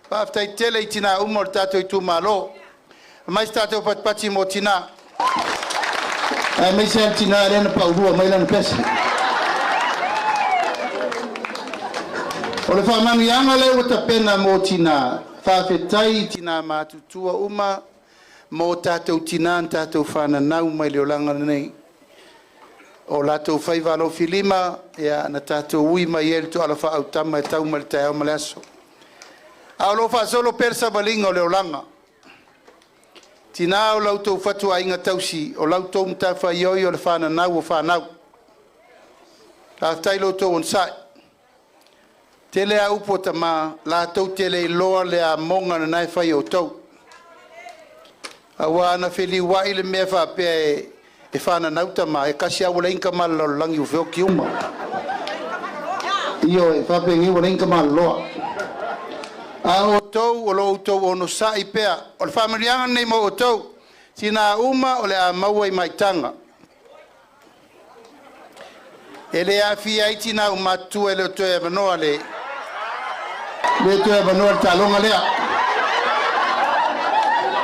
faafetai tele i tina uma o le tatou itumalo. Aumai se tatou patipati mo tina. Aemaise le tina lea na paulua mai lana pese. O le faamanuiaga lea ua tapena mo tina, faafetai i tina matutua uma Mo tatou tinā na tatou fananau mai le olaga lenei. O latou faiva alofilima ia na tatou ui mai ai le toala faaautama e tau mai le taeao ma le aso. A o lo o faasolo pea le savaliga o le olaga. Tinā o la outou fatuaiga tausi, o la outou matafaioi o le fananau o fanau. Faafetai i lo outou onosai. Tele lava upu a tama, latou te le iloa le amoga lena e fai e outou. Aua ana feliuai le mea faapea e fananau tama, e tasi lava ua leai ni tama o le lalolagi ua feoti uma. Ioe, faapenei ua leai ni tamaloa. A o outou o lo o outou onosai pea. O le faamanuiaga lenei mo outou, tina uma o le a maua i maitaga. E le aafia ai tinā ua matutua e le o toe avanoa le le toe avanoa le taaloga lea.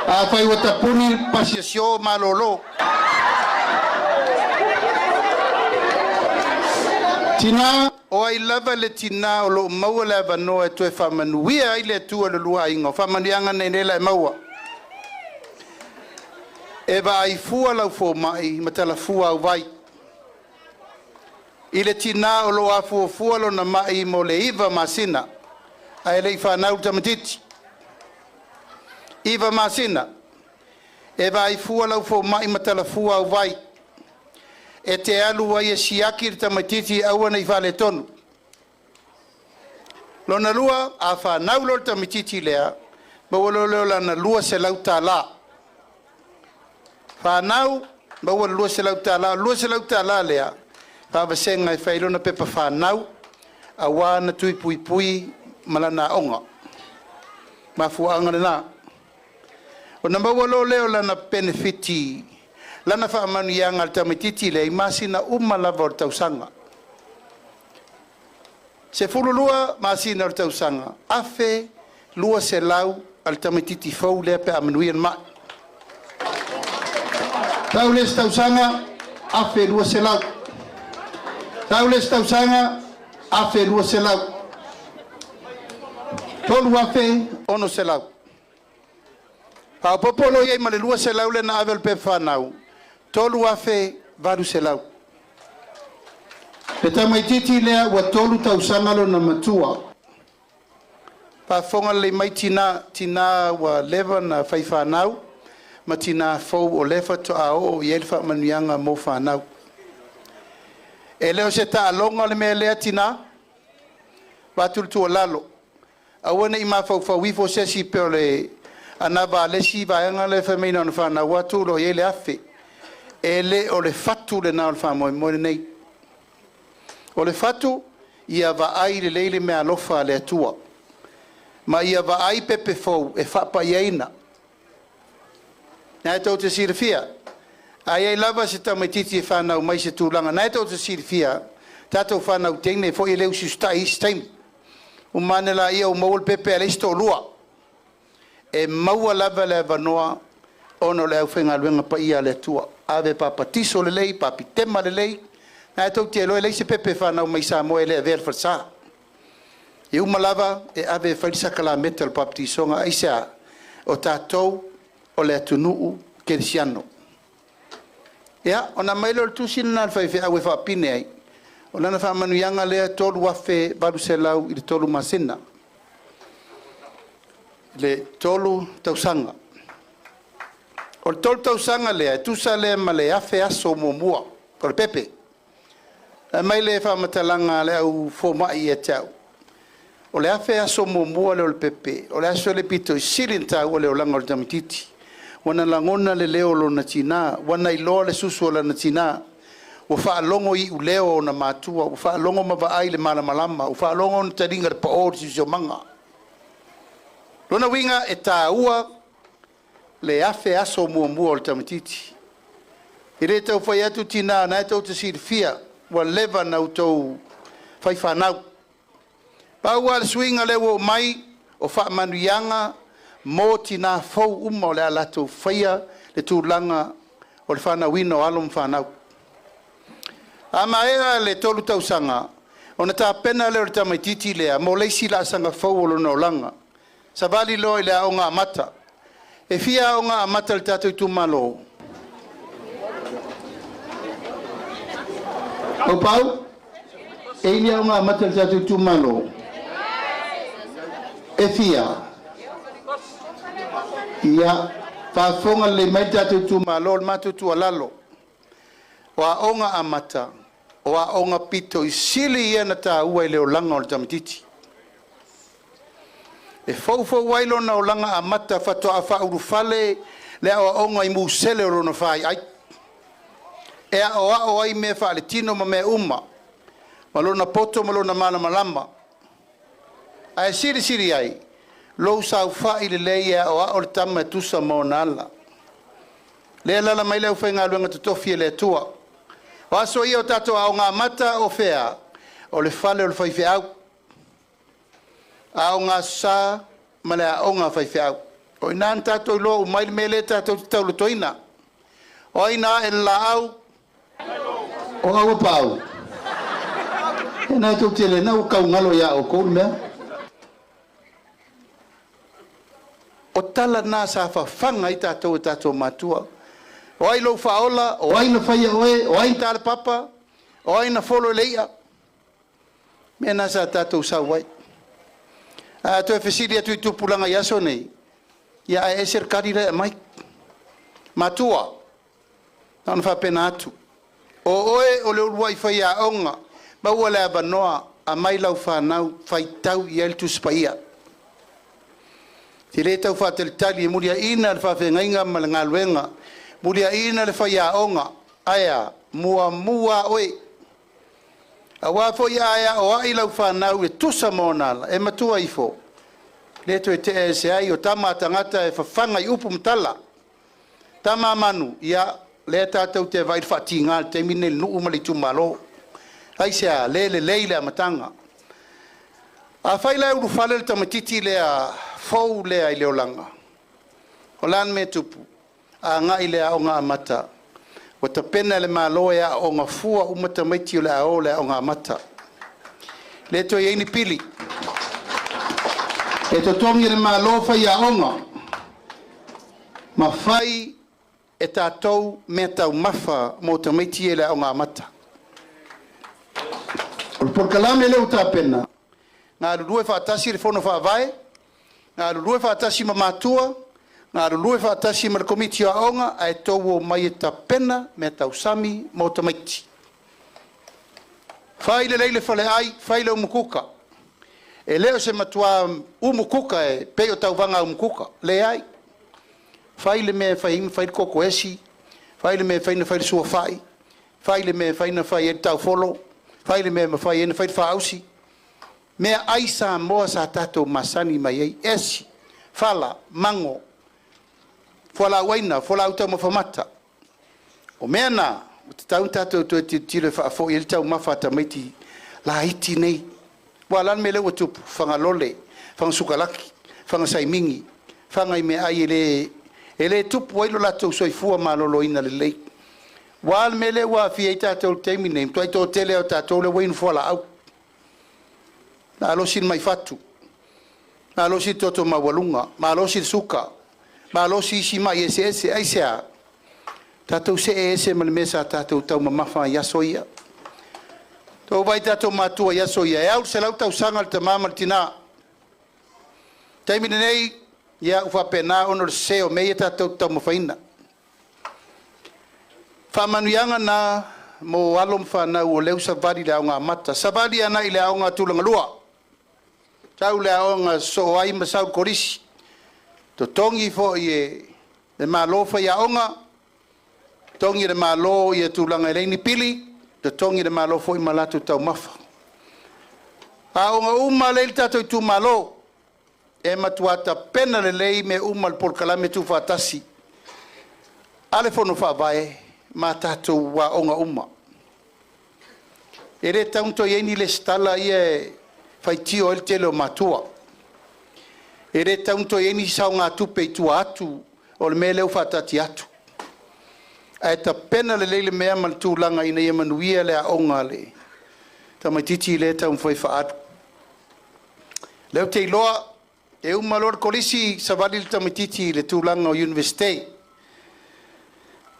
Afai ua tapuni pasiasio malolo. Tinā, o ai lava le tinā o lo o maua le avanoa e toe faamanuia ai le Atua i le lua aiga, o faamanuiaga nei lea e maua. E vaai fua lau fomai ma talafua au vai. I le tinā o lo o afuafua lona mai mo le 9 masina, ae le i fanau le tamaitiiti. 9 masina. E vaai fua lau fomai ma talafua au vai. E te alu ai e siaki le tamaitiiti aua ne i faaletonu. Lona lua, a fanau loa le tamaitiiti lea, maua loa lea o lana $200. Fanau, maua le $200. O le $200 lea, faavasega e fai ai lona pepa fanau, aua na tui puipui ma lana aoga. Mafuaaga lena. Ona maua loa lea o lana penefiti, lana faamanuiaga a le tamaitiiti lea i masina uma lava o le tausaga. 12 masina o le tausaga, $1,200 a le tamaitiiti fou lea pe a manuia le mai. Tau le isi tausaga, $1,200. Tau le isi tausaga, $1,200. $3,600. Faaopoopo loa i ai ma le 200 lea na ave o le pepa fanau, $3,800. Le tamaitiiti lea ua 3 tausaga lona matua. Faafofoga lelei mai tinā, tinā ua leva na fai fanau ma tinā fou o lea faatoa oo i ai le faamanuiaga mo fanau. E le o se taaloga le mea lea tinā, avatu le tuualalo. Aua ne i mafaufau ifo se isi pei o le anava a le isi vaega lea e fai mai na ona fanau atu o lo o i ai le 1,000. E le o le fatu lena o le faamoemoe lenei. O le fatu, ia vaai lelei le meaalofa a le Atua. Ma ia vaai pepe fou e faapaiaina. Na e tou te silafia, a i ai lava se tamaitiiti e fanau mai i se tulaga, na e tou te silafia, tatou fanau teine foi e le usiusitai i isi taimi. Uma ane laia ua maua le pepe ae leai se toalua. E maua lava le avanoa ona o le aufaigaluega paia a le Atua. Ave papatiso lelei, papitema lelei. Na e tou te iloa e leai se pepe e fanau mai Samoa e le avea i le falesa. E uma lava e ave e fai le sakalameta o le papatisoga. Aisea? O tatou o le atunuu kerisiano. Ia, ona aumai lea o le tusi lena a le faifeau e faapine ai, o lana faamanuiaga lea $3,800 i le 3 masina, le 3 tausaga. O le 3 tausaga lea, e tusa lea ma le 1,000 aso muamua o le pepe. Aumai le faamatalaga a le au fomai ia te au. O le 1,000 aso muamua lea o le pepe, o le aso le pito i sili ona taua i le olaga o le tamaitiiti. Ua na lagona le leo o lona tinā, ua na iloa le susu o lana tinā, ua faalogo i iuleo o ona matua, ua faalogo ma vaai i le malamalama, ua faalogo ona taliga i le pao o le siosiomaga. Lona uiga e taua le 1,000 aso muamua o le tamaitiiti. E le tau fai atu tinā, na e tou te silafia, ua leva na outou fai fanau. Pau lava le suiga lea ua oo mai, o faamanuiaga mo tinā fou uma o le a latou faia le tulaga o le fanauina o alo ma fanau. A maea le 3 tausaga, ona tapena lea o le tamaitiiti lea mo le isi laasaga fou o lona olaga. Savali loa i le aoga amata. E fia aoga amata a le tatou itumalo? Aupau? E i ai ni aoga amata a le tatou itumalo? E fia? Ia, faafofoga lelei mai le tatou itumalo, o le matou tuualalo, o aoga amata, o aoga pito i sili ia ona taua i le olaga o le tamaitiiti. E foufou ai lona olaga amata faatoa faaulufale le aoaoga i musele o lona faiai. E aoao ai mea faaletino ma mea uma, ma lona poto ma lona malamalama. Ae silisili ai, lou saofai lelei e aoao le tama e tusa ma ona ala. Lea e alaala mai le aufaigaluega totofi a le Atua. O aso ia o tatou aoga amata o fea? O le fale o le faifeau. Aoga Aso Sa ma le aoga a faifeau. O i ina na tatou iloa uma ai le mea lea tatou te tauletoina. O ai na ae i le laau? O Auapaau. E na tou te le na ua kaugalo ia oukou le mea. O tala na sa fafaga ai tatou e tatou matua. O ai lou faaola, o ai na faia oe, o ai na ta le papa, o ai na folo i le i'a. Mea na sa tatou sau ai. A toe fesili atu i tupulaga i aso nei, ia ae ese le kali la e aumai. Matua, na ona faapena atu. O oe o le uluai faiaoga, maua le avanoa, aumai lau fanau, faitau i ai le Tusi Paia. Te le tau faatalitali e muliaina le faafeagaiga ma le galuega, muliaina le faiaoga, ae a, muamua lava oe. Aua foi a e aoai lau fanau e tusa ma ona ala, e matua ifo, le toe tea ese ai, o tama a tagata e fafaga i upu ma tala. Tama a manu, ia, lea tatou te vaai i le faatiga i le taimi lenei i le nuu ma le itumalo. Aisea? Le lelei le amataga. Afai la e ulufale le tamaitiiti lea fou lea i le olaga, o le a le mea e tupu? Agai i le aoga amata, ua tapena e le Malo e aooga fua uma tamaiti o le a o i le aoga amata. E le toe i ai ni pili. E totogi e le Malo faiaoga ma fai e tatou mea taumafa mo tamaiti ia i le aoga amata. O le polokalame lea ua tapena, galulue faatasi le Fono Faavae, galulue faatasi ma matua, galulue faatasi ma le Komiti o Aoga, ae tou omai e tapena mea tausami mo tamaiti. Fai lelei le faleai, fai le umukuka. E le o se matua umukuka e pei o tauvaga umukuka, leai. Fai le mea e fai ai ma fai le koko esi, fai le mea e fai na fai le suafai, fai le mea e fai na fai ai le taufolo, fai le mea e mafai ai na fai le faausi. Mea ai Samoa sa tatou masani mai ai, esi, fala, mago, fualaauaina, fualaau taumafa mata. O mea na, ua tatau ona tatou toe tilotilo e faafoi ai le taumafa a tamaiti laiti nei. Aua o le a le mea lea ua tupu? Fagalole, fagasukalaki, fagasaimigi, faga i meaai e le e le tupu ai lo latou soifua maloloina lelei. Ua a le mea lea ua aafia ai tatou i le taimi lenei? Matuai toatele lava o tatou lea ua inu fualaau. Malosi le maifatu, malosi le toto maualuga, malosi le suka, malosi isi mai eseese. Aisea? Tatou see ese ma le mea sa tatou taumamafa ai i aso ia. Tou vaai i tatou matua i aso ia, e au i le 100 tausaga le tama ma le tina. Taimi lenei, ia ua faapena ona o le sese o mea ia tatou te taumafaina. Faamanuiaga na mo alo ma fanau o lea ua savali i le aoga amata, savali agai i le aoga tulagalua, sau le aoga sosoo ai ma sau le kolisi, totogi foi e le Malo faiaoga, totogi e le Malo ia tulaga e leai ni pili, totogi e le Malo foi ma latou taumafa. Aoga uma lea i le tatou itumalo, e matua tapena lelei mea uma i le polokalame tuufaatasi a le Fono Faavae ma tatou aoga uma. E le tatau ona toe i ai ni lesitala ia e faitio ai le tele o matua. E le tatau ona toe i ai ni saogatupe i tua atu o le mea lea ua faataatia atu. Ae tapena lelei le mea ma le tulaga ina ia manuia le aoga a le tamaitiiti lea e taumafai e faaalu. O lea ou te iloa E uma loa le kolisi savali le tamaitiiti i le tulaga o Iunivesite.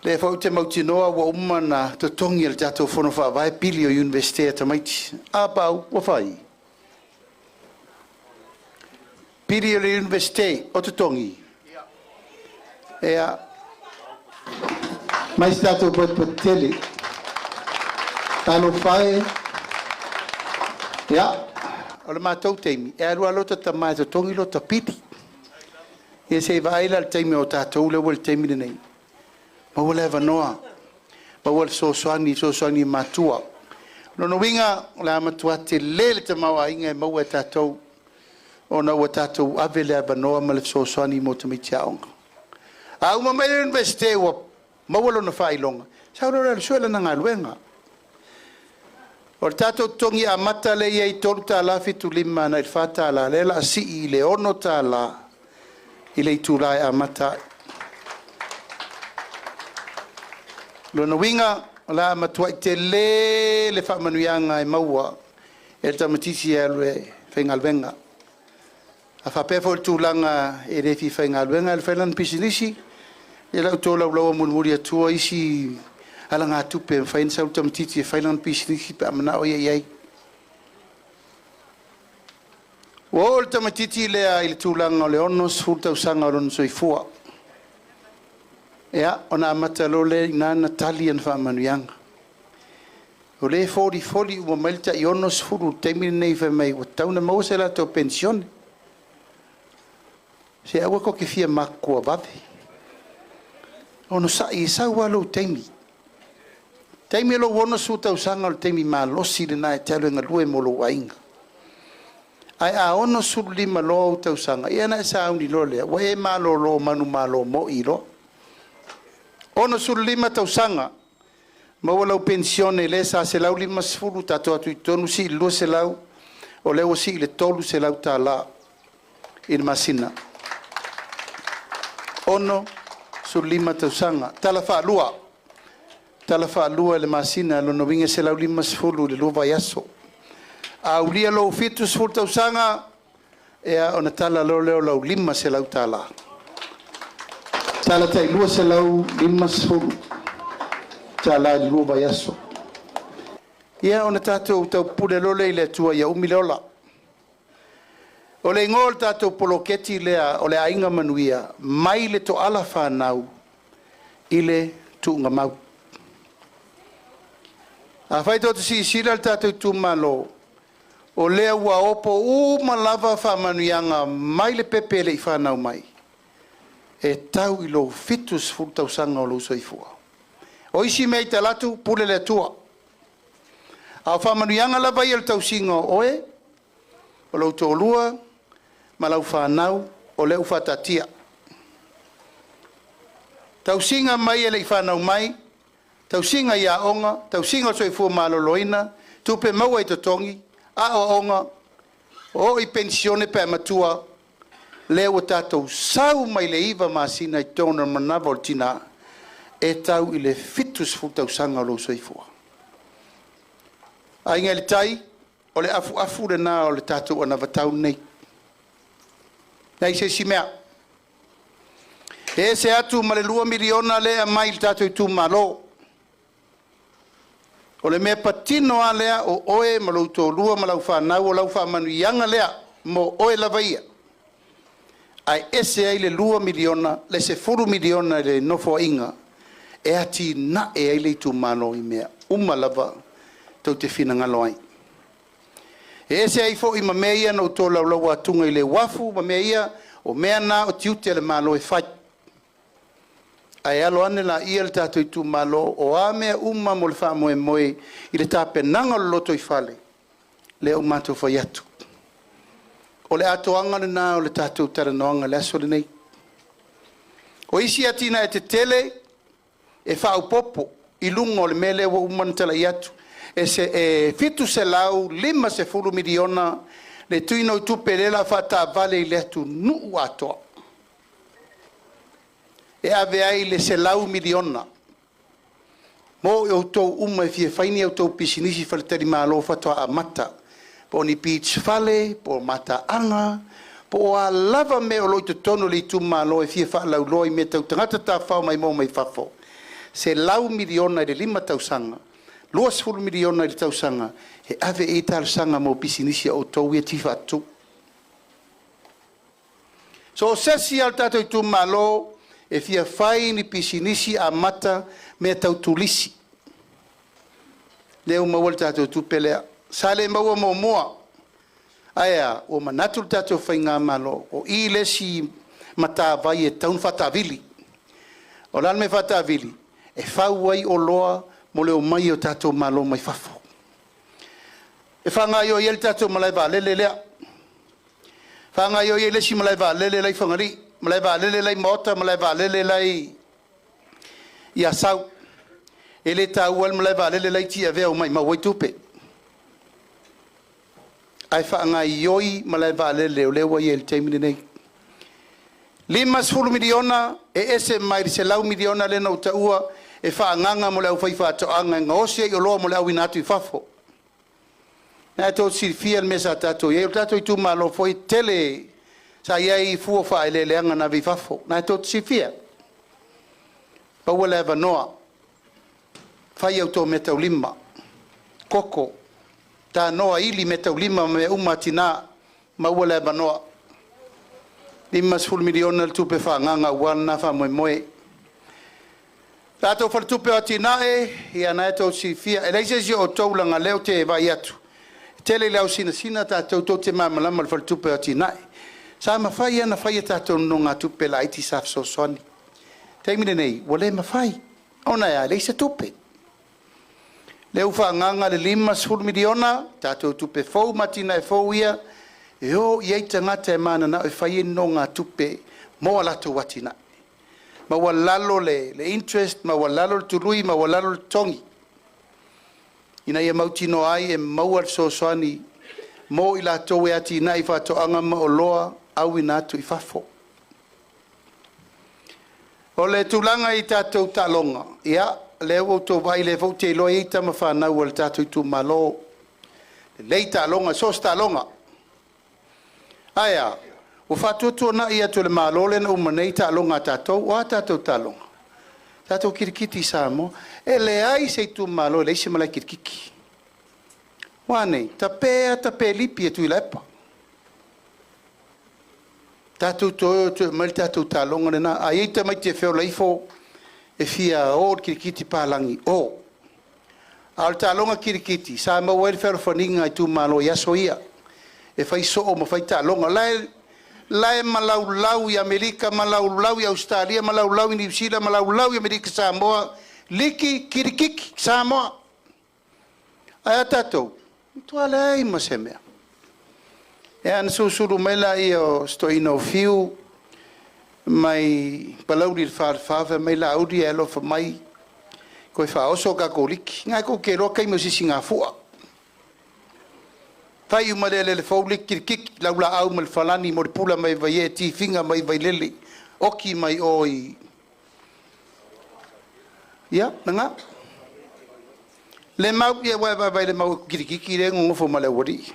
Lea foi ou te mautinoa ua uma ona totogi e le tatou Fono Faavae pili o Iunivesite a tamaiti. A Pau, ua fai? Pili o le Iunivesite o totogi? Ia, mai se tatou potopoto tele. Talofa e. Ia, o le matou taimi, e alu lava lota tama e totogi lota pili. Ia se i vaai la i le taimi o tatou lea ua i le taimi lenei. Maua le avanoa, maua le fesoasoani, fesoasoani i matua. O lona uiga, o le a matua tele le tamaoaiga e maua e tatou ona ua tatou ave le avanoa ma le fesoasoani mo tamaiti aoga. A uma mai le Iunivesite ua maua lona faailoga, sau loa lea e alu e sue lana galuega. O le tatou totogi amata lea e i ai e $3.75 agai i le $4, lea o le a sii i le $6 i le itula e amata ai. O lona uiga, o le a matuai tele le faamanuiaga e maua e le tamaitiiti e alu e faigaluega. A faapea foi o le tulaga e le fia faigaluega ae fai lana pisinisi, ia o le a ou tolaulaua mulimuli atua isi alagatupe e mafai ona sau le tamaitiiti e fai lana pisinisi pe a manao ia i ai. Ua oo le tamaitiiti lea i le tulaga o le 60 tausaga o lona soifua, ia, ona amata loa lea i ina ona tali ana faamanuiaga. O lea e folifoli uma mai le tai 60 i le taimi lenei fai mai ua tatau ona maua se latou penisione. Se aua tou te fia matutua vave. Onosai e sau lava lou taimi. Taimi o lou 60 tausaga o le taimi malosi lena e te alu e galue mo lou aiga. Ae a 65 loa ou tausaga, ia ona e sauni loa lea, ua e malolo manumalo moi loa. 65 tausaga, maua lau penisione lea sa $150, tatou o atu i totonu sii i le $200, o lea ua sii i le $300 i le masina. 65 tausaga. Tala faalua, tala faalua i le masina, lona uiga e $150 i le 2 vaiaso. A aulia lou 70 tausaga, ia ona tala loa lea o lau $500. Tala tai $250 i le 2 vaiaso. Ia ona tatou taupule loa lea i le Atua ia umi le ola. O le igoa o le tatou poloketi lea o le Aiga Manuia, mai le toala fanau i le tuugamau. Afai tou te silasila le tatou itumalo, o lea ua opo uma lava faamanuiaga mai le pepe e le i fanau mai, e tau i lou 70 tausaga o lou soifua. O isi mea i talaatu, pule le Atua. A o faamanuiaga lava ia o le tausiga o oe, o lou toalua ma lau fanau, o lea ua faataatia. Tausiga mai e le i fanau mai, tausiga i aoga, tausiga o le soifua maloloina, tupe maua i totogi, aoaoga, oo i penisione pe a matua, lea ua tatou sau mai le 9 masina i totonu o le manava o le tina, e tau i le 70 tausaga o lou soifua. Aiga i le Tai, o le afuafu lena o le tatou anavatau lenei. Leai se isi mea. E ese atu ma le $2 miliona lea e aumai i le tatou itumalo. O le mea patino lava lea o oe ma lou toalua ma lau fanau, o lau faamanuiaga lea mo oe lava ia. Ae ese ai le $2 miliona, le $10 miliona i le Nofoaiga e atinae ai le itumalo i mea uma lava tou te finagalo ai. E ese ai foi ma mea ia na ou tolaulauina atu i le uafu ma mea ia, o mea na o tiute o le Malo e fai. Ae alo ane laia le tatou itumalo, o a mea uma mo le faamoemoe i le tapenaga o le lotoifale, lea ua matou fai atu. O le atoaga lena o le tatou talanoaga i le aso lenei. O isi atinae tetele e faaopoopo i luga o le mea lea ua uma ona talai atu, e $750 miliona le tuuina o tupe lea o le a faataavale i le atunuu atoa, e ave ai le $100 miliona mo outou uma e fia fai ni a outou pisinisi faletalimalo faatoa amata, po o ni beach fale, po o mataaga, Po o a lava mea o lo o i totonu o le itumalo e fia faalauiloa i mea tau tagata tafafao maimoa mai fafo, $100 miliona i le 5 tausaga, $20 miliona i le tausaga e ave i ai talosaga mo pisinisi a outou ia e fia faatutu. So o se isi lava o le tatou itumalo e fia fai ni pisinisi amata mea tau turisi, lea ua maua le tatou tupe lea. Sa le maua muamua, ae a? Ua manatu le tatou faigamalo, o i le isi matavai e tatau ona faataavili. O le a le mea e faataavili? E fau ai oloa mo le omai o tatou malo mai fafo. E faagaoioi ai le tatou malae vaalele lea, faagaoioi ai le isi malae vaalele la e i Fagalii, malae vaalele la e i Maota, malae vaalele la e i Asau. E le taua le malae vaalele la e i Tiavea ua maumau ai tupe, ae faagaoioi malae vaalele o lea ua i ai i le taimi lenei. $50 miliona e ese mai le $100 miliona lea na ou taua e faaagaaga mo le aufaifaatoaga e gaosi ai oloa mo le auina atu i fafo. O lena tou te silafia le mea sa tatou i ai, o le tatou itumalo foi e tele sa i ai fua o faaeleeleaga na ave i fafo, o lena tou te silafia. Maua le avanoa, fai a outou meataulima, koko, tanoa ili meataulima ma mea uma a tina, maua le avanoa. $50 miliona le tupe faaagaaga aua lena faamoemoe. Tatou Faletupe o Atinae, ia o lena tou te silafia, e leai se isi o outou leaga o lea ou te vaai atu, e tele i le ausinasina tatou tou te malamalama i le Faletupe o Atinae. Sa mafai lava ona fai a tatou nonogatupe laiti sa fesoasoani. O le taimi lenei, ua le mafai, ona e a? E leai se tupe. Lea ua faaagaaga le $50 miliona, tatou tupe fou ma atinae fou ia e o i ai tagata e mananao e fai nonogatupe mo a latou atinae. Maualalo le interest, maualalo le tului, maualalo le totogi, ina ia mautinoa ai e maua le fesoasoani mo i latou e atinae i faatoaga ma oloa auina atu i fafo. O le tulaga i tatou taaloga, ia, lea ua outou vaai, o lea foi ou te iloa e i ai tama fanau a le tatou itumalo, lelei taaloga, so o se taaloga. Ae a? Ua faatuatuanai atu e le Malo lea na uma nei taaloga a tatou. O a tatou taaloga? Tatou kirikiti i Samoa. E leai se itumalo e leai se malae kirikiti. Ua a nei? Tape lava tape lipi e Tuilaepa. Tatou toe o e toe aumai le tatou taaloga lena. A i ai tamaiti e feola ifo e fia o i le kirikiti palagi, o. A o le taaloga kirikiti sa maua ai le fealofaniga a itumalo i aso ia, e fai soo ma fai taaloga. La e malaulau i Amerika, malaulau i Ausetalia, malaulau i Niu Sila, malaulau i Amerika Samoa, liki kirikiki Samoa. Ae a tatou? Matua leai ma se mea. Ia ona susulu mai lea o si toeaina o Fiu mai Palauli le Falefa, fai mai, Laauli, e alofa mai, toe faaoso tatou liki. Na tou te iloa taimi o sisigafua. Fai uma le alele fou liki kirikiki, laulaau ma le falani mo le pula mai Vaiee, tifiga mai Vailele, oki mai o i... Ia, na Le mau, ia ua e vaavaai i le mau kirikiki lea e nonofo ma le aualii.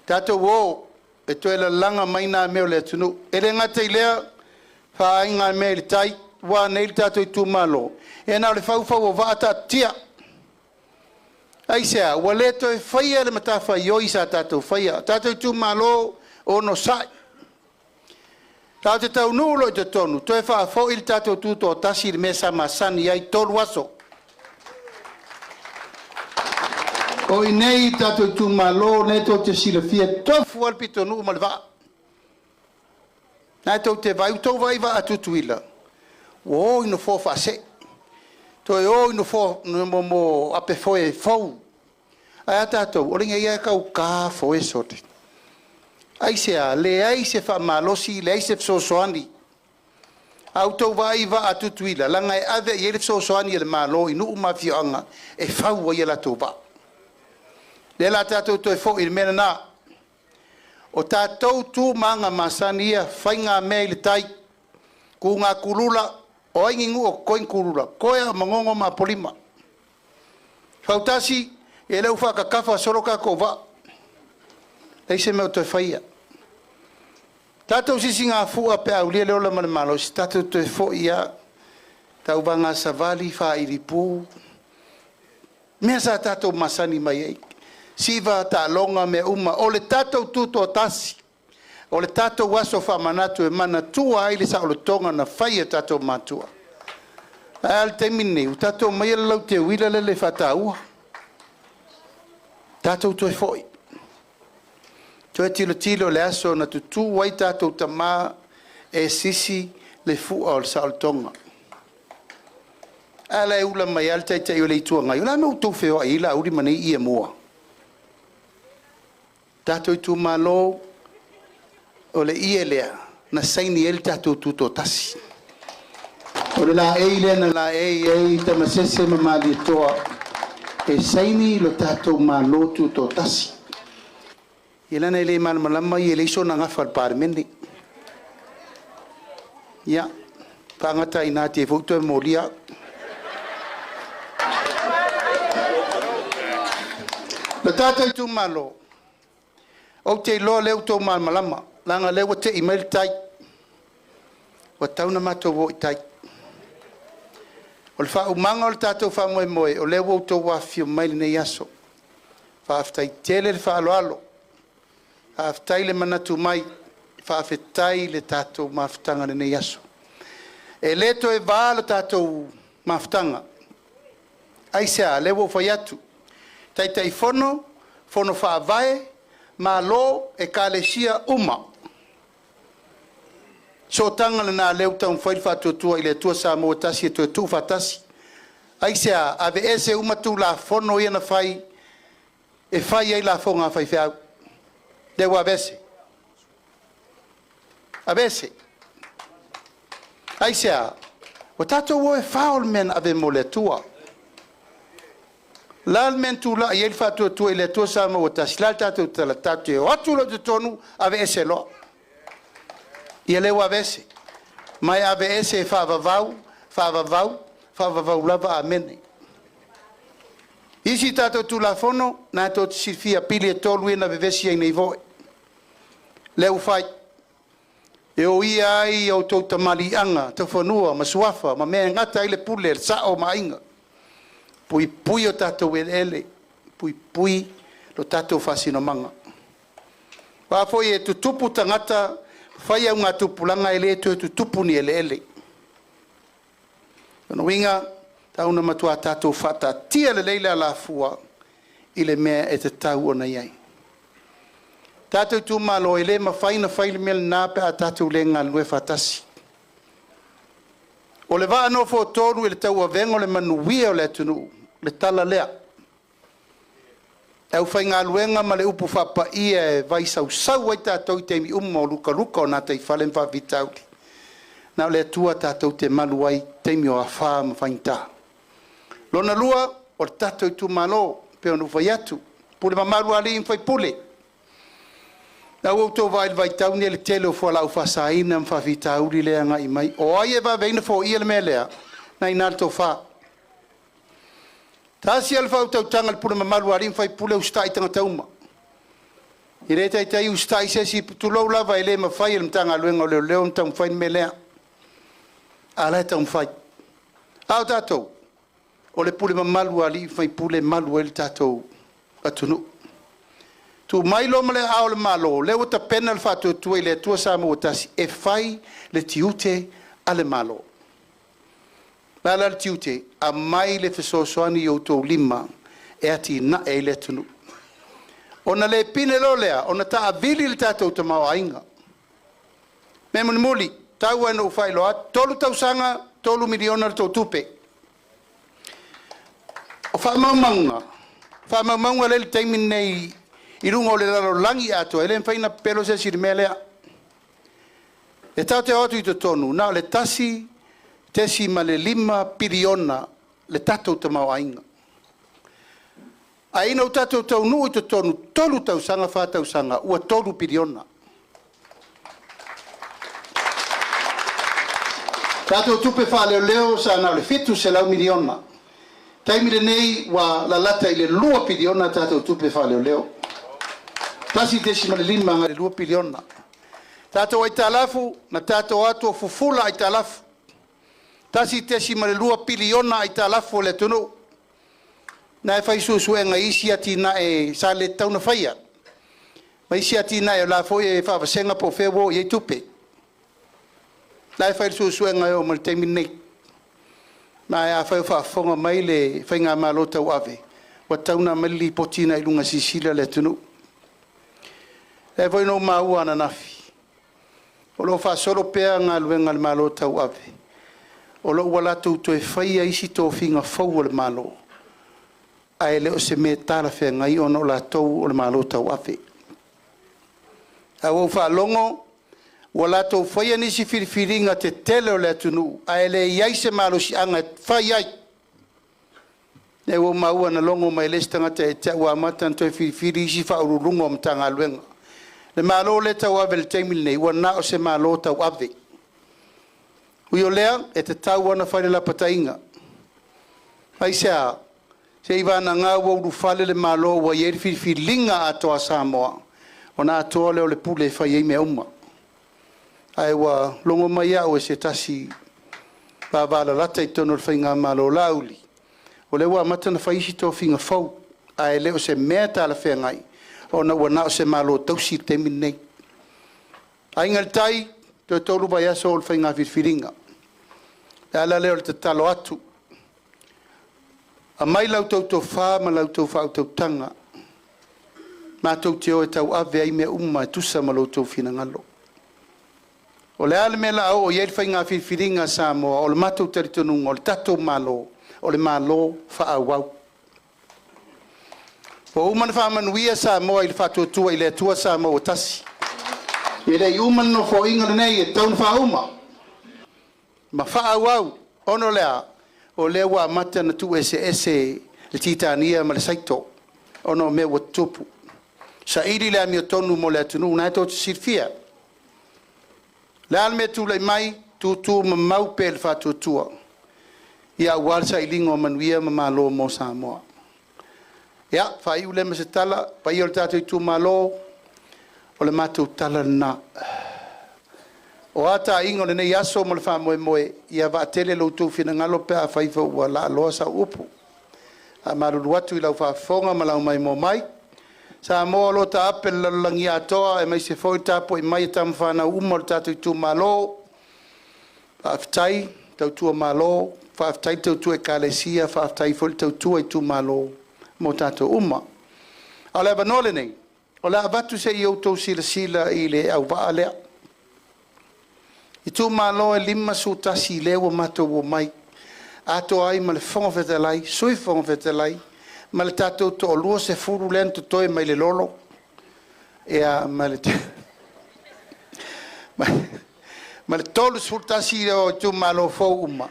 Tatou o e toe lalaga mai nā mea o le atunuu. E le gata i lea, faaaiga mea i le tai, ua nei le tatou itumalo, e na o le faufau o vaa taatitia. Aisea? Ua le toe faia le matafaioi sa tatou faia. Tatou itumalo, onosai. Tatou te taunuu loa i totonu, toe faafoi le tatou tutoatasi i le mea sa masani ai, 3 aso. O i inei i tatou itumalo, lea tou te silafia, e tofu lava le pitonuu ma le vaa. Na tou te vaai, ua outou vaai i vaa a Tutuila, ua o i nofoa faasee, toe o i nofoa mo ape foe fou. Ae a tatou, o le ia tau ta foe sole. Aisea? Leai se faamalosi, leai se fesoasoani. A outou vaai i vaa a Tutuila, leaga e ave i ai le fesoasoani a le Malo i nuu ma afioaga e fau ai a latou vaa. Lea o le a tatou toe foi i le mea lena. O tatou tu ma aga masani ia, faigamea i le tai, tuga kulula, o ai ni nuu o totoe ni kulula, toe lava o Manono ma Apolima. Fautasi, ia lea ua faatatafa solo tatou vaa. Leai se mea o toe faia. Tatou sisigafua pe aulia le ola ma le malosi, tatou toe fo'i a tauvaga savali faailipu mea sa tatou masani mai ai, siva taaloga mea uma. O le tatou tutoatasi, o le tatou aso faamanatu e manatua ai le saolotoga na fai e tatou matua. Ae a le taimi lenei ua tatou omai le lauteuila lea le faataua, tatou toe fo'i toe tilotilo i le aso na tutū ai tatou tamā e sisi le fua o le saolotoga. A la e ula mai lava le Taitai o le Itu Agai, o le a le mea ua outou feoai ai Laauli ma nei ie mua? Tatou itumalo, o le ie lea na saini ai le tatou tutoatasi. O le laei lea na laei ai Tamasese ma Malietoa e saini lo tatou Malo Tutoatasi. Ia leaga e le malamalama ia, e leai sona gafa i le Palemene. Ia, faagata ai i ina te i foi ua toe molia au. Le tatou itumalo, ou te iloa o lea ua outou malamalama, leaga o lea ua tei mai le tai, ua tatau ona matou o i tai. O le faaumaga o le tatou faamoemoe, o lea ua outou afifio mai i lenei aso. Faafetai tele le faaaloalo, faafetai le manatu mai, faafetai i le tatou mafutaga i lenei aso. E le toe va le tatou mafutaga. Aisea? Lea ua ou fai atu, Taitaifono, Fono Faavae, Malo, Ekalesia uma. Sootaga lena o lea ua taumafai le Faatuatua i le Atua Samoa ua Tasi e toe tuufaatasi. Aisea? Aveese uma Tulafono ia na fai e fai ai lafoga a faifeau. Lea ua aveese. Aveese. Aisea? Ua tatou o e fao le mea na ave mo le Atua. O le a le mea na tulai ai le Faatuatua i le Atua Samoa ua Tasi? O le a le tatou tala? Tatou te o atu loa i totonu, aveese loa. Ia lea ua aveese. Ma e aveese e faavavau, faavavau, faavavau lava. Amene. Isi tatou Tulafono, na tou te silafia pili e tolu ia na vevesi ai nei foi. Lea ua fai. E oia ai a outou tamaliiaga tau fanua ma suafa ma mea e gata ai le pule a le sao ma aiga. Puipui o tatou eleele, puipui lo tatou faasinomaga. Aua foi e tutupu tagata, fai augatupulaga e le toe tutupu ni eleele. Lona uiga, tau na matua tatou faataatia lelei le alafua i le mea e tatau ona i ai. Tatou itumalo, e le mafai ona fai le mea lena pe a tatou le galulue faatasi. O le vaa nofoatolu i le tauavega o le manuia o le atunuu, le tala lea. Le aufaigaluega ma le upu faapaia e vaisausau ai tatou i taimi uma o lukaluka o gataifale ma faafitauli. Na o le Atua tatou te malu ai i taimi o afa ma faigata. Lona lua, o le tatou itumalo, pei ona ou fai atu, pule mamalu a alii ma faipule. La ua outou vaai i le vaitau lenei i le tele o fualaau faasaina ma faafitauli lea e agai mai. O ai e vave ai ona foia le mea lea? Na i ina le tofa. Tasi lava le faautautaga a le pule mamalu a alii ma faipule, usitai tagata uma. E le taitai usitai se isi, tulou lava, e le mafai e le Matagaluega o Leoleo ona taumafai le mea lea. A o la e taumafai. A o tatou, o le pule mamalu a alii ma faipule e malu ai le tatou atunuu. Tuu mai loa ma le aao o le Malo, lea ua tapena le Faatuatua i le Atua Samoa ua Tasi e fai le tiute a le Malo. O le a la le tiute? Aumai le fesoasoani i outou lima e atinae ai le atunuu. Ona le pine loa lea, ona taavili le tatou tamaoaiga. Mea mulimuli, tau lava ina ou faailoa atu, 3 tausaga, $3 miliona le tou tupe. O faamaumauga, faamaumauga lea i le taimi lenei i luga o le lalolagi atoa, e le mafai ona pepelo se isi i le mea lea. E tatou te o atu i totonu, na o le 1.5 piliona le tatou tamaoaiga. Ae ina ua tatou taunuu i totonu, 3 tausaga, 4 tausaga, ua $3 piliona. Tatou tupe faaleoleo sa na o le $700 miliona. Taimi lenei ua lalata i le $2 piliona tatou tupe faaleoleo. 1.5 agai i le 2 piliona. Tatou aitalafu na tatou atu o fufula aitalafu, 1.2 piliona aitalafu o le atunuu na e fai suesuega i isi atinae sa le tatau ona faia ma isi atinae o la foi e faavasega po o fea ua oo i ai tupe. La e fai le suesuega e oo mai le taimi lenei. Ma afai o faafofoga mai le Faigamalo tauave, ua tatau ona aumai le lipoti lena i luga silasila le atunuu. E foi na ou maua ananafi o lo o faasolo pea galuega a le Malo tauave, o lo o ua latou toe faia isi tofiga fou o le Malo, ae le o se mea talafeagai ona o latou o le Malo tauave. Ae ua ou faalogo ua latou faia nisi filifiliga tetele o le atunuu ae leai se malosiaga e fai ai. Lea ua ou maua na logo mai e le isi tagata ia te au, ua amata ona toe filifili isi faauluuluga o Matagaluega. Le Malo lea e tauave i le taimi lenei, ua na o se Malo tauave. Ui o lea, e tatau lava ona fai le lapataiga. Aisea? Seivagana ua ulufale le Malo ua i ai le filifiliga atoa a Samoa, ona atoa lea o le pule e fai ai mea uma. Ae ua logo mai au e se tasi vavalalata i totonu o le Faigamalo, Laauli, o lea ua amata ona fai isi tofiga fou, ae le o se mea talafeagai ona ua na o se Malo tausi le taimi lenei. Aiga i le Tai, toe 3 vaiaso oo i le faiga filifiliga. O le ala lea o le tatalo atu, aumai la outou tofa ma la outou faautautaga matou te o e tauave ai mea uma e tusa ma lo outou finagalo. O le a le mea o le a oo i ai le faiga filifiliga a Samoa, o le matou talitonuga, o le tatou Malo, o le Malo faaauau. Ua uma ona faamanuia Samoa i le Faatuatua i le Atua Samoa ua tasi. E le i uma le Nofoaiga lenei e tatau ona faauma ma faaauau, ona o le a? O lea ua amata ona tuu eseese le Titania ma le Saito ona o mea ua tutupu. Saili le amiotonu mo le atunuu, lena tou te silafia. O le a le mea e tulai mai, tutumamau pea i le faatuatua aua le sailiga o manuia ma malo mo Samoa. Ia, faaiu lea ma se tala, paia o le tatou itumalo, o le matou tala lena. O a taiga o lenei aso ma le faamoemoe, ia vaatele lo outou finagalo pe afai foi ua laaloa sau upu. E faamalulu atu i lau faafofoga ma lau maimoa mai. Samoa o lo o taape i le lalolagi atoa, aemaise foi le tapuai mai a tama fanau uma o le tatou itumalo. Faafetai tautua Malo, faafetai tautua Ekalesia, faafetai foi le tautua itumalo mo tatou uma. A o le avanoa lenei, o le a avatu se i outou silasila i le auvaa lea. Itumalo e 51 lea ua matou omai, atoa ai ma le Fofoga Fetalai, Sui Fofoga Fetalai ma le tatou toalua 20 lea na totoe mai le lolo, ia ma le 31 o itumalo fou uma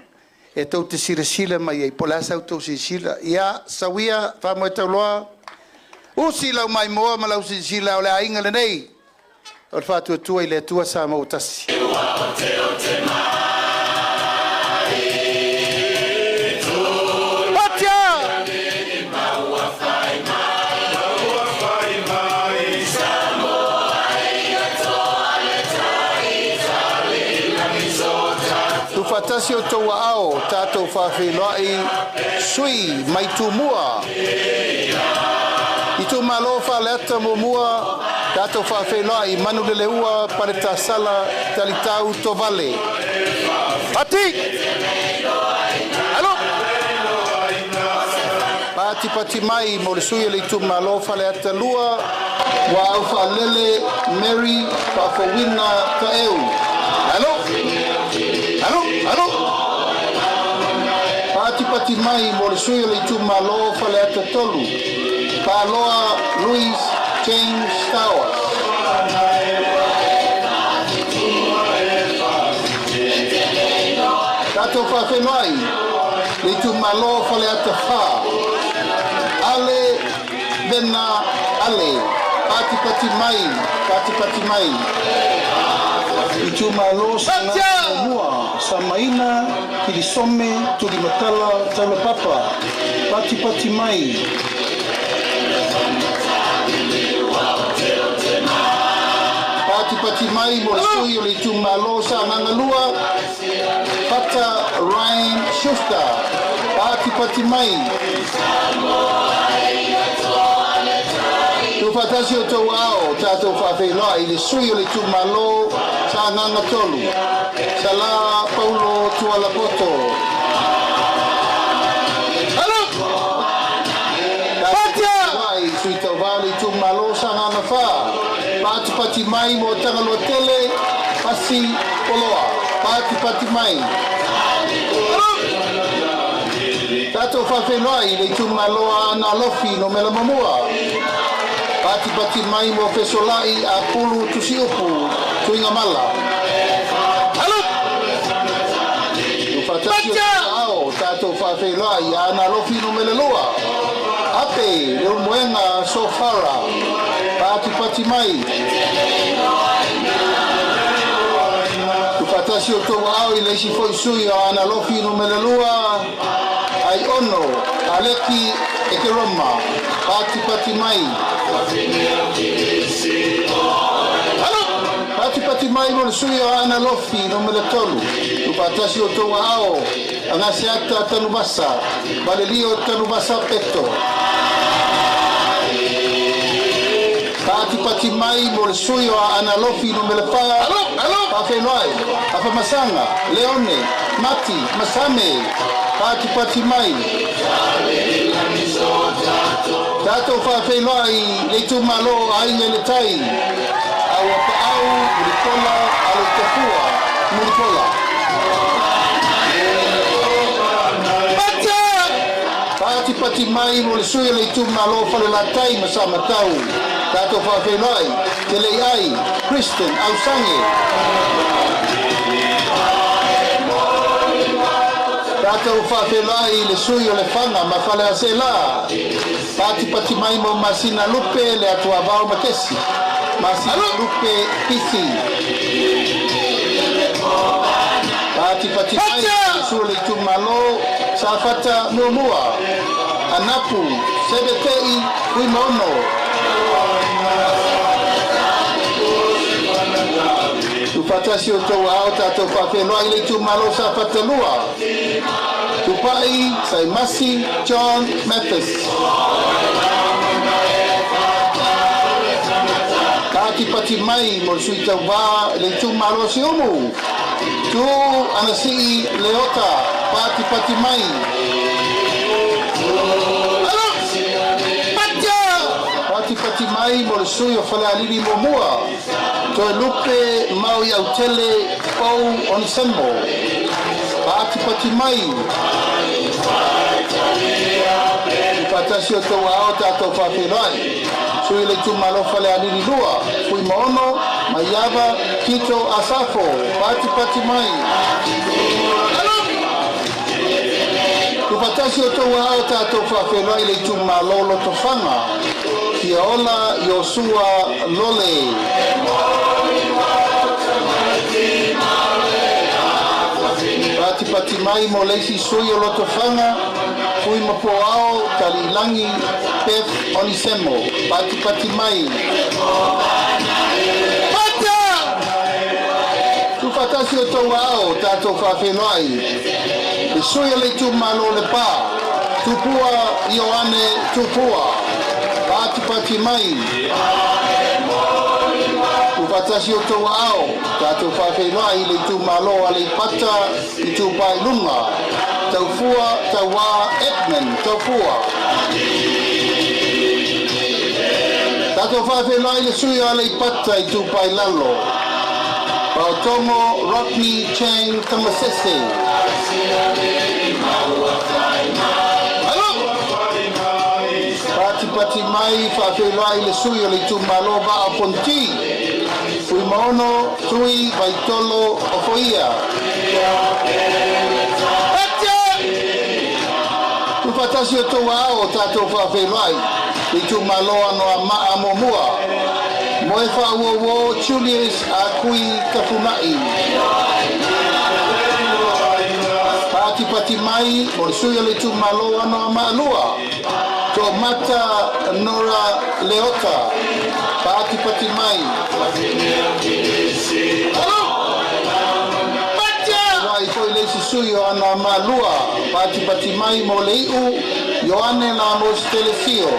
e tou te silasila mai ai po o le a sa outou silasila. Ia, sau ia faamoe tauloa, usi lau maimoa ma lau silasila, o le aiga lenei o le Faatuatua i le Atua Samoa ua tasi. Patia! Tuufaatasi o outou aao, tatou faafeiloai sui mai Tumua. Itumalo Faaleata 1, tatou faafeiloai Manuleleua Paletasala Talitau Tovale. Pati! Alo! Patipati mai mo le sui o le itumalo Faleata 2, ua au faalele Mary Faafouina Taeu. Alo! Alo! Alo! Patipati mai mo le sui o le itumalo Faleata 3, Paloa Louis James Towers. Tatou faafeiloai le itumalo Faleata 4, Ale Vena Ale. Patipati mai, patipati mai. Itumalo Sagaga 1, Samaina Kilisome Tulimatala Taulapapa. Patipati mai. Patipati Patipati mai mo le sui o le itumalo Sagaga 2, Fata Ryan Schuster. Patipati mai. Tuufaatasi o tou aao, tatou faafeiloai i le sui o le itumalo Sagaga 3, Salā Paulo Tualapoto. Tatou sui tauvā o le itumalo Sagaga 4, patipati mai mo Tagaloa Tele, Pasi Poloa. Patipati mai. Tatou faafeiloai i le itumalo Aana Alofi Numera 1. Patipati mai mo Fesolai Apulu Tusiupu Tuigamala. Tuufaatasi o tou aao, tatou faafeiloai i Aana Alofi Numera 2. Ape Leulumoega Sofara. Patipati mai. Tuufaatasi o tou aao i le isi foi sui o Aana Alofi Numera 2, Aiono Aleki Ekeroma. Patipati mai. Patipati mai mo le sui o Aana Alofi Numera 3. Tuufaatasi o tou aao, Agaseata Tanuvasa, Valelio Tanuvasa Peto. Patipati mai mo le sui o Aana Alofi Numera 4. Faafeiloai, Afamasaga, Leone, Mati, Masame. Patipati mai. Tatou faafeiloai le itumalo Aiga i le Tai, Auapaau Mulipola Aloitafua Mulipola. Patipati mai mo le sui o le itumalo Falelatai ma Samatau. Tatou faafeiloai, Teleiai, Kristen Ausange. Tatou faafeiloai le sui o Lefaga ma Faleaseela. Patipati mai mo Masina Lupe le Atuavao Makesi. Masina Lupe Pisi. Patipati mai le sui o le itumalo Safata 1. Anapu Sebetei Fuimaono. Tuufaatasi o tou aao, tatou faafeiloai le itumalo Safata 2. Tupai Saimasi John Mathis. Patipati mai mo le sui tauvā le itumalo Siumu. Tu Anasii Leota. Patipati mai. Patipati mai mo le sui o Falealili 1. Toe Lupe Maui Autele Pau Onisemo. Patipati mai. Tuufaatasi o tou aao, tatou faafeiloai. Sui le itumalo Falealili 2, Fuimaono, Maiava, Tito Asafo. Patipati mai. Tuufaatasi o tou aao, tatou faafeiloai le itumalo Lotofaga. Fiaola Iosua Lole. Patipati mai mo le isi sui o Lotofaga, Fuimapoao Taliilagi Beth Onisemo. Patipati mai. Tuufaatasi o tou aao, tatou faafeiloai. Le sui o le itumalo Lepa, Tupua Ioane Tupua. Patipati mai. Tuufaatasi o tou aao, tatou faafeiloai le itumalo Aleipata Itupa i Luga. Taufua Tauā Edmund Taufua. Tatou faafeiloai le sui o Aleipata Itupa i Lalo. Paotogo Rodney Chang Tamasese. Patipati mai faafeiloai le sui o le itumalo Vaa Ponti. Fuimaono Tui Vaitolo Ofoia. Tuufaatasi o tou aao, tatou faafeiloai le itumalo Anoamaa 1. Moe Faauouo Julius Akui Tafunai. Patipati mai mo le sui o le itumalo Anoamaa 2. Toomata Nora Leota, patipati mai. Ai foi le isi sui o ana malua, patipati mai mo le iu, Ioane Lamos Telesio.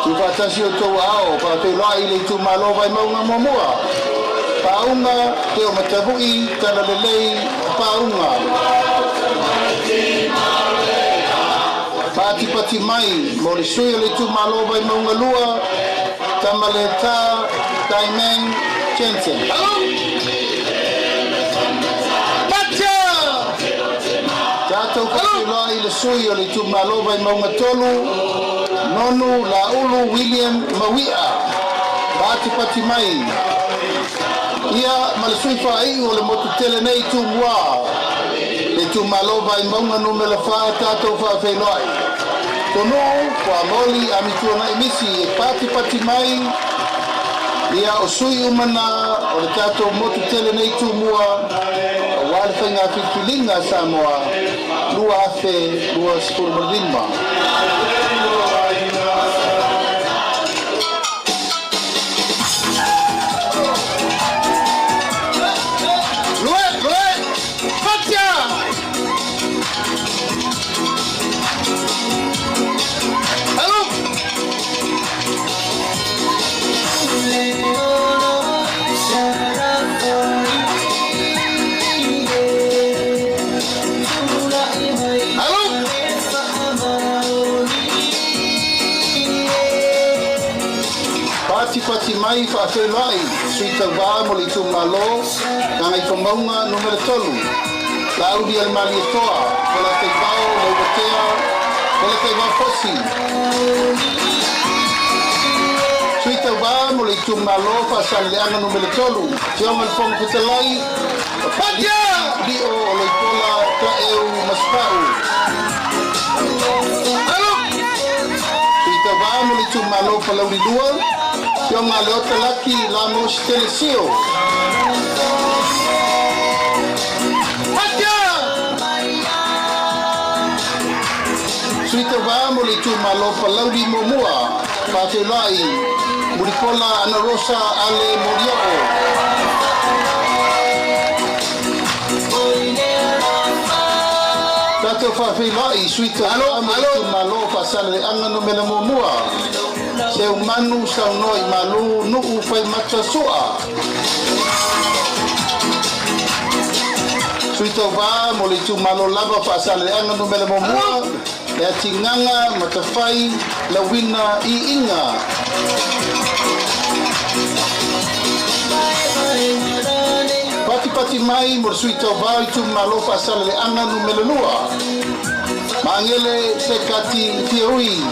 Tufatasi o tou ao, faafeiloai le itumalo Vaimauga muamua. Paunga, Te o Matavui, Talalelei, Paunga. Patipati mai mo le sui o le itumalo Vaimauga lua, Tamaleta Taimeng Jensen. Tatou faafeiloai le sui o le itumalo Vaimauga tolu, Nonu Laulu William Mawia. Patipati mai. Ia ma le sui faaiu o le motu tele nei Tumua, le itumalo Vaimauga numera 4 tatou faafeiloai. Tonu Fuamoli Amituanai Misi e patipati mai. Ia o sui umana o le tatou motu tele nei Tumua, aua le faiga filifiliga a Samoa 2025. Patipati mai faafeiloai sui tauvā mo le itumalo Gagaifomauga numera 3, Lauli Alemalietoa, Polataivao Leuatea, Polataivao Fosi. Sui tauvā mo le itumalo Faasaleleaga numera 3, Afioga i le Fofoga Fetalai, Lio o Loipola Taeu Masepau. Sui tauvā mo le itumalo Palauli 2, Afioga Leota Laki Lamos Telesio. Sui tauvā mo le itumalo Palauli muamua, faafeiloai Mulipola Ana Rosa Ale Molioo. Tatou faafeiloai sui tauvā mo le itumalo Faasaleleaga numera muamua, Seumanu Saunoa i Malu Nuu Faimata Sua. Sui tauvā mo le itumalo lava Faasaleleaga numera muamua, le Atiganga Matafai Lauina Iiga. Patipati mai mo le sui tauvā itumalo Faasaleleaga numera 2, Mangele Sekati Fiaui.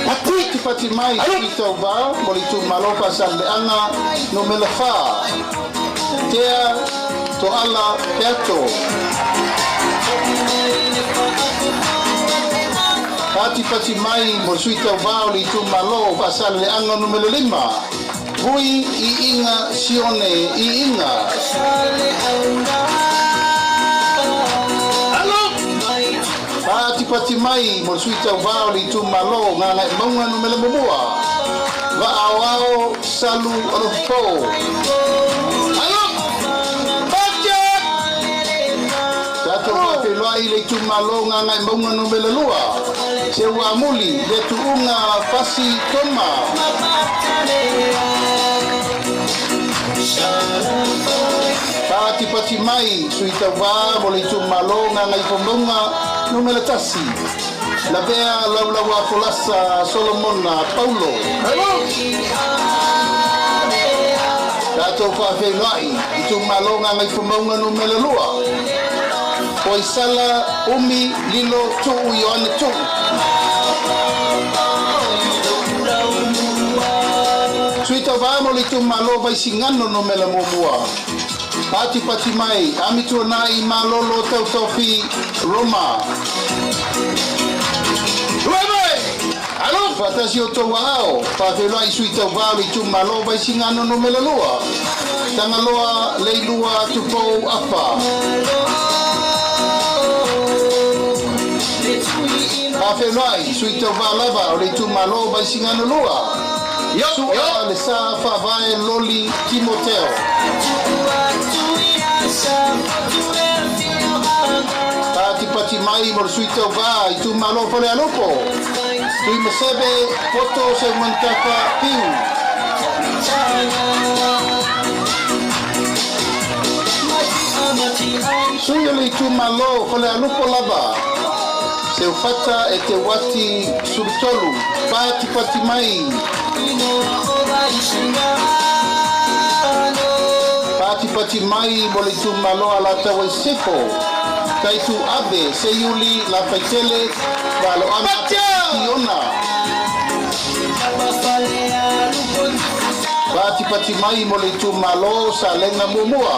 Patipati mai sui tauvā mo le itumalo Faasaleleaga numera 4, Tea Toala Peato. Patipati mai mo le sui tauvā o le itumalo Faasaleleaga numera 5, Vui Iiga Sione Iiga. Patipati mai mo le sui tauvā o le itumalo Gagaemauga numera muamua, Vaaoao Salu Alofopo. Tatou faafeiloai le itumalo Gagaemauga numera 2, Seuamuli le Tuuga Fasi Toma. Patipati mai sui tauvā mo le itumalo Gagaifomauga numera 1, Lavea Laulaua Folasa Solomona Paulo. Tatou faafeiloai itumalo Gagaifomauga numera 2, Poisala Umi Lilo Tuu Ioane Tuu. Sui tauvā mo le itumalo Vaisigano numera muamua, Patipati mai Amituanai Malolo Tautofi Roma. Faatasi o outou aao, faafeiloai i sui tauvā o le itumalo Vaisigano Nu.2, Tagaloa Leilua Tupou Afa. Faafeiloai sui tauvā lava o le itumalo Vaisigano 2, Su'a Le Sa Faavae Loli Timoteo. Patipati mai mo le sui tauvā itumalo Falealupo, Tuimaseve Poto Seumanutafa Piu. Sui o le itumalo Falealupo lava, Seufata e te Wati Sulutolu, patipati mai. Patipati mai mo le itumalo Alataua i Sisifo, Taitu Ave Seiuli Lafaitele Valoaga Fiona. Patipati mai mo le itumalo Salega Muamua,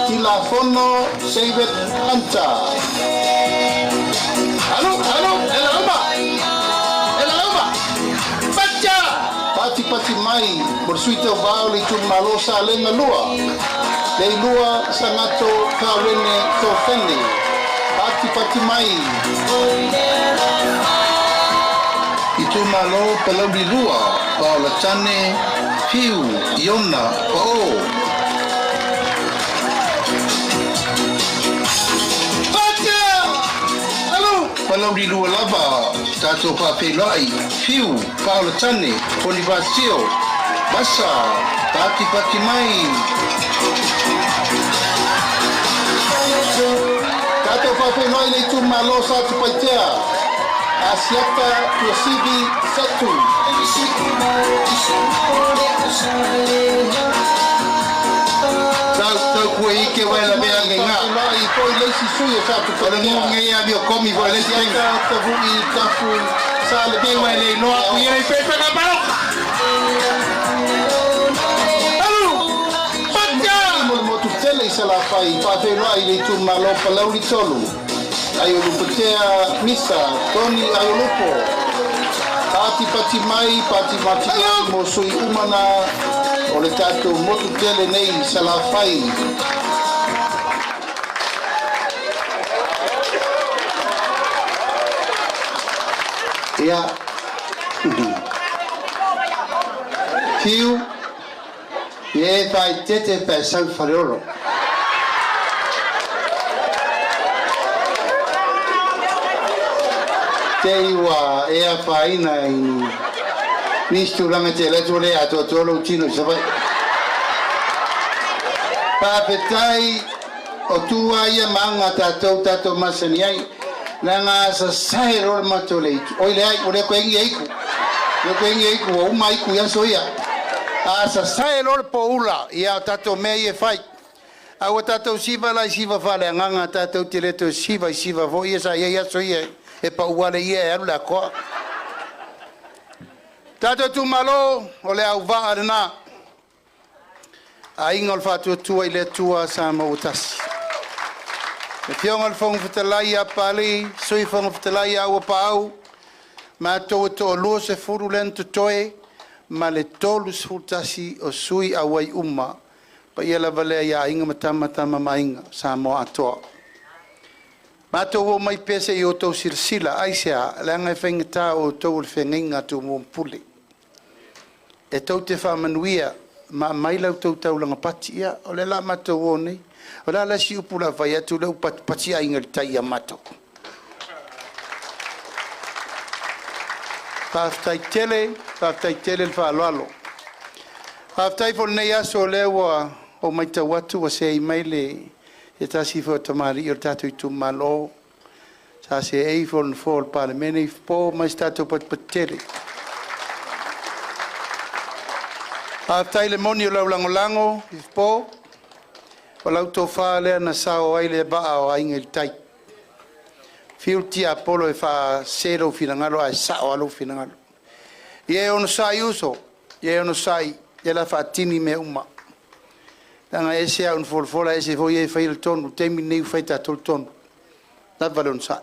Tilafono David Hunter. Alu, alu, ela uma! Ela uma! Patia! Patipati mai mo le sui tauvā o le itumalo Salega 2, Leilua Sagato Kawene Tofene. Patipati mai. Itumalo Palauli 2, Paola Tane, Fiu, Iona, Pa'o. Patia! Alu! Palauli 2 lava, tatou faafeiloai, Fiu, Paola Tane, Ponivasio, Vasa, patipati mai. Tatou faafeiloai le itumalo Satupaitea, Asiata Tuasivi Setu. Tau tau kua ike wai la mea nge ngā. Faafeiloai foi le isi sui o O le Satupaitea. ngongo nge ia mio komi foi le isi Asiata Tavu'i Tafu Sa Le Te wai le iloa ku ia i pepe ka paloka. Alu! Patia! Mo le motu tele i Salafai, faafeiloai le itumalo Palauli 3, Aiolupatea Misa Tony Aiolupo. Patipati mai, patipati mai mo sui umana o le tatou motu tele nei i Salafai. Ia. Fiu, Ie faaeteete faasau faleolo. Te i ua e afaina i nisi tulaga tele atu ua le atoatoa lou tino i Savaii. Faafetai o tu lava ia ma aga a tatou tatou masani ai, leaga a sasae loa le matou le itu. Oi leai, ua le koe agi e iku. Le koe agi e iku, ua uma iku i aso ia. A sasae loa le poula, ia o tatou mea ia e fai. A ua tatou siva la i siva faaleagaga, tatou te le toe siva i siva foi ia sa i ai aso ia e pau ale ia e alu le atoa. Tatou itumalo, o le auvaa lena. Aiga o le Faatuatua i le Atua sa maua tasi. Le Afioga i le Fofoga Fetalai ia Papalii, Sui Fofoga Fetalai ia Auapaau, matou e toalua sefulu lea na totoe ma le 31 o sui auai uma. Paia lava lea ia Aiga ma Tama, Tama ma Aiga, Samoa atoa. Matou o mai pea se i outou silasila, aisea, leaga e faigata o outou o le feagaiga a Tumua ma Pule. E tou te faamanuia ma aumai la outou taulaga pati. Ia, o lea o le a matou o nei. O le a le isi upu o le a fai atu, lea ua patipati aiga i le tai ia matou. Faafetai tele, faafetai tele le faaaloalo. Faafetai foi i lenei aso o lea ua ou matau atu ua seei mai le se tasi foi o tamalii o le tatou itumalo sa seei foi i le nofoa o le Palemene i Fofo mai si tatou patipati tele. Faafetai i le moni o lau lagolago i Fofo, o lau tofa lea na sao ai le vaa o Aiga i le Tai. Fiu le tiapolo e faasese lou finagalo ae sao lava lou finagalo. Ia e onosai uso, ia e onosai, ia la faatini mea uma. Leaga e ese au na folafola, ese foi e faia le tonu. O le taimi lenei ua fai tatou le tonu. Lava le onosai.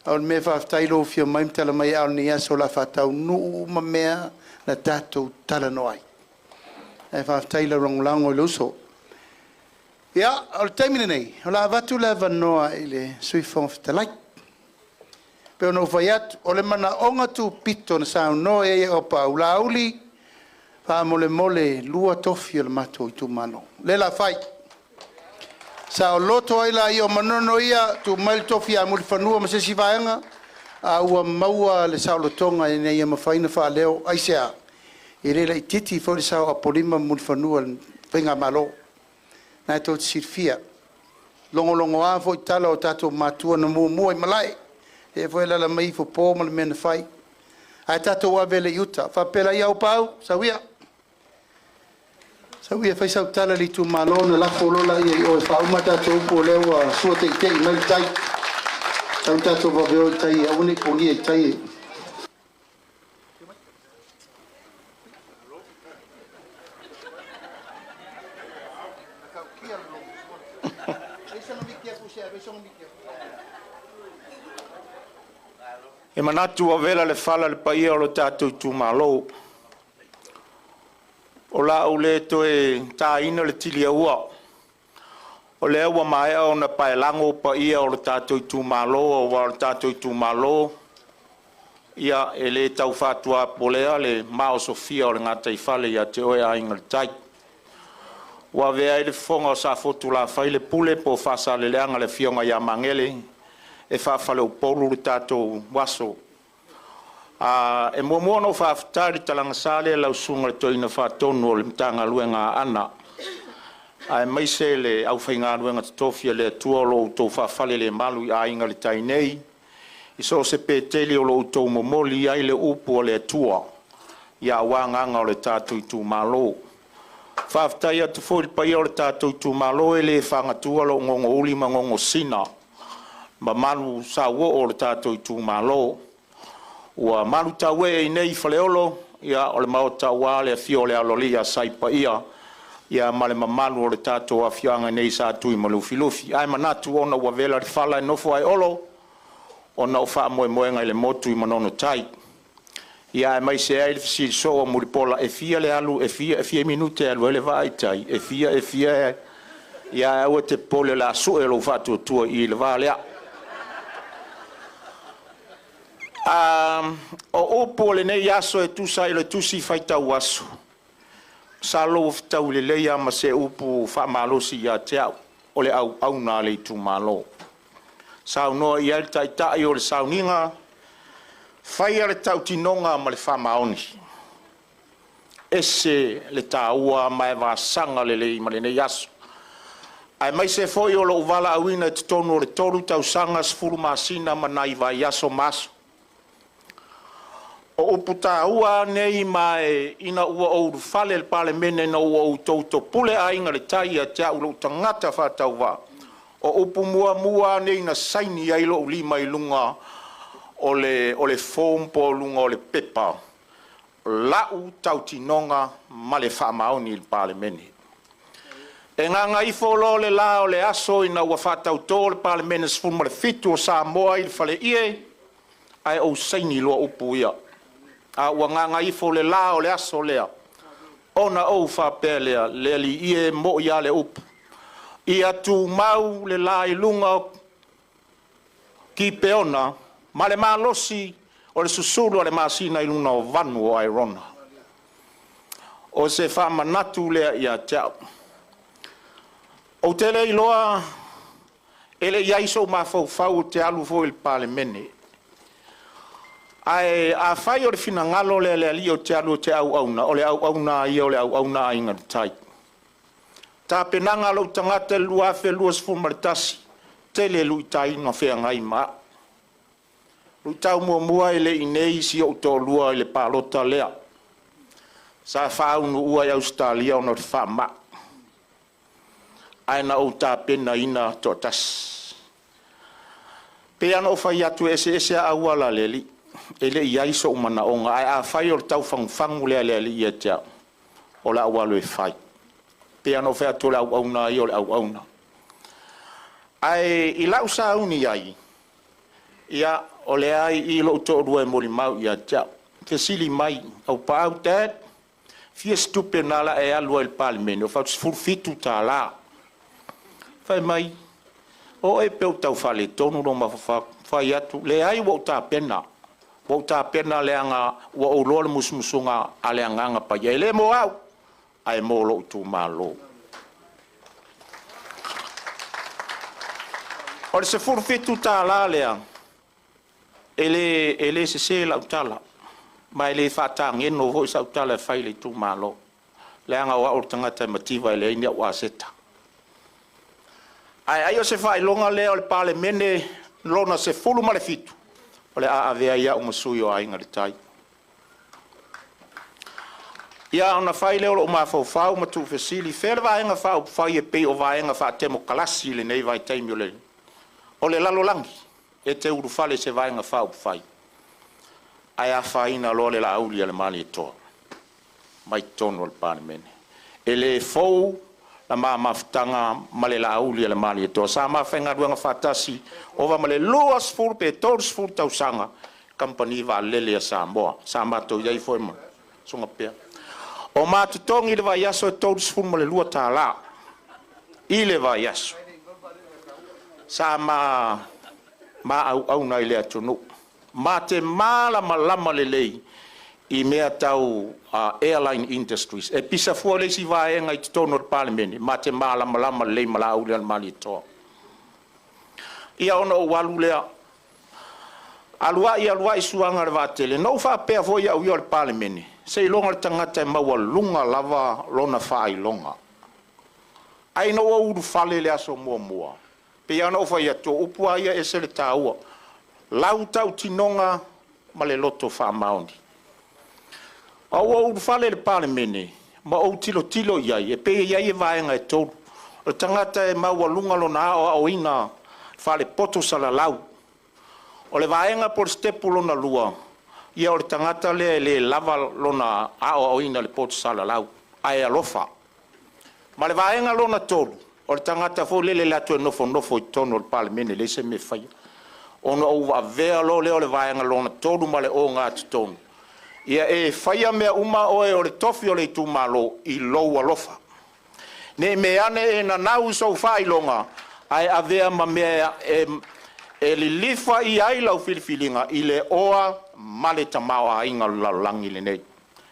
O le mea faafetai lou afio mai ma tala mai ao lenei aso o le a faataunuu uma mea na tatou talanoa ai. Ae faafetai le lagolago i le uso. Ia, o le taimi lenei, o le a avatu le avanoa i le Sui Fofoga Fetalai. Pei ona ou fai atu, o le manaoga tupito na saunoa i ai Auapaau, Laauli, faamolemole e 2 tofi o le matou itumalo. O lea o le a fai. Saoloto ai laia o Manono ia, tuu mai le tofi ia Mulifanua ma se isi vaega, a ua maua le saolotoga ina ia mafai ona faaleo. Aisea? E le laitiiti foi le sao o Apolima ma Mulifanua i le faigamalo. Na e tou te silafia, logologoa foi tala o tatou matua na muamua i malae, lea foi e alaala mai Ifopo ma le mea na fai, ae tatou ave lea i uta. Faapea laia Auapaau, sau ia, sau ia fai sau tala i le itumalo ona lafo loa lea i o e faauma a tatou upu, o lea ua sua teitei mai le tai. Tatau ona tatou vave o i tai e aua ne i pogia i tai e. E manatu ua vela le fala i le paia o lo tatou itumalo. O le a ou le toe taina le tiliaua, o lea ua maea ona paelago paia o le tatou itumalo, aua o le tatou itumalo, ia e le tau faatuapolea le maosofia o le gataifale ia te oe Aiga i le Tai. Ua avea ai le fofoga o Safotulafai le pule po o Faasaleleaga le afioga ia Magele e faafaleupolu le tatou aso. E muamua ona ou faafetai i le talaga sa lea i lau susuga i le Toeaina Faatonu o le Matagaluega a Aana, aemaise le aufaigaluega totofi a le Atua o lo o outou faafalelemalu i Aiga i le Tai nei, i so o se Peteli o lo o outou momoli ai le upu a le Atua, aua agaga o le tatou itumalo. Faafetai atu foi i le paia o le tatou itumalo, e le faagatua lou gogouli ma gogosina, mamalu sauoo o le tatou itumalo ua malutauee i inei i Faleolo. Ia o le maota aua le afio o le Aloalii ia Sa Paia ia ma le mamalu o le tatou afioaga nei Sa Tui ma Lufilufi. Ae manatu ona ua vela le fala e nofo ae Olo ona o faamoemoega i le motu i Manono Tai. Ia aemaise ai le fesili soo a Mulipola, e fia le alu, e fia minute e alu ai le vaa i tai, e fia, e fia, ia ae aua e te popole o le a sue lou faatuatua i le va lea. O upu o lenei aso e tusa ai o le tusi faitau aso, masalo ua fetaui lelei lava ma se upu faamalosi ia te au, o le auauna a le itumalo. Saunoa i ai le taitai o le sauniga, faia le tautinoga ma le faamaoni. Ese le taua ma e vasaga lelei ma lenei aso. Aemaise foi o lou valaauina i totonu o le 3 tausaga 10 masina ma nai vaiaso ma aso. O upu taua nei ma e ina ua ou ulufale i le Palemene ina ua ou topule Aiga i le Tai ia te au lou tagata faatauvaa, o upu muamua nei na saini ai lou lima i luga o le form po o luga o le pepa, lau tautinoga ma le faamaoni i le Palemene. E gagaifo loa le la o le aso ina ua faatautō le Palemene 17 o Samoa i le faleie, ae ou saini loa upu ia. A ua gagaifo le la o le aso lea, ona ou faapea lea, le Alii e moi lava le upu, ia tumau le la i luga o Kipeona ma le malosi o le susulu a le masina i luga o vanu o Aerona. O se faamanatu lea ia te au. Ou te le iloa e le i ai sou mafaufau ou te alu foi i le Palemene. Ae afai o le finagalo lea o le Alii ou te alu ou te auauna, o le auauna a ia o le auauna a Aiga i le Tai. Tapenaga a lou tagata i le 2021, tele luitau na feagai ma au. Luitau muamua e le i inei si ou toalua i le palota lea. Sa faaunuua i Ausetalia ona o le faamai. Ae na ou tapenaina toatasi. Pei ona ou fai atu e eseese lava auala a le Alii. E le i i ai sou manaoga, ae afai o le taufagufagu lea a le Alii ia te au, o le a ou alu e fai. Pei ona ou fai atu o le auauna a ia o le auauna. Ae i lau sauni ai, Ia, o lea i i lou toalua e molimau ia te au. Fesili mai, Aupaau, Dad, fia se tupe na ala e alu ai i le Palemene? Ou fai atu, $17. Fai mai, o oe pe ou tau faaletonu lou mafaufau. Fai atu, leai ua ou tapena. Ua ou tapena leaga ua ou iloa le musumusuga a le Agaga Paia. E le mo au, ae mo lou itumalo. O le $17 lea, e le sese lau tala, ma e le faatageno foi sau tala e fai i le itumalo, leaga o au o le tagata e mativa e leai ni au aseta. Ae ai o se faailoga lea o le Palemene lona 17, o le a avea ai au ma sui o Aiga i le Tai. Ia ona fai lea o lou mafaufau ma tuufesili, fea le Vaega Faaupufai e pei o Vaega Faatemokalasi i lenei vaitaimi o le lalolagi e te ulufale i se Vaega Faaupufai ae afaina loa le Laaulialemalietoa mai totonu o le Palemene. E le fou la ma mafutaga ma le Laaulialemalietoa, sa ma faigaluega faatasi ova ma le 20 pe 30 tausaga kamupani vaalele a Samoa. Sa matou i ai foi ma Susuga Pea. O ma totogi i le vaiaso e $32 i le vaiaso. Sa ma auauna i le atunuu, ma te malamalama lelei i mea tau airline industries. E pisa fua le isi vaega i totonu o le Palemene, ma te malamalama lelei ma Laaulialemalietoa. Ia ona ou alu lea, alu ai alu ai suaga o le vaatele, na ou faapea foi au ia o le Palemene, seiloga o le tagata e maualuga lava lona faailoga. Ae ina ua ou ulufale i le aso muamua, pei lava ona ou fai atu, o upu lava ia e ese le taua, lau tautinoga ma le loto faamaoni. A ua ou ulufale i le Palemene ma ou tilotilo i ai, e pei e i ai vaega e tolu. O le tagata e maualuga lona aoaoina faalepoto salalau. O le vaega po o le sitepu lona lua, ia o le tagata lea e le lava lona aoaoina i le poto salalau, ae alofa. Ma le vaega lona tolu, o le tagata foi lele e alu atu e nofonofo i totonu o le Palemene e leai se mea e faia. Ona ou avea loa lea o le vaega lona tolu ma le ogatotonu, ia e faia mea uma oe o le tofi o le itumalo i lou alofa. Ne i meaane e nanau i sou faailoga, ae avea ma mea e lilifa i ai lau filifiliga i le oa ma le tamaoaiga o le lalolagi lenei,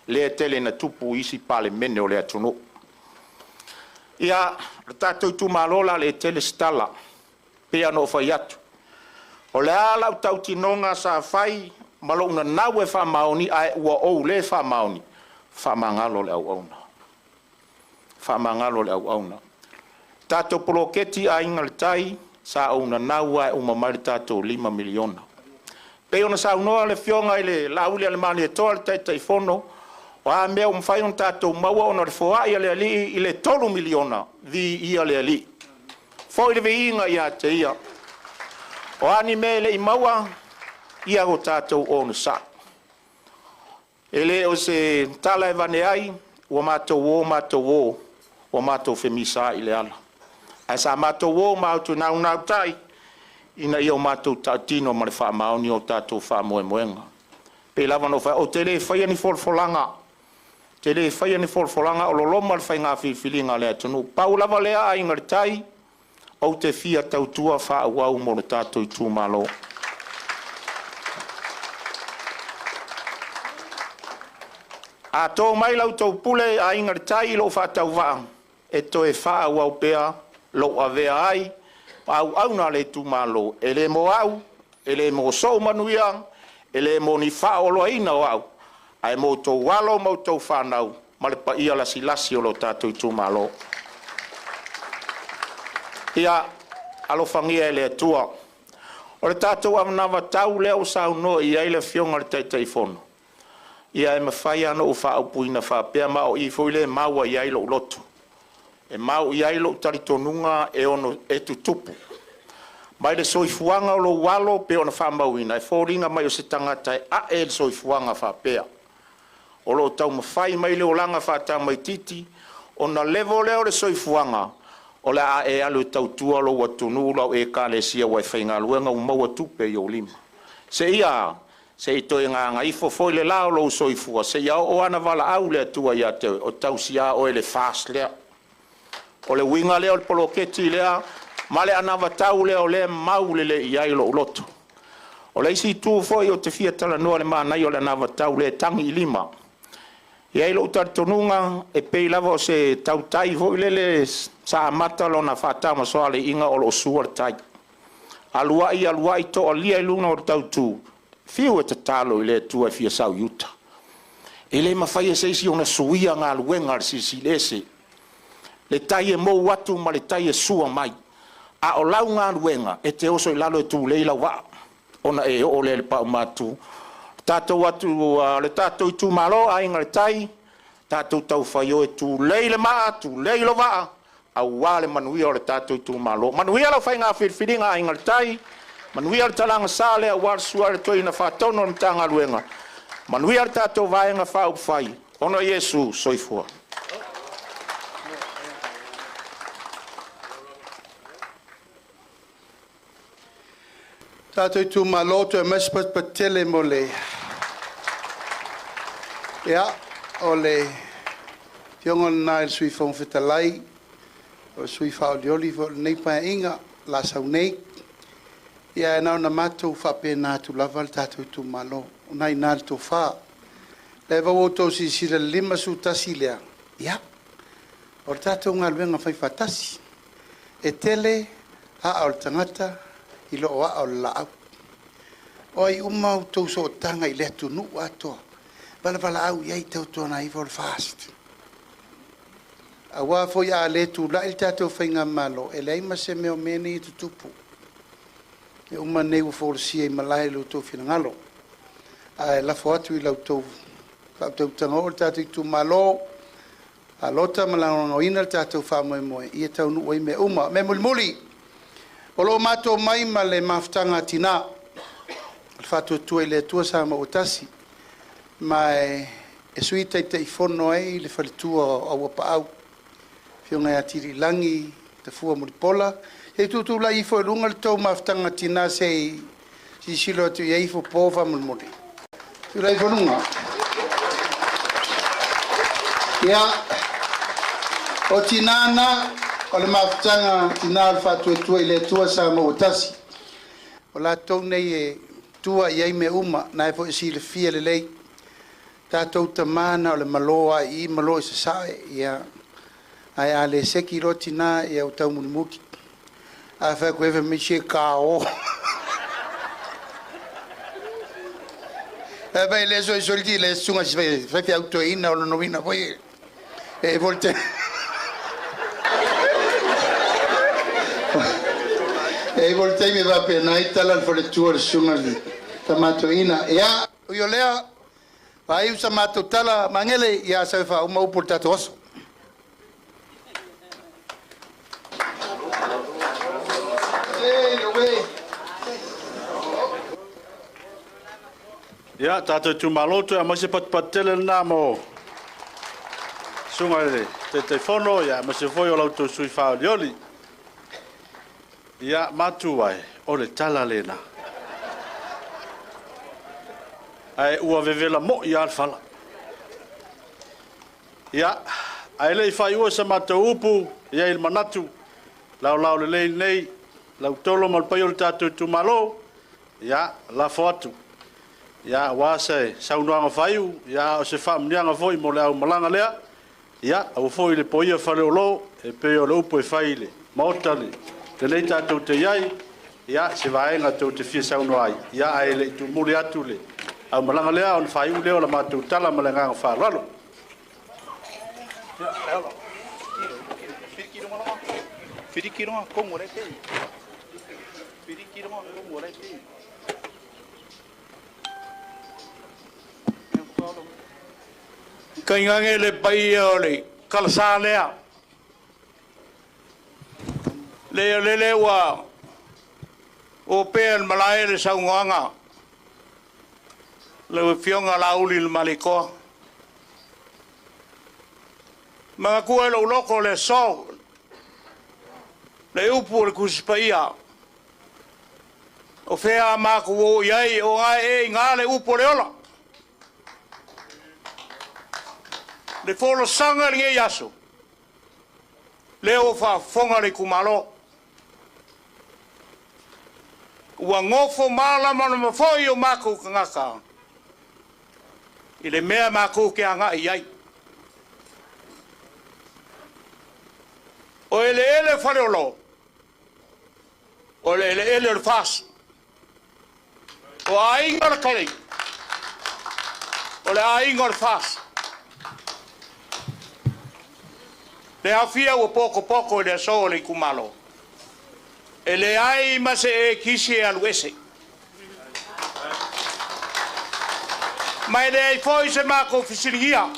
lea e tele ina tupu i isi Palemene o le atunuu. Ia, le tatou itumalo o le a le tele se tala, pei lava ona ou fai atu, o le a lau tautinoga sa fai ma lou nanau e faamaoni ae ua ou le faamaoni, faamagalo le auauna, faamagalo le auauna. Tatou poloketi Aiga i le Tai, sa ou nanau lava e uma mai le tatou $5 miliona. Pei ona saunoa le Afioga i le Laaulialemalietoa le Taitaifono, o a mea ua mafai ona tatou maua ona o le foai a le Alii i le $3 miliona, viia le Alii, foi le viiga ia te Ia. O a ni mea e le i maua, ia o tatou onosai. E le o se tala e avane ai, ua matou o matou o, ua matou femisaai i le ala, ae sa matou o matou naunautai ina ia o matou tautino ma le faamaoni o tatou faamoemoega. Pei lava ona ou fai atu, ou te le faia ni folafolaga, ou te le faia ni folafolaga o loloma le faiga filifiliga a le atunuu. Pau lava lea Aiga i le Tai, ou te fia tautua faaauau mo le tatou itumalo. A to mai la outou pule Aiga i le Tai i lou faatauvaa e toe faaauau pea lou avea ai ma auauna a le itumalo, e le mo au, e le mo sou manuia, e le mo ni faaoloaina o au, ae mo outou alo ma outou fanau ma le paia lasilasi o lo tatou itumalo. Ia alofagia e le Atua. O le tatou anavatau lea ua saunoa i ai le Afioga i le Taitaifono, ia e mafai lava ona ou faaupuina faapea, ma o i foi lea e mau ai lou loto, e mau i ai lou talitonuga e ono e tutupu mai le soifuaga o lou alo pei ona faamauina, e foliga mai o se tagata e a'e le soifuaga faapea, o lo o taumafai mai le olaga faatamaitiiti, ona level lea o le soifuaga o le a e alu e tautua lou atunuu, lau Ekalesia, ua e faigaluega ua maua tupe i ou lima. Seia se i toe gagaifo foi le la o lou soifua seia oo lava ina valaau le Atua ia te oe, o tausi lava oe i le FAST lea. O le uiga lea o le poloketi lea ma le anavatau lea o lea e mau lelei i ai lou loto. O le isi itu foi ou te fia talanoa i le manaia o le anavatau lea e tagi i lima. E i ai lou talitonuga e pei lava o se tautai foi lele sa amata lona faatamasoaliiga o lo o sua le tai. Alu ai alu ai toalia i luga o le tautu, fiu e tatalo i le Atua e fia sau i uta. E le mafai e se isi ona suia galuega a le Silisili Ese, le tai e mou atu ma le tai e sua mai. A o lau galuega e te oso i lalo e tulei lau vaa ona e oo lea i le paumatu. O le tatou itumalo Aiga i le Tai, tatou taufai o e tulei le maa, tulei lo vaa aua le manuia o le tatou itumalo. Manuia lau faiga filifiliga Aiga i le Tai, manuia le talaga sa lea aua le susu ai o le Toeaina Faatonu o le Matagaluega, manuia le tatou Vaega Faaupufai. Ona o Iesu, soifua. Tatou itumalo, toe aumai se patupatu tele mo le... Ia, o le afioga lena i le Sui Fofoga Fetalai, o le sui faaolioli foi o lenei Paeaiga o le a sau nei. Ia ae na ona matou faapena atu lava le tatou itumalo, o lena e i ina le tofa. O lea foi ua outou silasila i le 51 lea, ia, o le tatou galuega faifaatasi. E tele aa o le tagata i lo aa o le laau. O ai uma a outou sootaga i le atunuu atoa, valavalaau i ai, tautuana ifo le FAST. Aua foi a le tulai le tatou faigamalo, e leai ma se mea o mea nei e tutupu. Mea uma nei ua folasia i malae i lo outou finagalo. Ae lafo atu i la outou faautautaga oo le tatou itumalo, palota ma lagolagoina le tatou faamoemoe ia taunuu ai mea uma. O le mea mulimuli, o lo o matou mai ma le mafutaga a Tina, o le Faatuatua i le Atua Samoa ua Tasi, ma e Sui Taitaifono ai le faletua o Auapaau, le afioga ia Tiliilagi Tafua Mulipola. Se i tutulai ifo i luga le tou mafutaga a tina se i silasila atu i ai Fofo faamolemole. Tulai ifo i luga. Ia, o tina na, o le mafutaga a tina o le Faatuatua i le Atua Samoa ua Tasi. O latou nei e tua i ai mea uma, o lena foi e silafia lelei, tatou tama na o le malo lava i i, malo i sasae, ia, ae a le seki loa tina, ia ua taumulimuli. A fai atu ai, fai mai, se ta o. Ae fai le soisoli le susuga i le faifeau toeaina o lona uiga foi e foi le e i ai foi le taimi e faapena ai tala a le faletua i le susuga i le tama toeaina. Ia, ui o lea, faaiu sa matou tala, Magele, ia sau e faauma upu o le tatou aso. Ia, tatou itumalo, toe aumai se patupatu tele lena mo susuga i le Taitaifono, aemaise foi o la outou sui usufono faaolioli. Ia, matua e, o le tala lena. Ae ua vevela moi lava le fala. Ia, ae le i faaiua sa matou upu, e i ai le manatu, laolao lelei lenei, lau Tolo ma le paia o le tatou itumalo, ia, lafo atu, ia, aua se saunoaga faaiu, ia, a o se faamanuiaga foi mo le aumalaga lea, ia, aua foi le poia faleolo, e pei o le upu e fai i le Maota lenei tatou te i ai, ia, se vaega tou te fia saunoa ai, ia, ae le i tumuli atu le aumalaga lea, ona faaiu lea o la matou tala ma le agaga faaaloalo. Tainane le paia o le talasa lea. Le o lele ua opea i le malae le saunoaga lau Afioga Laauli le Malietoa. Manatua e lou loto le aso, le upu o le Tusi Paia. O fea maku o iai o ngai e ngā le upo le ola. Le folo sanga le ngei aso. Le o whaafonga le kumalo. Ua ngofo malama na mafoi o maku kangaka. I le mea maku ke anga i ai. O ele ele whare o le ele ele o le fas. O ainga le kare. O le ainga le fas. Le afia ua poko poko le aso o le kumalo. E le ai ma se e kisi e alu ese. Ma e le ai foi se mako fisiligia.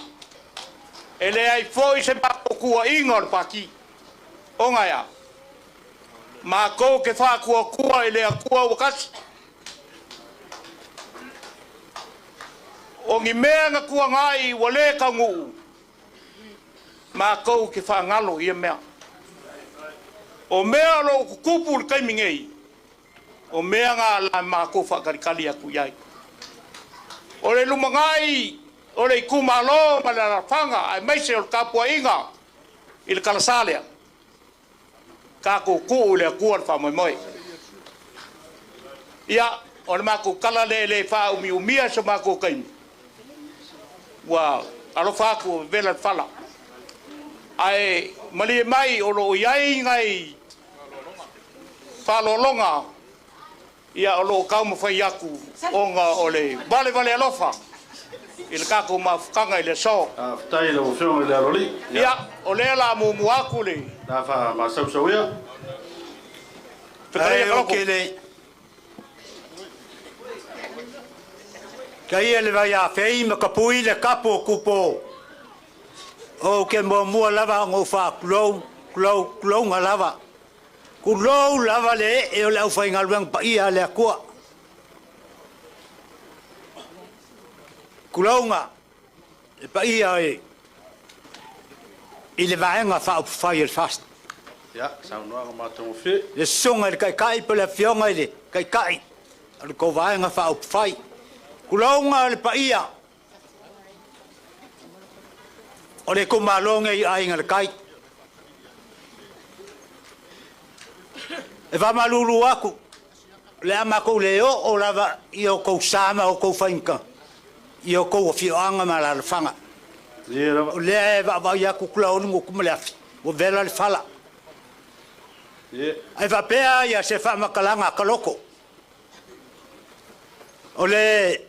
E le ai foi se mako kua inga o le paki. O ngaia. Mako ke whakua kua e le akua wakasi. O ngi mea nga kua ngai wa le ka nguu. Mako ke whangalo ia mea. O mea lo kukupu le kaimi ngei. O mea ngā la mako whakarikali aku iai. O le lumangai, o le ikumalo ma le rafanga, ai maise o le kapua inga i le kalasalea. Ka kukuu le akua le whamoemoe. Ia, o le mako kala le le wha umi umia so mako kaimi. Ua alofa aku vela le whala. Ai malie mai o lo iai ngai whalolonga ia o lo kau mawhai aku onga o le vale vale alofa i le kako mafukanga i le so. Fatai le ofionga i le aloli. Ia, o lea la mumu aku le. La wha masausau ia. Whakaria kaloko. Kai ele vai a fei ma kapui le kapo kupo. O ke mua mua lava ngo fa kulou kulou kulou nga lava. Kulou lava le e o le au whai ngaluang pa ia le akua. Kulou nga le pa ia e i le vaenga wha upwhai el fast. Ia, saunoaga mātagofie. Le songa i le kaikai po le afioga i le kaikai. O le kou vaenga wha upwhai. Kulou nga le pa ia. O le kumalonge i ainga le kai. E whamalulu aku, le ama kou le o o lava i o kou sama o kou whainga, i o kou whioanga ma la lefanga. O lea e waawai aku kula onu ngo kuma le afi, o vela le fala. Ai wapea ia se whamakalanga kaloko. O le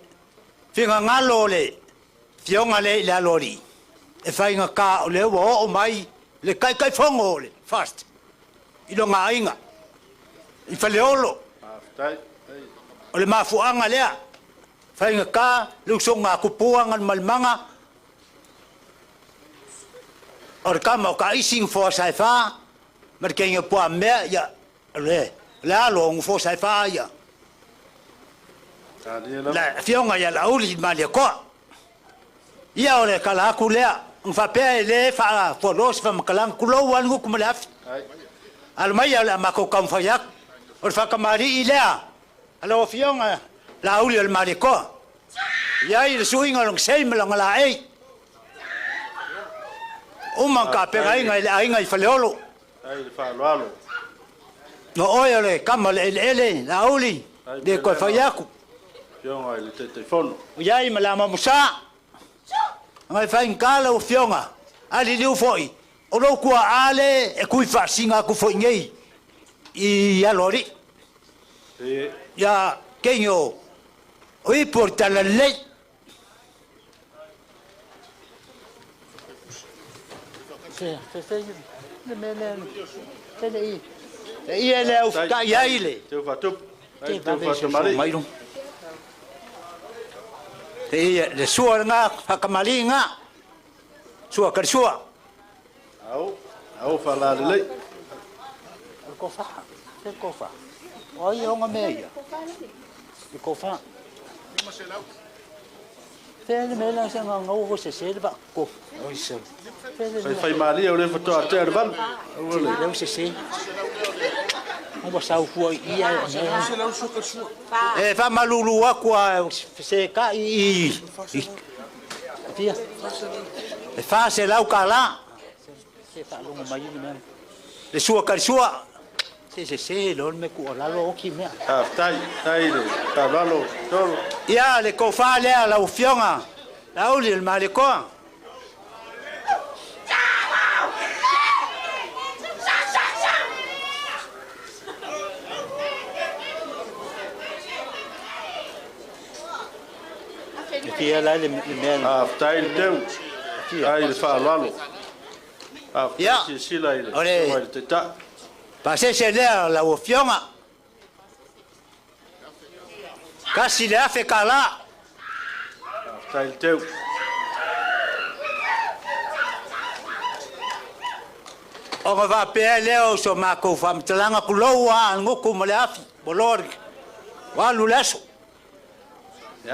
whingangalo o le whionga le i le alori. E whainga ka o le ua o mai le kai kai whongo o le fast. I lo ngā inga. I whaleolo. O le mafuanga lea. Whainga ka, le uso ngā kupuanga le malimanga. O le kama o ka isi ngfoa sai wha. Ma le keinga pua mea, ia, le, le alo ngfoa sai wha ia. La fionga ia la uli ma le koa. Ia o le kala aku lea. Ngwhapea e le wha fualos wha makalang kulou anu kuma le afi. Alu mai ia le mako kaumwhai aku. O le whakamari i lea. Ala o fionga la uli o le malia koa. Ia i le suinga long sei ma longa la ei. Uma ka pega inga i le ainga i whaleolo. Ai le whaaloalo. No oe o le kama le ele ele, la uli, le koe whai aku. Fionga i le tete fono. Ia i ma la mamusa. Ngai whai ngala o fionga. Ali liu foi. O lou kua ale e kui whaasinga aku foi ngei. I alori. Ia keingo. O i portala lei. Se, se, se, le me le, se le i. Le i e le au ka ia i le. Te whatupu. Te Te whatumari. Te i le sua ngā, whakamali ngā. Sua kari sua. Au, au whalare lei. Le kofa, le kofa. Oi onga mea ia. Le kofa. Fele me la se ngā ngau se se le ba ko. Oi se. Fai whai maria o le whatoa te arvan. Leu se se. ua saufua i ia e faamalulu atu a feseta'i i fia e 400 kālā se faalogo mai le mea le sua kalisua se se se lo le mea tuualalo oki mea. Faafetai, tai le faaaloalo Tolo. Ia le tofa lea lau Afioga Laauli o le Malietoa. E fia la le mea. Faafetai le teu. Tai le faaaloalo. Faafetai silasila i le O le afioga i le Taitai. Pasese lea lau Afioga. 1,000 kālā. Faafetai le teu. Ona faapea lea o so makou faamatalaga kulou a gutu ma le afi ua loa ua alu le aso.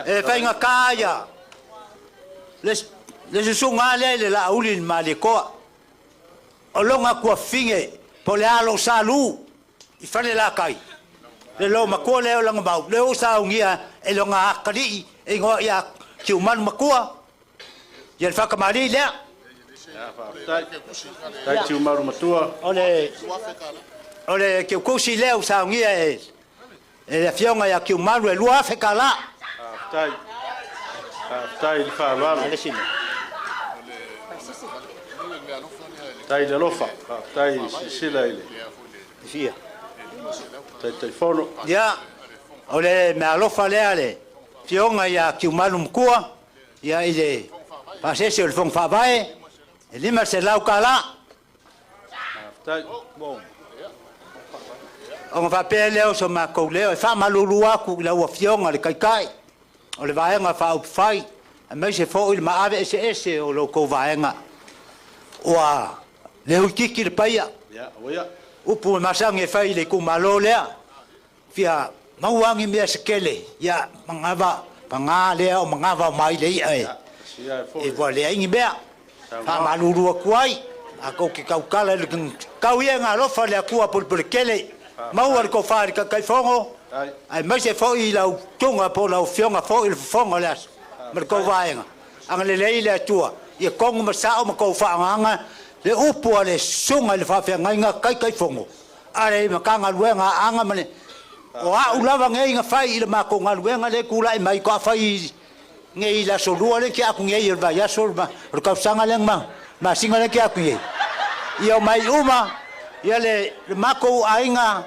E faigata ia le susuga lea i le Laauli i le Malietoa. O loga tuafine po le alo salu i fale lakai. Le lo matua lea o laga mau, le o saugia e loga akalii e igoa ia Tiumalu matua. Ia le whakamari lea. Faafetai. Tai Tiumalu matua. O le kiukusi lea o saugia e le afioga ia Tiumalu e 2,000 kālā. Faafetai. Faafetai le faaaloalo. Tai le alofa. Faafetai silasila i le Fia. Taitaifono. Ia, o le mea alofa lea le afioga ia Tiumalu matua, ia i le pasese o le Fono Faavae, e 500 kālā. Faafetai. Ona faapea lea o so makou leo e faamalulu atu i lau Afioga le Taitai o le Vaega Faaupufai, aemaise foi le maave eseese o lo outou vaega. Ua le huititi le paia. Ia, oia. Upu e masagi e fai i le itumalo lea. Fia maua agi mea se kele. Ia, mangava, pagā lea o magava o mai le i'a e. E ua leai ni mea. Faamalulu atu ai. A kou ke kaukala i le kau ia ngā alofa le Atua pulepule kele. Maua le tofa i le Taitaifono. Aemaise foi i lau tuga po o lau afioga foi i le fofoga o le aso. Ma le tou vaega. Agalelei le Atua. Ia togu ma sao ma tou faaaogaga le upu a le susuga i le faafeagaiga Taitaifono. Ale Matagaluega Aoga ma le o a'u lava nei na fai i le matou galuega lea e tula'i mai to'a fai nei i le aso lua lea ke aku nei o le vaiaso o le tausaga lea ma masina lea ke aku nei. Ia o mai uma ia le matou aiga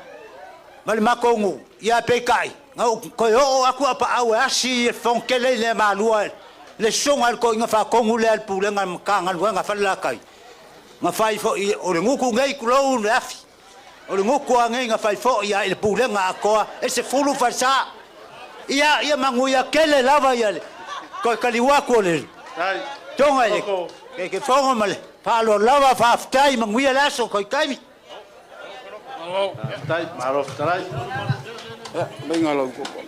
ma le matou nuu ia peitai na ou toe oo atu a paau e asi e fofoga i le malua le susuga i le toeaina faatonu lea le pulega Matagaluega Falelatai. Na fai foi o le gutu nei tulou le afi. O le gutu a nei na fai foi ia i le pulega atoa e 10 falesa. Ia ia manuia kele lava ia le toe taliu atu o le tonga i le ke fogo ma le faaloalo lava faafetai manuia le aso koe taimi. Faafetai, malo fetalai. Meinga lau koko.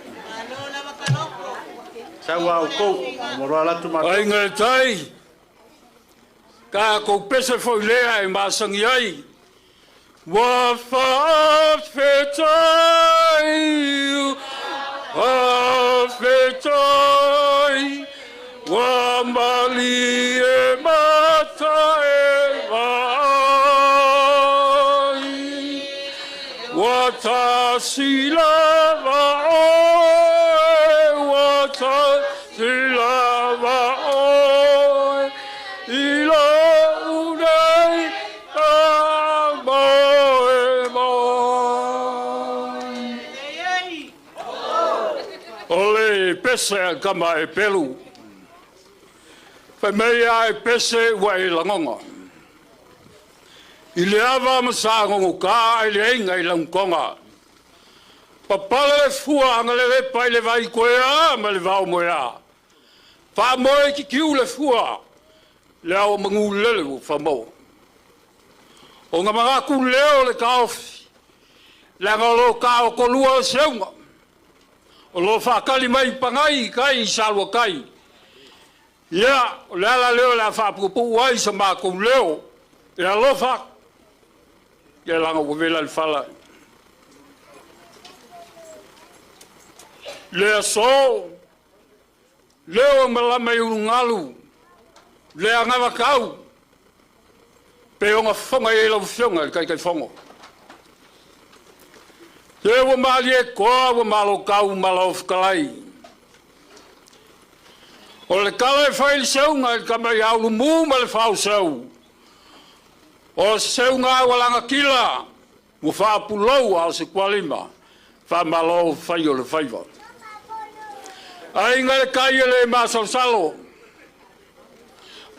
Sau a outou, moloa latu matou. Aiga le tai, ka kou pese foi lea e masangi ai. Ua faafetai, faafetai, ua malie mata e vaai. Ua tasi lava oe, ua tasi lava oe, i lou nei faamoemoe. O le pese a kama e pelu. Fai mai a e pese ua e lagonga. I le ava ma sa gongo ka i le ainga i langonga. Papale le fua anga le lepa i le vai koea ma le vao moea. Wha moe ki kiu le fua. Le ao mangu lele ua whamau. O ngā mangaku leo le kaofi. Le anga lo kao kolua o seunga. O lo whakali mai pangai kai i salua kai. Ia, o le ala leo le a whaapupu ai sa mākou leo. E alofa. Ia langa ua vela le whala. Le aso, leo malama i ulugalu, le agavakau, pe oga fofoga i ai lau Afioga i le Taitaifono. Se ua malie koa ua malokau ma lau fetalai. O le tala e fai le seuga i le tama ia Ulumu ma le Fauseu. O se seuga ua lagatila, ua faapulou a o se tualima, faamalo fai o le faiva. Aiga le tai e le masalosalo,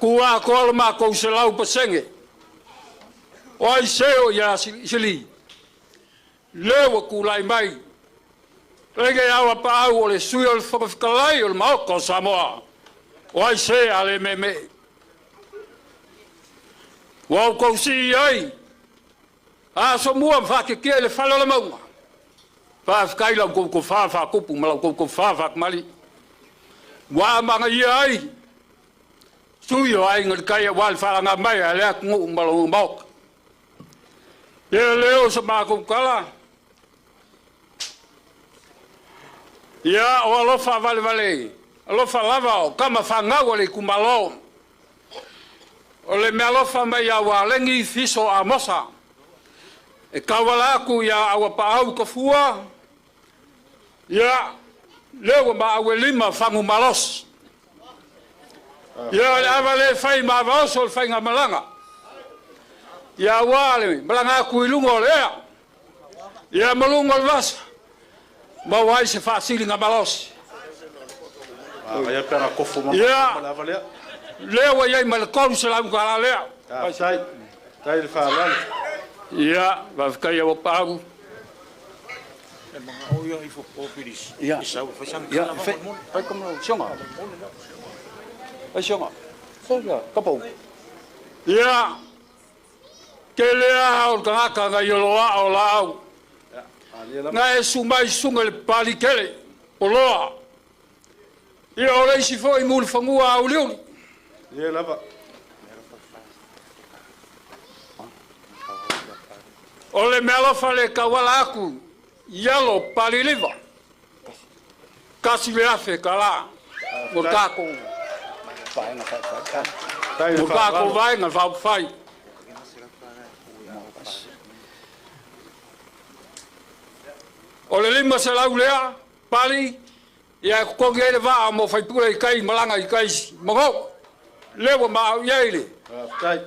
tu atoa le matou 100%. O ai seo ia Sili, lea ua tulai mai. Lege awa paau o le sui o le Fofoga o le Maota o Samoa. O ai se a le meme. Ua outou sii ai, a so mua whakekia i le fale o le maunga. Faafetai lau koukou fa faakupu ma lau koukou fa faakamali. Ua amaga ia ai, sui o aiga le kai aua le faalaga mai a le atunuu ma lona maota. Ia lea o sa matou tala, ia o alofa valevale, alofa lava o kama fanau a le itumalo. O le mea alofa mai ia Ualegi Fiso Amosa. E tauala atu ia Auapaau Tafua, ia lea ua maau e lima fagu malosi. Ia o le ava le fai ma avaoso o le faigamalaga. Ia aua le malaga atu i luga o le ea. Ia ma luga o le vasa. Maua ai se faasiliga malosi. Ia lea ua i ai ma le 300 tala lea. Tai le faaaloalo. Ia, faafetai Auapaau. Ia, ia, fai kama sionga. Fai sionga. Fai kapau. Ia, ke lea o le tagata na i oloa o laau. Na e sumai sunga le palikele, poloa. Ia o le isi foi mulifanua a uliuli. Ia lava. O le mea alofa le tauala atu, ialo paliliva. Kasi le afe tala. Mo tākou. Mo tākou vaenga faaupufai. O le 500 lea, pali, ia e totogi ai le vaa mo faipule i kai malaga i kai mago. Lea ua maau i ai le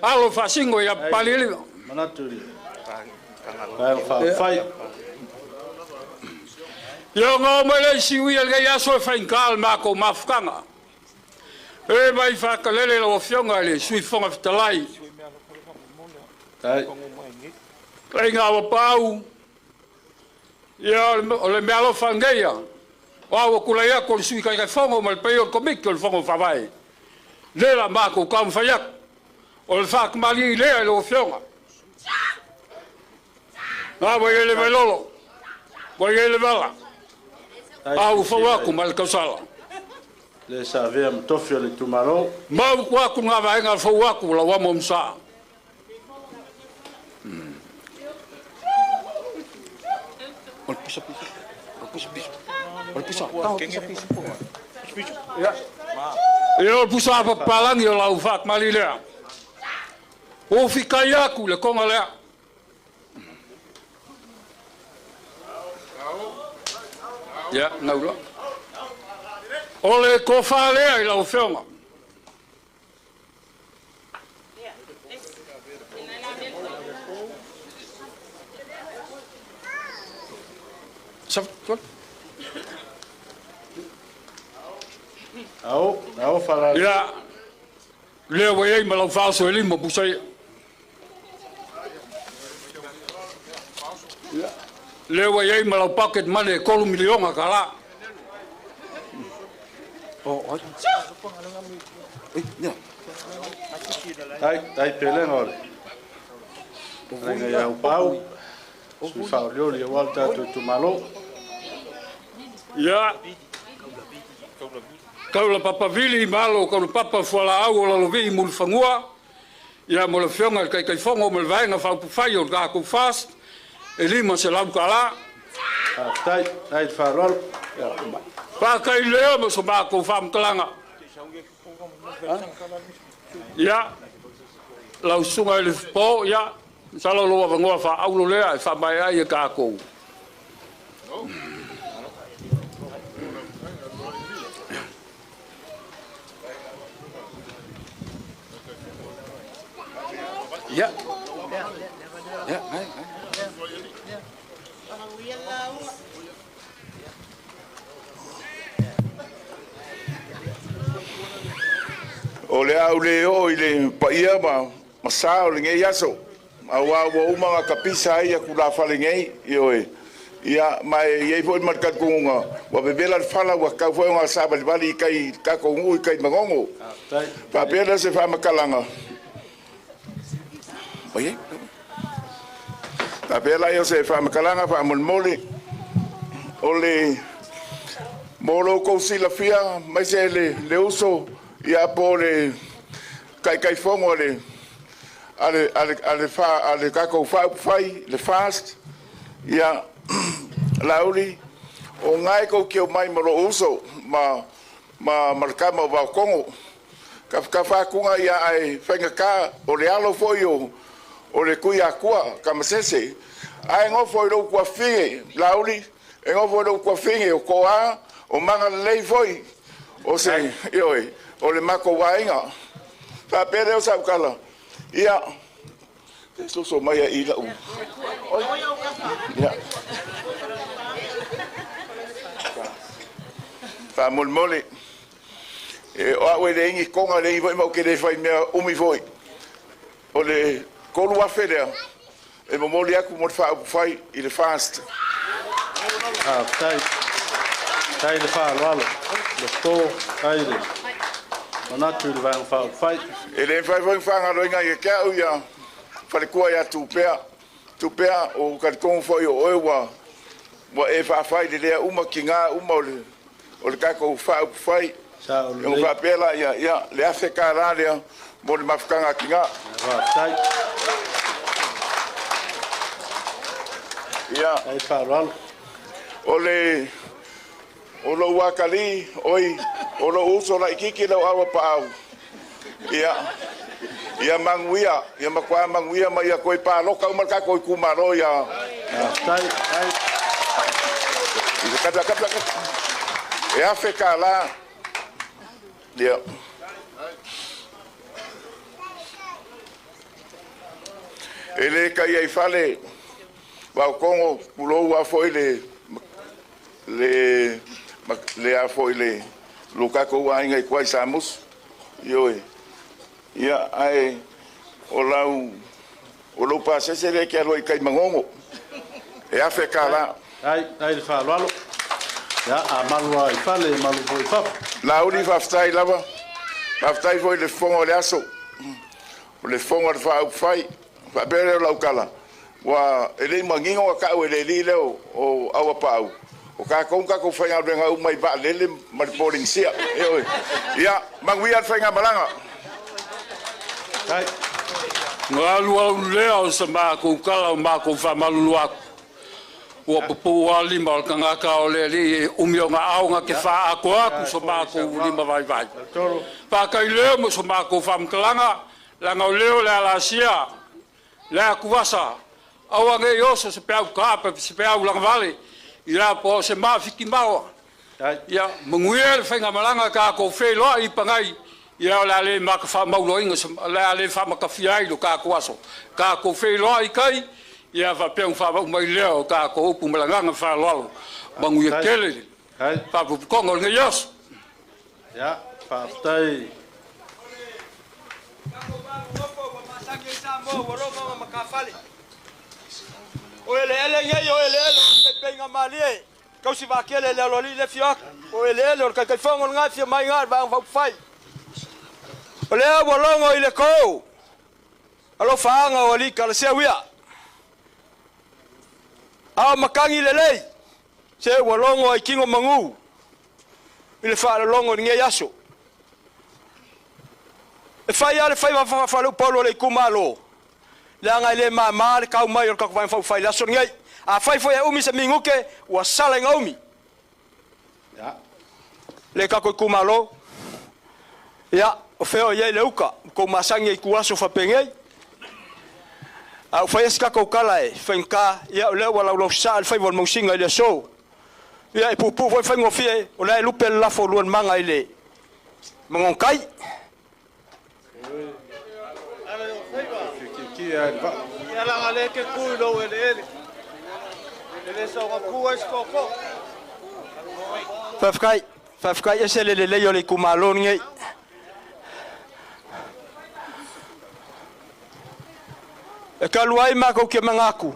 alo faasino ia paliliva. Manatu i le vaega faaupufai. Ia ngao mai le isi ui lenei aso e faigata le matou mafutaga. E mai faakalele lau Afioga i le Sui Fofoga Fetalai. Aiga Auapaau, ia o le mea alofa lenei ia. O au ua tulai atu o le Sui Taitaifono ma le paia o le Komiti o le Fono Faavae. Le la matou taumafai atu. O le faatamalii lea i lau Afioga. Na ua i ai le vailolo, ua i ai le vala. A ua fau atu ma le tausala. Le sa avea ma tofi o le itumalo. Ma utu atu ngā vaenga fau atu lau amo msa. O le pusa pisa. O le pusa pisa. O le pusa. Tau pusa pisa. Ia. Ia o le pusa apapalangi o lau faakamali lea. O whikai aku le konga lea. Ia, naula. O le kofa lea i lau afioga. Au, au faalalo. Ia, lea ua i ai ma lau faaoso e lima pusa ia. Lea ua i ai ma lau pocket money e 3 miliona tala. Tai, tai pelega o le aiga ia Auapaau, sui faaolioli aua le tatou itumalo. Ia, kaula papavili malo kaula papa fualaau o lalovi'i mulifanua. Ia mo le Afioga i le Taitaifono ma le vaega faaupufai o le tatou FAST, e 500 tala. Faafetai, tai le faaaloalo. Faafetai lea mo so matou faamatalaga. Ia, lau susuga i le Fofo, ia, masalo o lou avanoa faaauro lea e faamaea ai e tatou. Ia. Ia, ai, ai. O le a ou le oo i le paia ma sa o lenei aso, aua ua uma ona tapisa ai tulafale nei, ioe. Ia, ma e i ai foi ma le talitonuga, ua vevela le fala ua tatau foi ona savalivali i tai i le tatou nuu i tai i Manono. Faapea lea o se faamatalaga, faapea lea o se faamatalaga faamolemole, o le mo lo outou silafia aemaise le uso ia po o le Taitaifono a le tatou Faaupufai, le FAST, ia Laauli, o lena e tou te omai ma lou uso ma le tama o Vaotogo, tafatafa atu ia ae faigata o le alo foi o le Tuiatua Tamasese, ae nofo i lou tuafafine Laauli, e nofo i lou tuafafine o Toa, o Magalelei foi, o se, ioe, o le matou aiga. Faapea lea o sau tala, ia, soso mai ai lau. Ia. Faamolemole, e o au e leai ni toga, leai foi ma ou te le fai mea umi foi. O le 3,000 lea, e momoli atu mo le faaupufai i le FAST. Faafetai. Faafetai le faaaloalo. Le po, faafetai le manatu i le Vaega Faaupufai. E le mafai foi ona faagaloina ia te au ia faletua ia Tupea. Tupea, o talitonu foi o oe ua e faafai i le lea uma tiga uma o le tatou faaupufai. E faapea la ia le $1,000 lea mo le mafutaga a tina. Faafetai. Ia. O le o lou atalii, oi, o lou uso laitiiti lau aua paau, ia, ia manuia, ia matua manuia ma ia toe palota uma le tatou itumalo ia. Faafetai. Kata, kata, kata. E $1,000. Ia. E le kai ai fale, Vaotogo, pulou a foi le a foi le lo tatou aiga i tua i Samusu. Ioe. Ia, ae o lau o lou pasese lea e te alu ai i tai Manono. E $1,000. Ai, ai le faaaloalo. Ia, a malu lava i fale, e malu foi i fafo. Laauli, faafetai lava. Faafetai foi i le fofoga o le aso. O le fofoga o le faaupufai. Faapea lea o lau tala, ua e le i manino a tau e le alii lea o Auapaau, o tatou na tatou faigaluega uma i vaalele ma le Polenisia. Ia, manuia le faigamalaga. Na alu au lea o se matou tala o matou faamalulu atu. Ua pupuu lava lima o le tagata o le alii e umi ona ao na te faaatoa atu so matou lima vaivai. Faafetai lea mo so matou faamatalaga, leaga o lea o le alasia, le atuvasa, aua ne i oso se peau tape, se peau lagavale, ia po o se mafiti maoa. Ia manuia le faigamalaga tatou feiloai i Pagai, ia o le a le matafaamauloina, o le a le faamatafia ai lo tatou aso. Tatou feiloai i tai, ia faapea ona faavau mai lea o tatou upu ma le agaga faaaloalo. Manuia tele le faapopotoga o lenei aso. Ia, faafetai. O eleele nei o eleele o le taipeiga malie, tausi vaatele le aloalii le afio atu. O eleele o le taitaifono lena e fia mai na i le Vaega Faaupufai. O lea ua logo i le kou alofaaga o alii kalaseu ia. A o matagi lelei, se ua logo ai tino magu i le faalologo i lenei aso. E fai lava le faiva faaleupolu a le itumalo, leaga e le mama le tau mai o le tatou Vaega Faaupufai i le aso lenei. Afai foi e umi se minute, ua sala ina umi. Le kako itumalo. Ia, o feo ia le uka, ko masangi i kuaso fa pengei. A o fai se kako kala e whenka, ia o lea ua laulau sa le faiva o le mausiga i le aso. Ia e puupuu foi faigofie, o lea e lupe le lafo o luan maga i le magogai. Ia laga le ke ku i lou eleele. E le saoga ku ai se tootoo. Faafetai, faafetai ese le lelei o le itumalo lenei. E kalu ai makou ke magaku.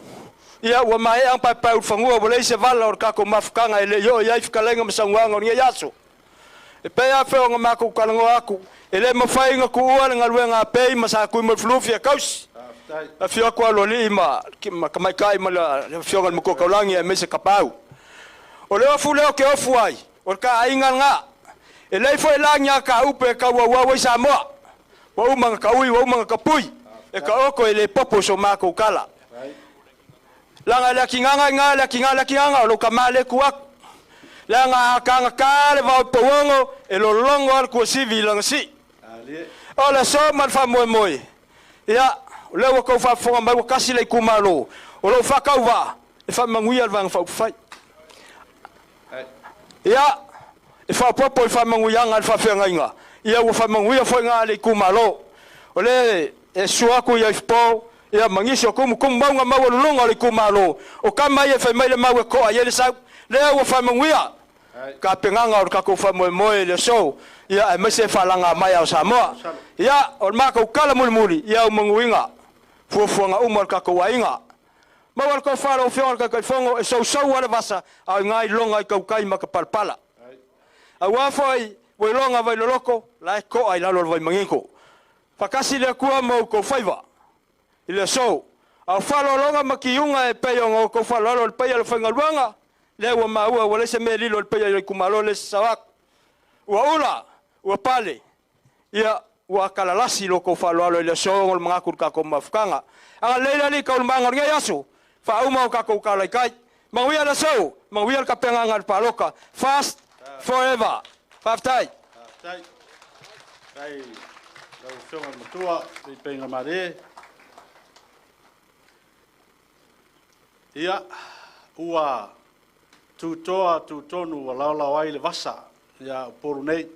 Ia ua maea paepae ulufanua ua leai se vala o le takou mafukaga e le'i oo i ai fetalaiga ma saunoaga o lenei aso. E pei a feoga makou talanoa atu, e lē mafai ona tuua le galuega a pei ma sa tui mo le fulufi e tausi. Afio atu aloalii ma tamaitai ma le afioga i le matua taulagi aemaise Tapaau. O le ofu lea o ke ofu ai, o le taaiga lena. E lei foi lagi a kaupe e tauauau ai Samoa. Ua uma na taui, ua uma na tapui. E ka oko e le popo so makou kala. Laga le akigaga i gā le akigaga le akigaga o lou kamā le ku aku. Leaga a kagakā le vao pouogo e lologo a le kuasivi i lana sii. O le aso ma le faamoemoe. Ia, o lea ua tou faafofoga mai ua tasi le itumalo. O lou faatauvaa e faamanuia le vaega faaupufai. Ia, e faaopoopo i faamanuiaga a le faafeagaiga, ia ua faamanuia foi gā le itumalo. O le e susu atu ia Ifopo, ia ma nisi o tumutumu mauga maualuluga o le itumalo, o tama ia e fai mai le mau e to'a i ai le sau. Lea ua faamanuia tapenaga o le tatou faamoemoe i le aso, ia aemaise faalaga mai ao Samoa. Ia, o le matou tala mulimuli, ia aumanuiga fuafuaga uma o le tatou aiga. Maua le tofa lau Afioga i le Taitaifono e sousou a le vasa, a o i gā iloga i tautai ma ka palapala. Auā foi ua iloga vai loloto, la e to'a i lalo o le vaimagigo. Faatasi le Atua ma outou faiva i le aso. A o faaaloaloga ma tiuga e pei ona outou faaaloalo i le paia o le faigaluega, lea ua maua ua leai se mea e lilo i le paia i le itumalo le sasao atu. Ua ula, ua pale, ia ua talalasi lo outou faaaloalo i le aso o le manatu i le tatou mafutaga. Agalelei le Alii i taualumaga o lenei aso, faauma o tatou talaitai. Manuia le aso, manuia le tapenaga o le palota. Fast forever. Faafetai. Faafetai. Faafetai lau Afioga i le Matua, Leipeaga Malie. Ia, ua tutoa tutonu ua laolao ai le vasa ia Upolu nei.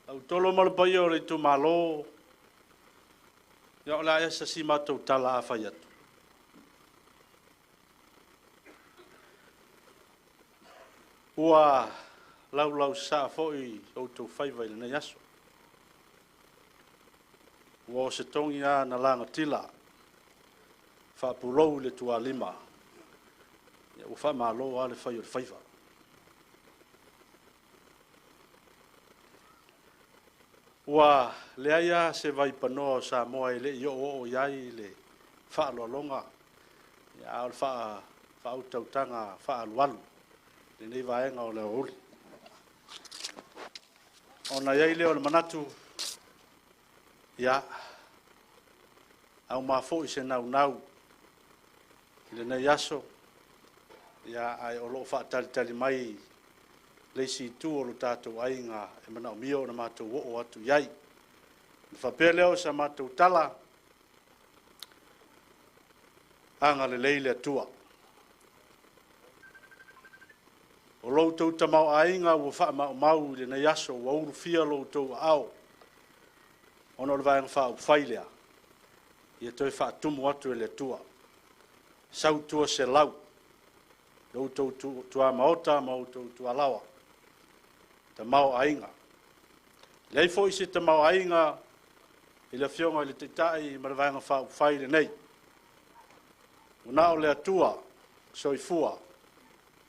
Lau tolo ma le paia o le itumalo, ia o le a esa si matou tala a fai atu. Ua laulau saa foi outou faiva i lenei aso. Ua o se togi a na lagatila, faapulou i le tualima, ia ua faamalo a le fai o le faiva. Ua leai a se vaipanoa o Samoa e le i oo i ai le faaaloaloga, a o le faautautaga faaalualu lenei vaega o le aoauli. Ona i ai lea o le manatu, ia, auma foi se naunau i lenei aso, ia, ae o lo o faatalitali mai le isi itu o lo tatou aiga e manaomia ona matou oo atu i ai. Ona faapea lea o sa matou tala, agalelei le Atua. O lo outou tamaoaiga ua faamaumau i lenei aso, ua ulufia lo outou aao, ona o le Vaega Faaupufai lea, ia toe faatumu atu e le Atua. Sautua 100, lo outou tuamaota ma outou tualaoa, tamaoaiga. Leai foi se tamaoaiga i le Afioga i le Taitai ma le Vaega Faaupufai lenei. Ua na o le Atua soifua,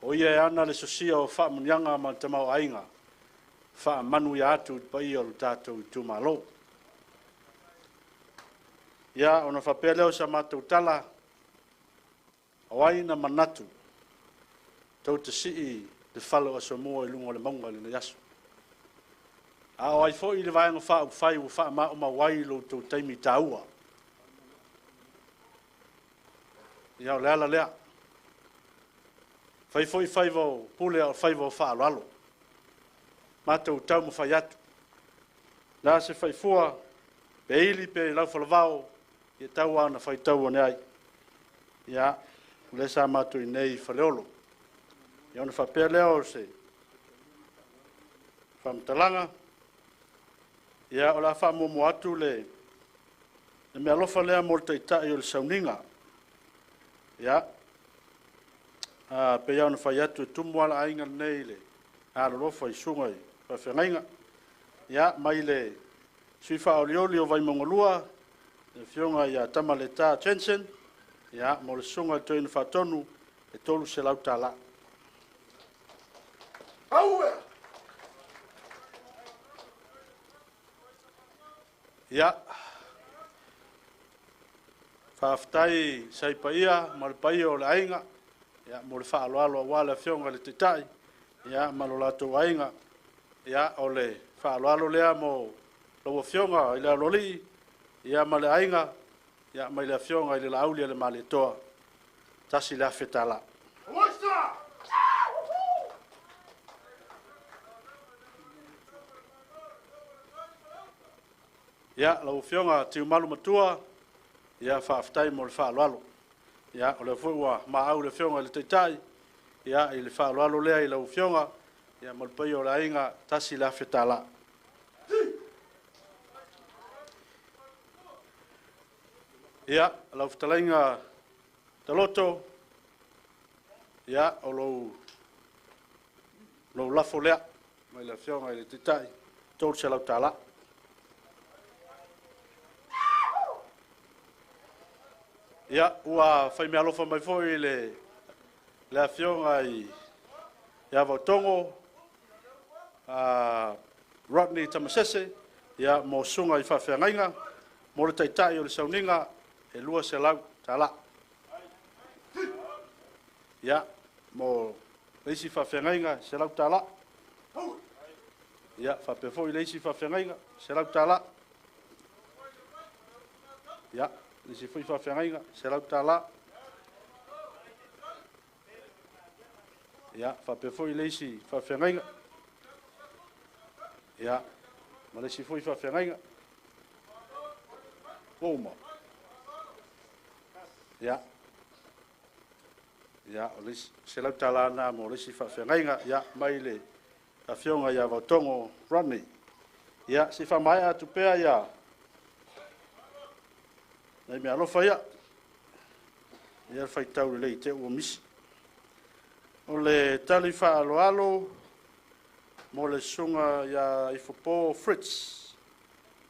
o ia e ana le sosia o faamanuiaga ma le tamaoaiga, faamanuia atu i le paia o le tatou itumalo. Ia, ona faapea lea o sa matou tala, o ai na manatu tou te sii le fale o Asomua i luga o le mauga i lenei aso. A o ai foi le Vaega Faaupufai ua faamaumau ai lo outou taimi taua. Ia, o le ala lea. Fai foi faiva o pule a o faiva o faaaloalo. matou taumafai atu. La se faifua pe ili pe laufalavao, ia tau lava ona faitau ane ai. Ia, o lea sa matou i inei i Faleolo. Ia ona faapea lea o se faamatalaga, ia o le a faamuamua atu le meaalofa lea mo le Taitai o le Sauniga. Ia, pei lava ona fai atu e tumu lava le aiga lenei i le alolofa i susuga i faafeagaiga. Ia, mai le sui faaolioli o Vaimauga 2, le Afioga ia Tamaleta Jensen, ia, mo le susuga i le Toeaina Faatonu, e $300. Ia, faafetai sai paia ma le paia o le aiga, ia, mo le faaaloalo aua le Afioga i le Taitai, ia, ma lo latou aiga. Ia, o le faaaloalo lea mo lau Afioga i le Aloalii, ia, ma le aiga, ia, mai le Afioga i le Laauli a le Malietoa, $1,000. Ia, lau Afioga Tiumalu Matua, ia, faafetai mo le faaaloalo. Ia, o lea foi ua maau le Afioga i le Taitai, ia, i le faaaloalo lea i lau Afioga, ia, ma le paia o le aiga, $1,000. Ia, lau fetalaiga Taloto, ia, o lou lafo lea mai le Afioga i le Taitai, $300. Ia, ua fai meaalofa mai foi le Afioga i Vaotogo, Rodney Tamasese, ia, mo susuga i faafeagaiga, mo le Taitai o le Sauniga, e $200. Ia, mo le isi faafeagaiga, $100. Ia, faapea foi le isi faafeagaiga, $100. Ia, le isi foi faafeagaiga, $100. Ia, faapea foi le isi faafeagaiga. Ia, ma le isi foi faafeagaiga. Ua uma. Ia, ia, o le isi $100 na mo le isi faafeagaiga, ia, mai le Afioga ia Vaotogo Rodney. Ia, se i faamaea atu pea ia nai meaalofa ia. Ia faitau lelei te ua misi. O le tali faaaloalo mo le susuga ia Ifopo Fritz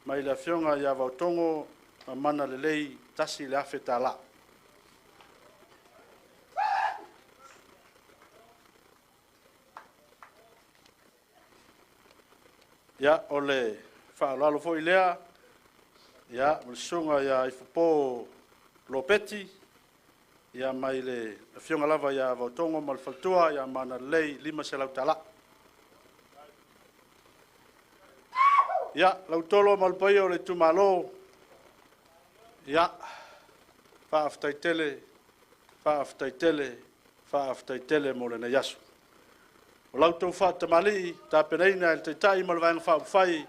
mai le Afioga ia Vaotogo Mamana Lelei, $1,000. Ia, o le faaaloalo foi lea, ia, mo le susuga ia Ifopo Lopeti, ia, mai le Afioga lava ia Vaotogo ma le faletua ia Mana Lelei, $500. Ia, Lautolo ma le paia o le itumalo, ia, faafetai tele, faafetai tele, faafetai tele mo lenei aso. O lau tou faatamalii, tapenaina e le Taitai ma le Vaega Faaupufai,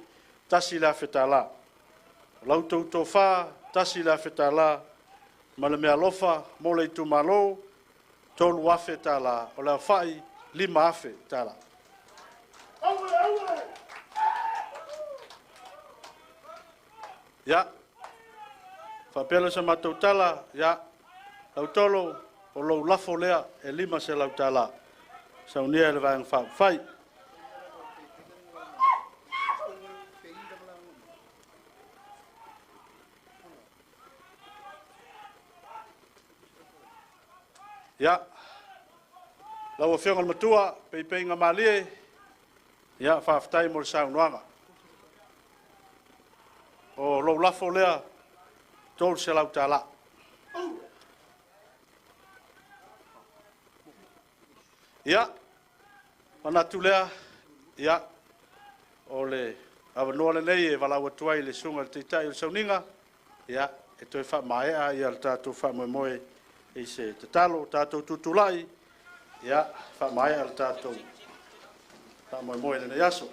$1,000. O lau tou tofa, $1,000, ma le meaalofa mo le itumalo, $3,000, o le aofai, $5,000. Ia, faapea lea o se matou tala, ia, Lautolo, o lou lafo lea e $500, saunia e le Vaega Faaupufai. Ia, lau Afioga i le Matua, Peipeiga Malie, ia, faafetai mo le saunoaga. O lou lafo lea, $300. Ia, manatu lea, ia, o le avanoa lenei e valaau atu ai i le susuga i le Taitai o le Sauniga, ia, e toe faamaea ia le tatou faamoemoe i se tatalo, tatou tutulai, ia, faamaea le tatou faamoemoe i lenei aso.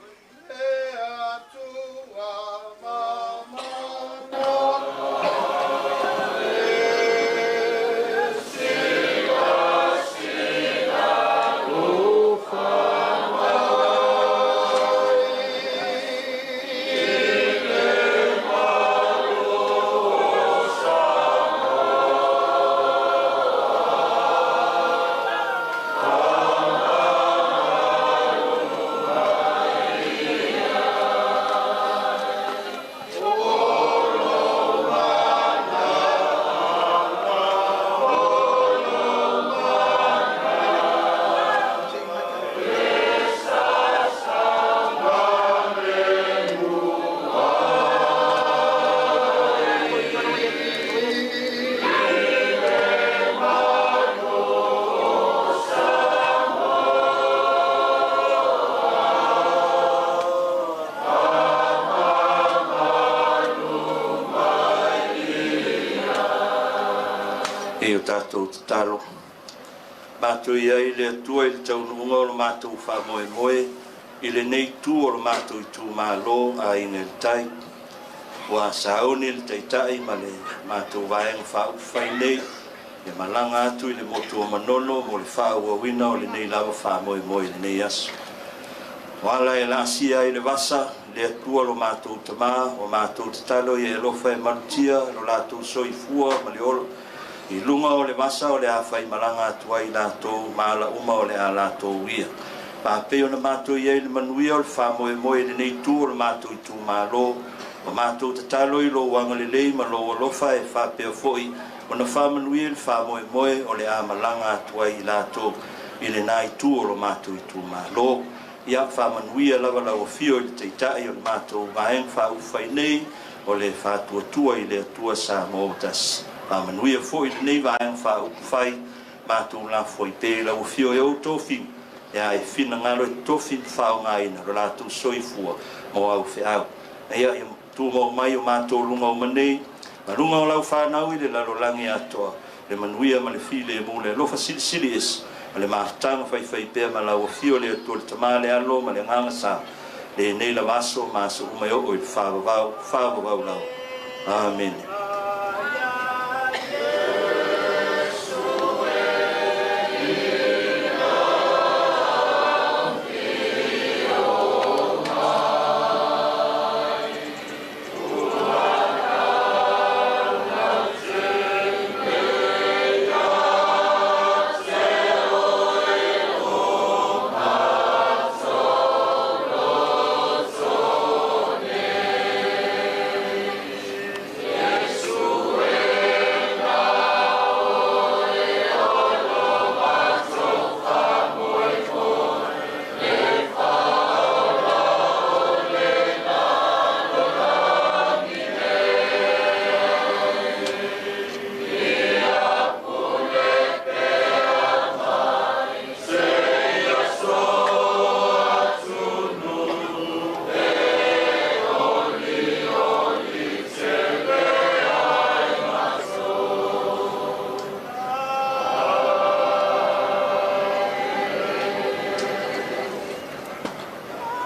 E o tatou tatalo. Matou i ai le Atua i le taunuuga o lo matou faamoemoe i lenei itu o lo matou itumalo Aiga i le Tai. Ua sauni le Taitai ma le matou Vaega Faaupufai nei e malaga atu i le motu o Manono mo le faaauauina o lenei lava faamoemoe i lenei aso. O ala e laasia ai le vasa, le Atua lo matou Tamā, ua matou tatalo ia e alofa e malutia lo latou soifua ma le ola i luga o le vasa o le a faimalaga atu ai latou ma ala uma o le a latou uia. Faapei ona matou i ai le manuia o le faamoemoe i lenei itu o le matou itumalo, ua matou tatalo i lou agalelei ma lou alofa e faapea foi ona faamanuia i le faamoemoe o le a malaga atu ai i latou i lena itu o lo matou itumalo. Ia faamanuia lava lau afio i le Taitai o le matou Vaega Faaupufai nei o le Faatuatua i le Atua Samoa ua Tasi. Faamanuia foi i lenei Vaega Faaupufai, matou lafo ai pea i lau afio e ou tofiga e a e finagalo e tofi ma faaaogaina lo latou soifua mo au feau. Ia tumau mai o matou luga uma nei ma luga o lau fanau i le lalolagi atoa le manuia ma le filemu, le alofa silisili ese ma le mafutaga faifaipea ma lau afio le Atua le Tamā, le Alo ma le Agaga Sa, lenei lava aso ma aso uma e oo i le faavavau faavavau lava. Amene.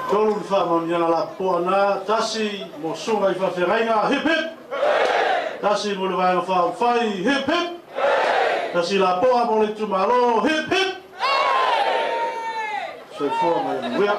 Tolu le faamaoniaga lapopoa na, tasi mo susuga i faafeagaiga, hip hip! Tasi mo le Vaega Faaupufai, hip hip! Tasi lapoa mo le itumalo, hip hip! Soifua ma ia manuia.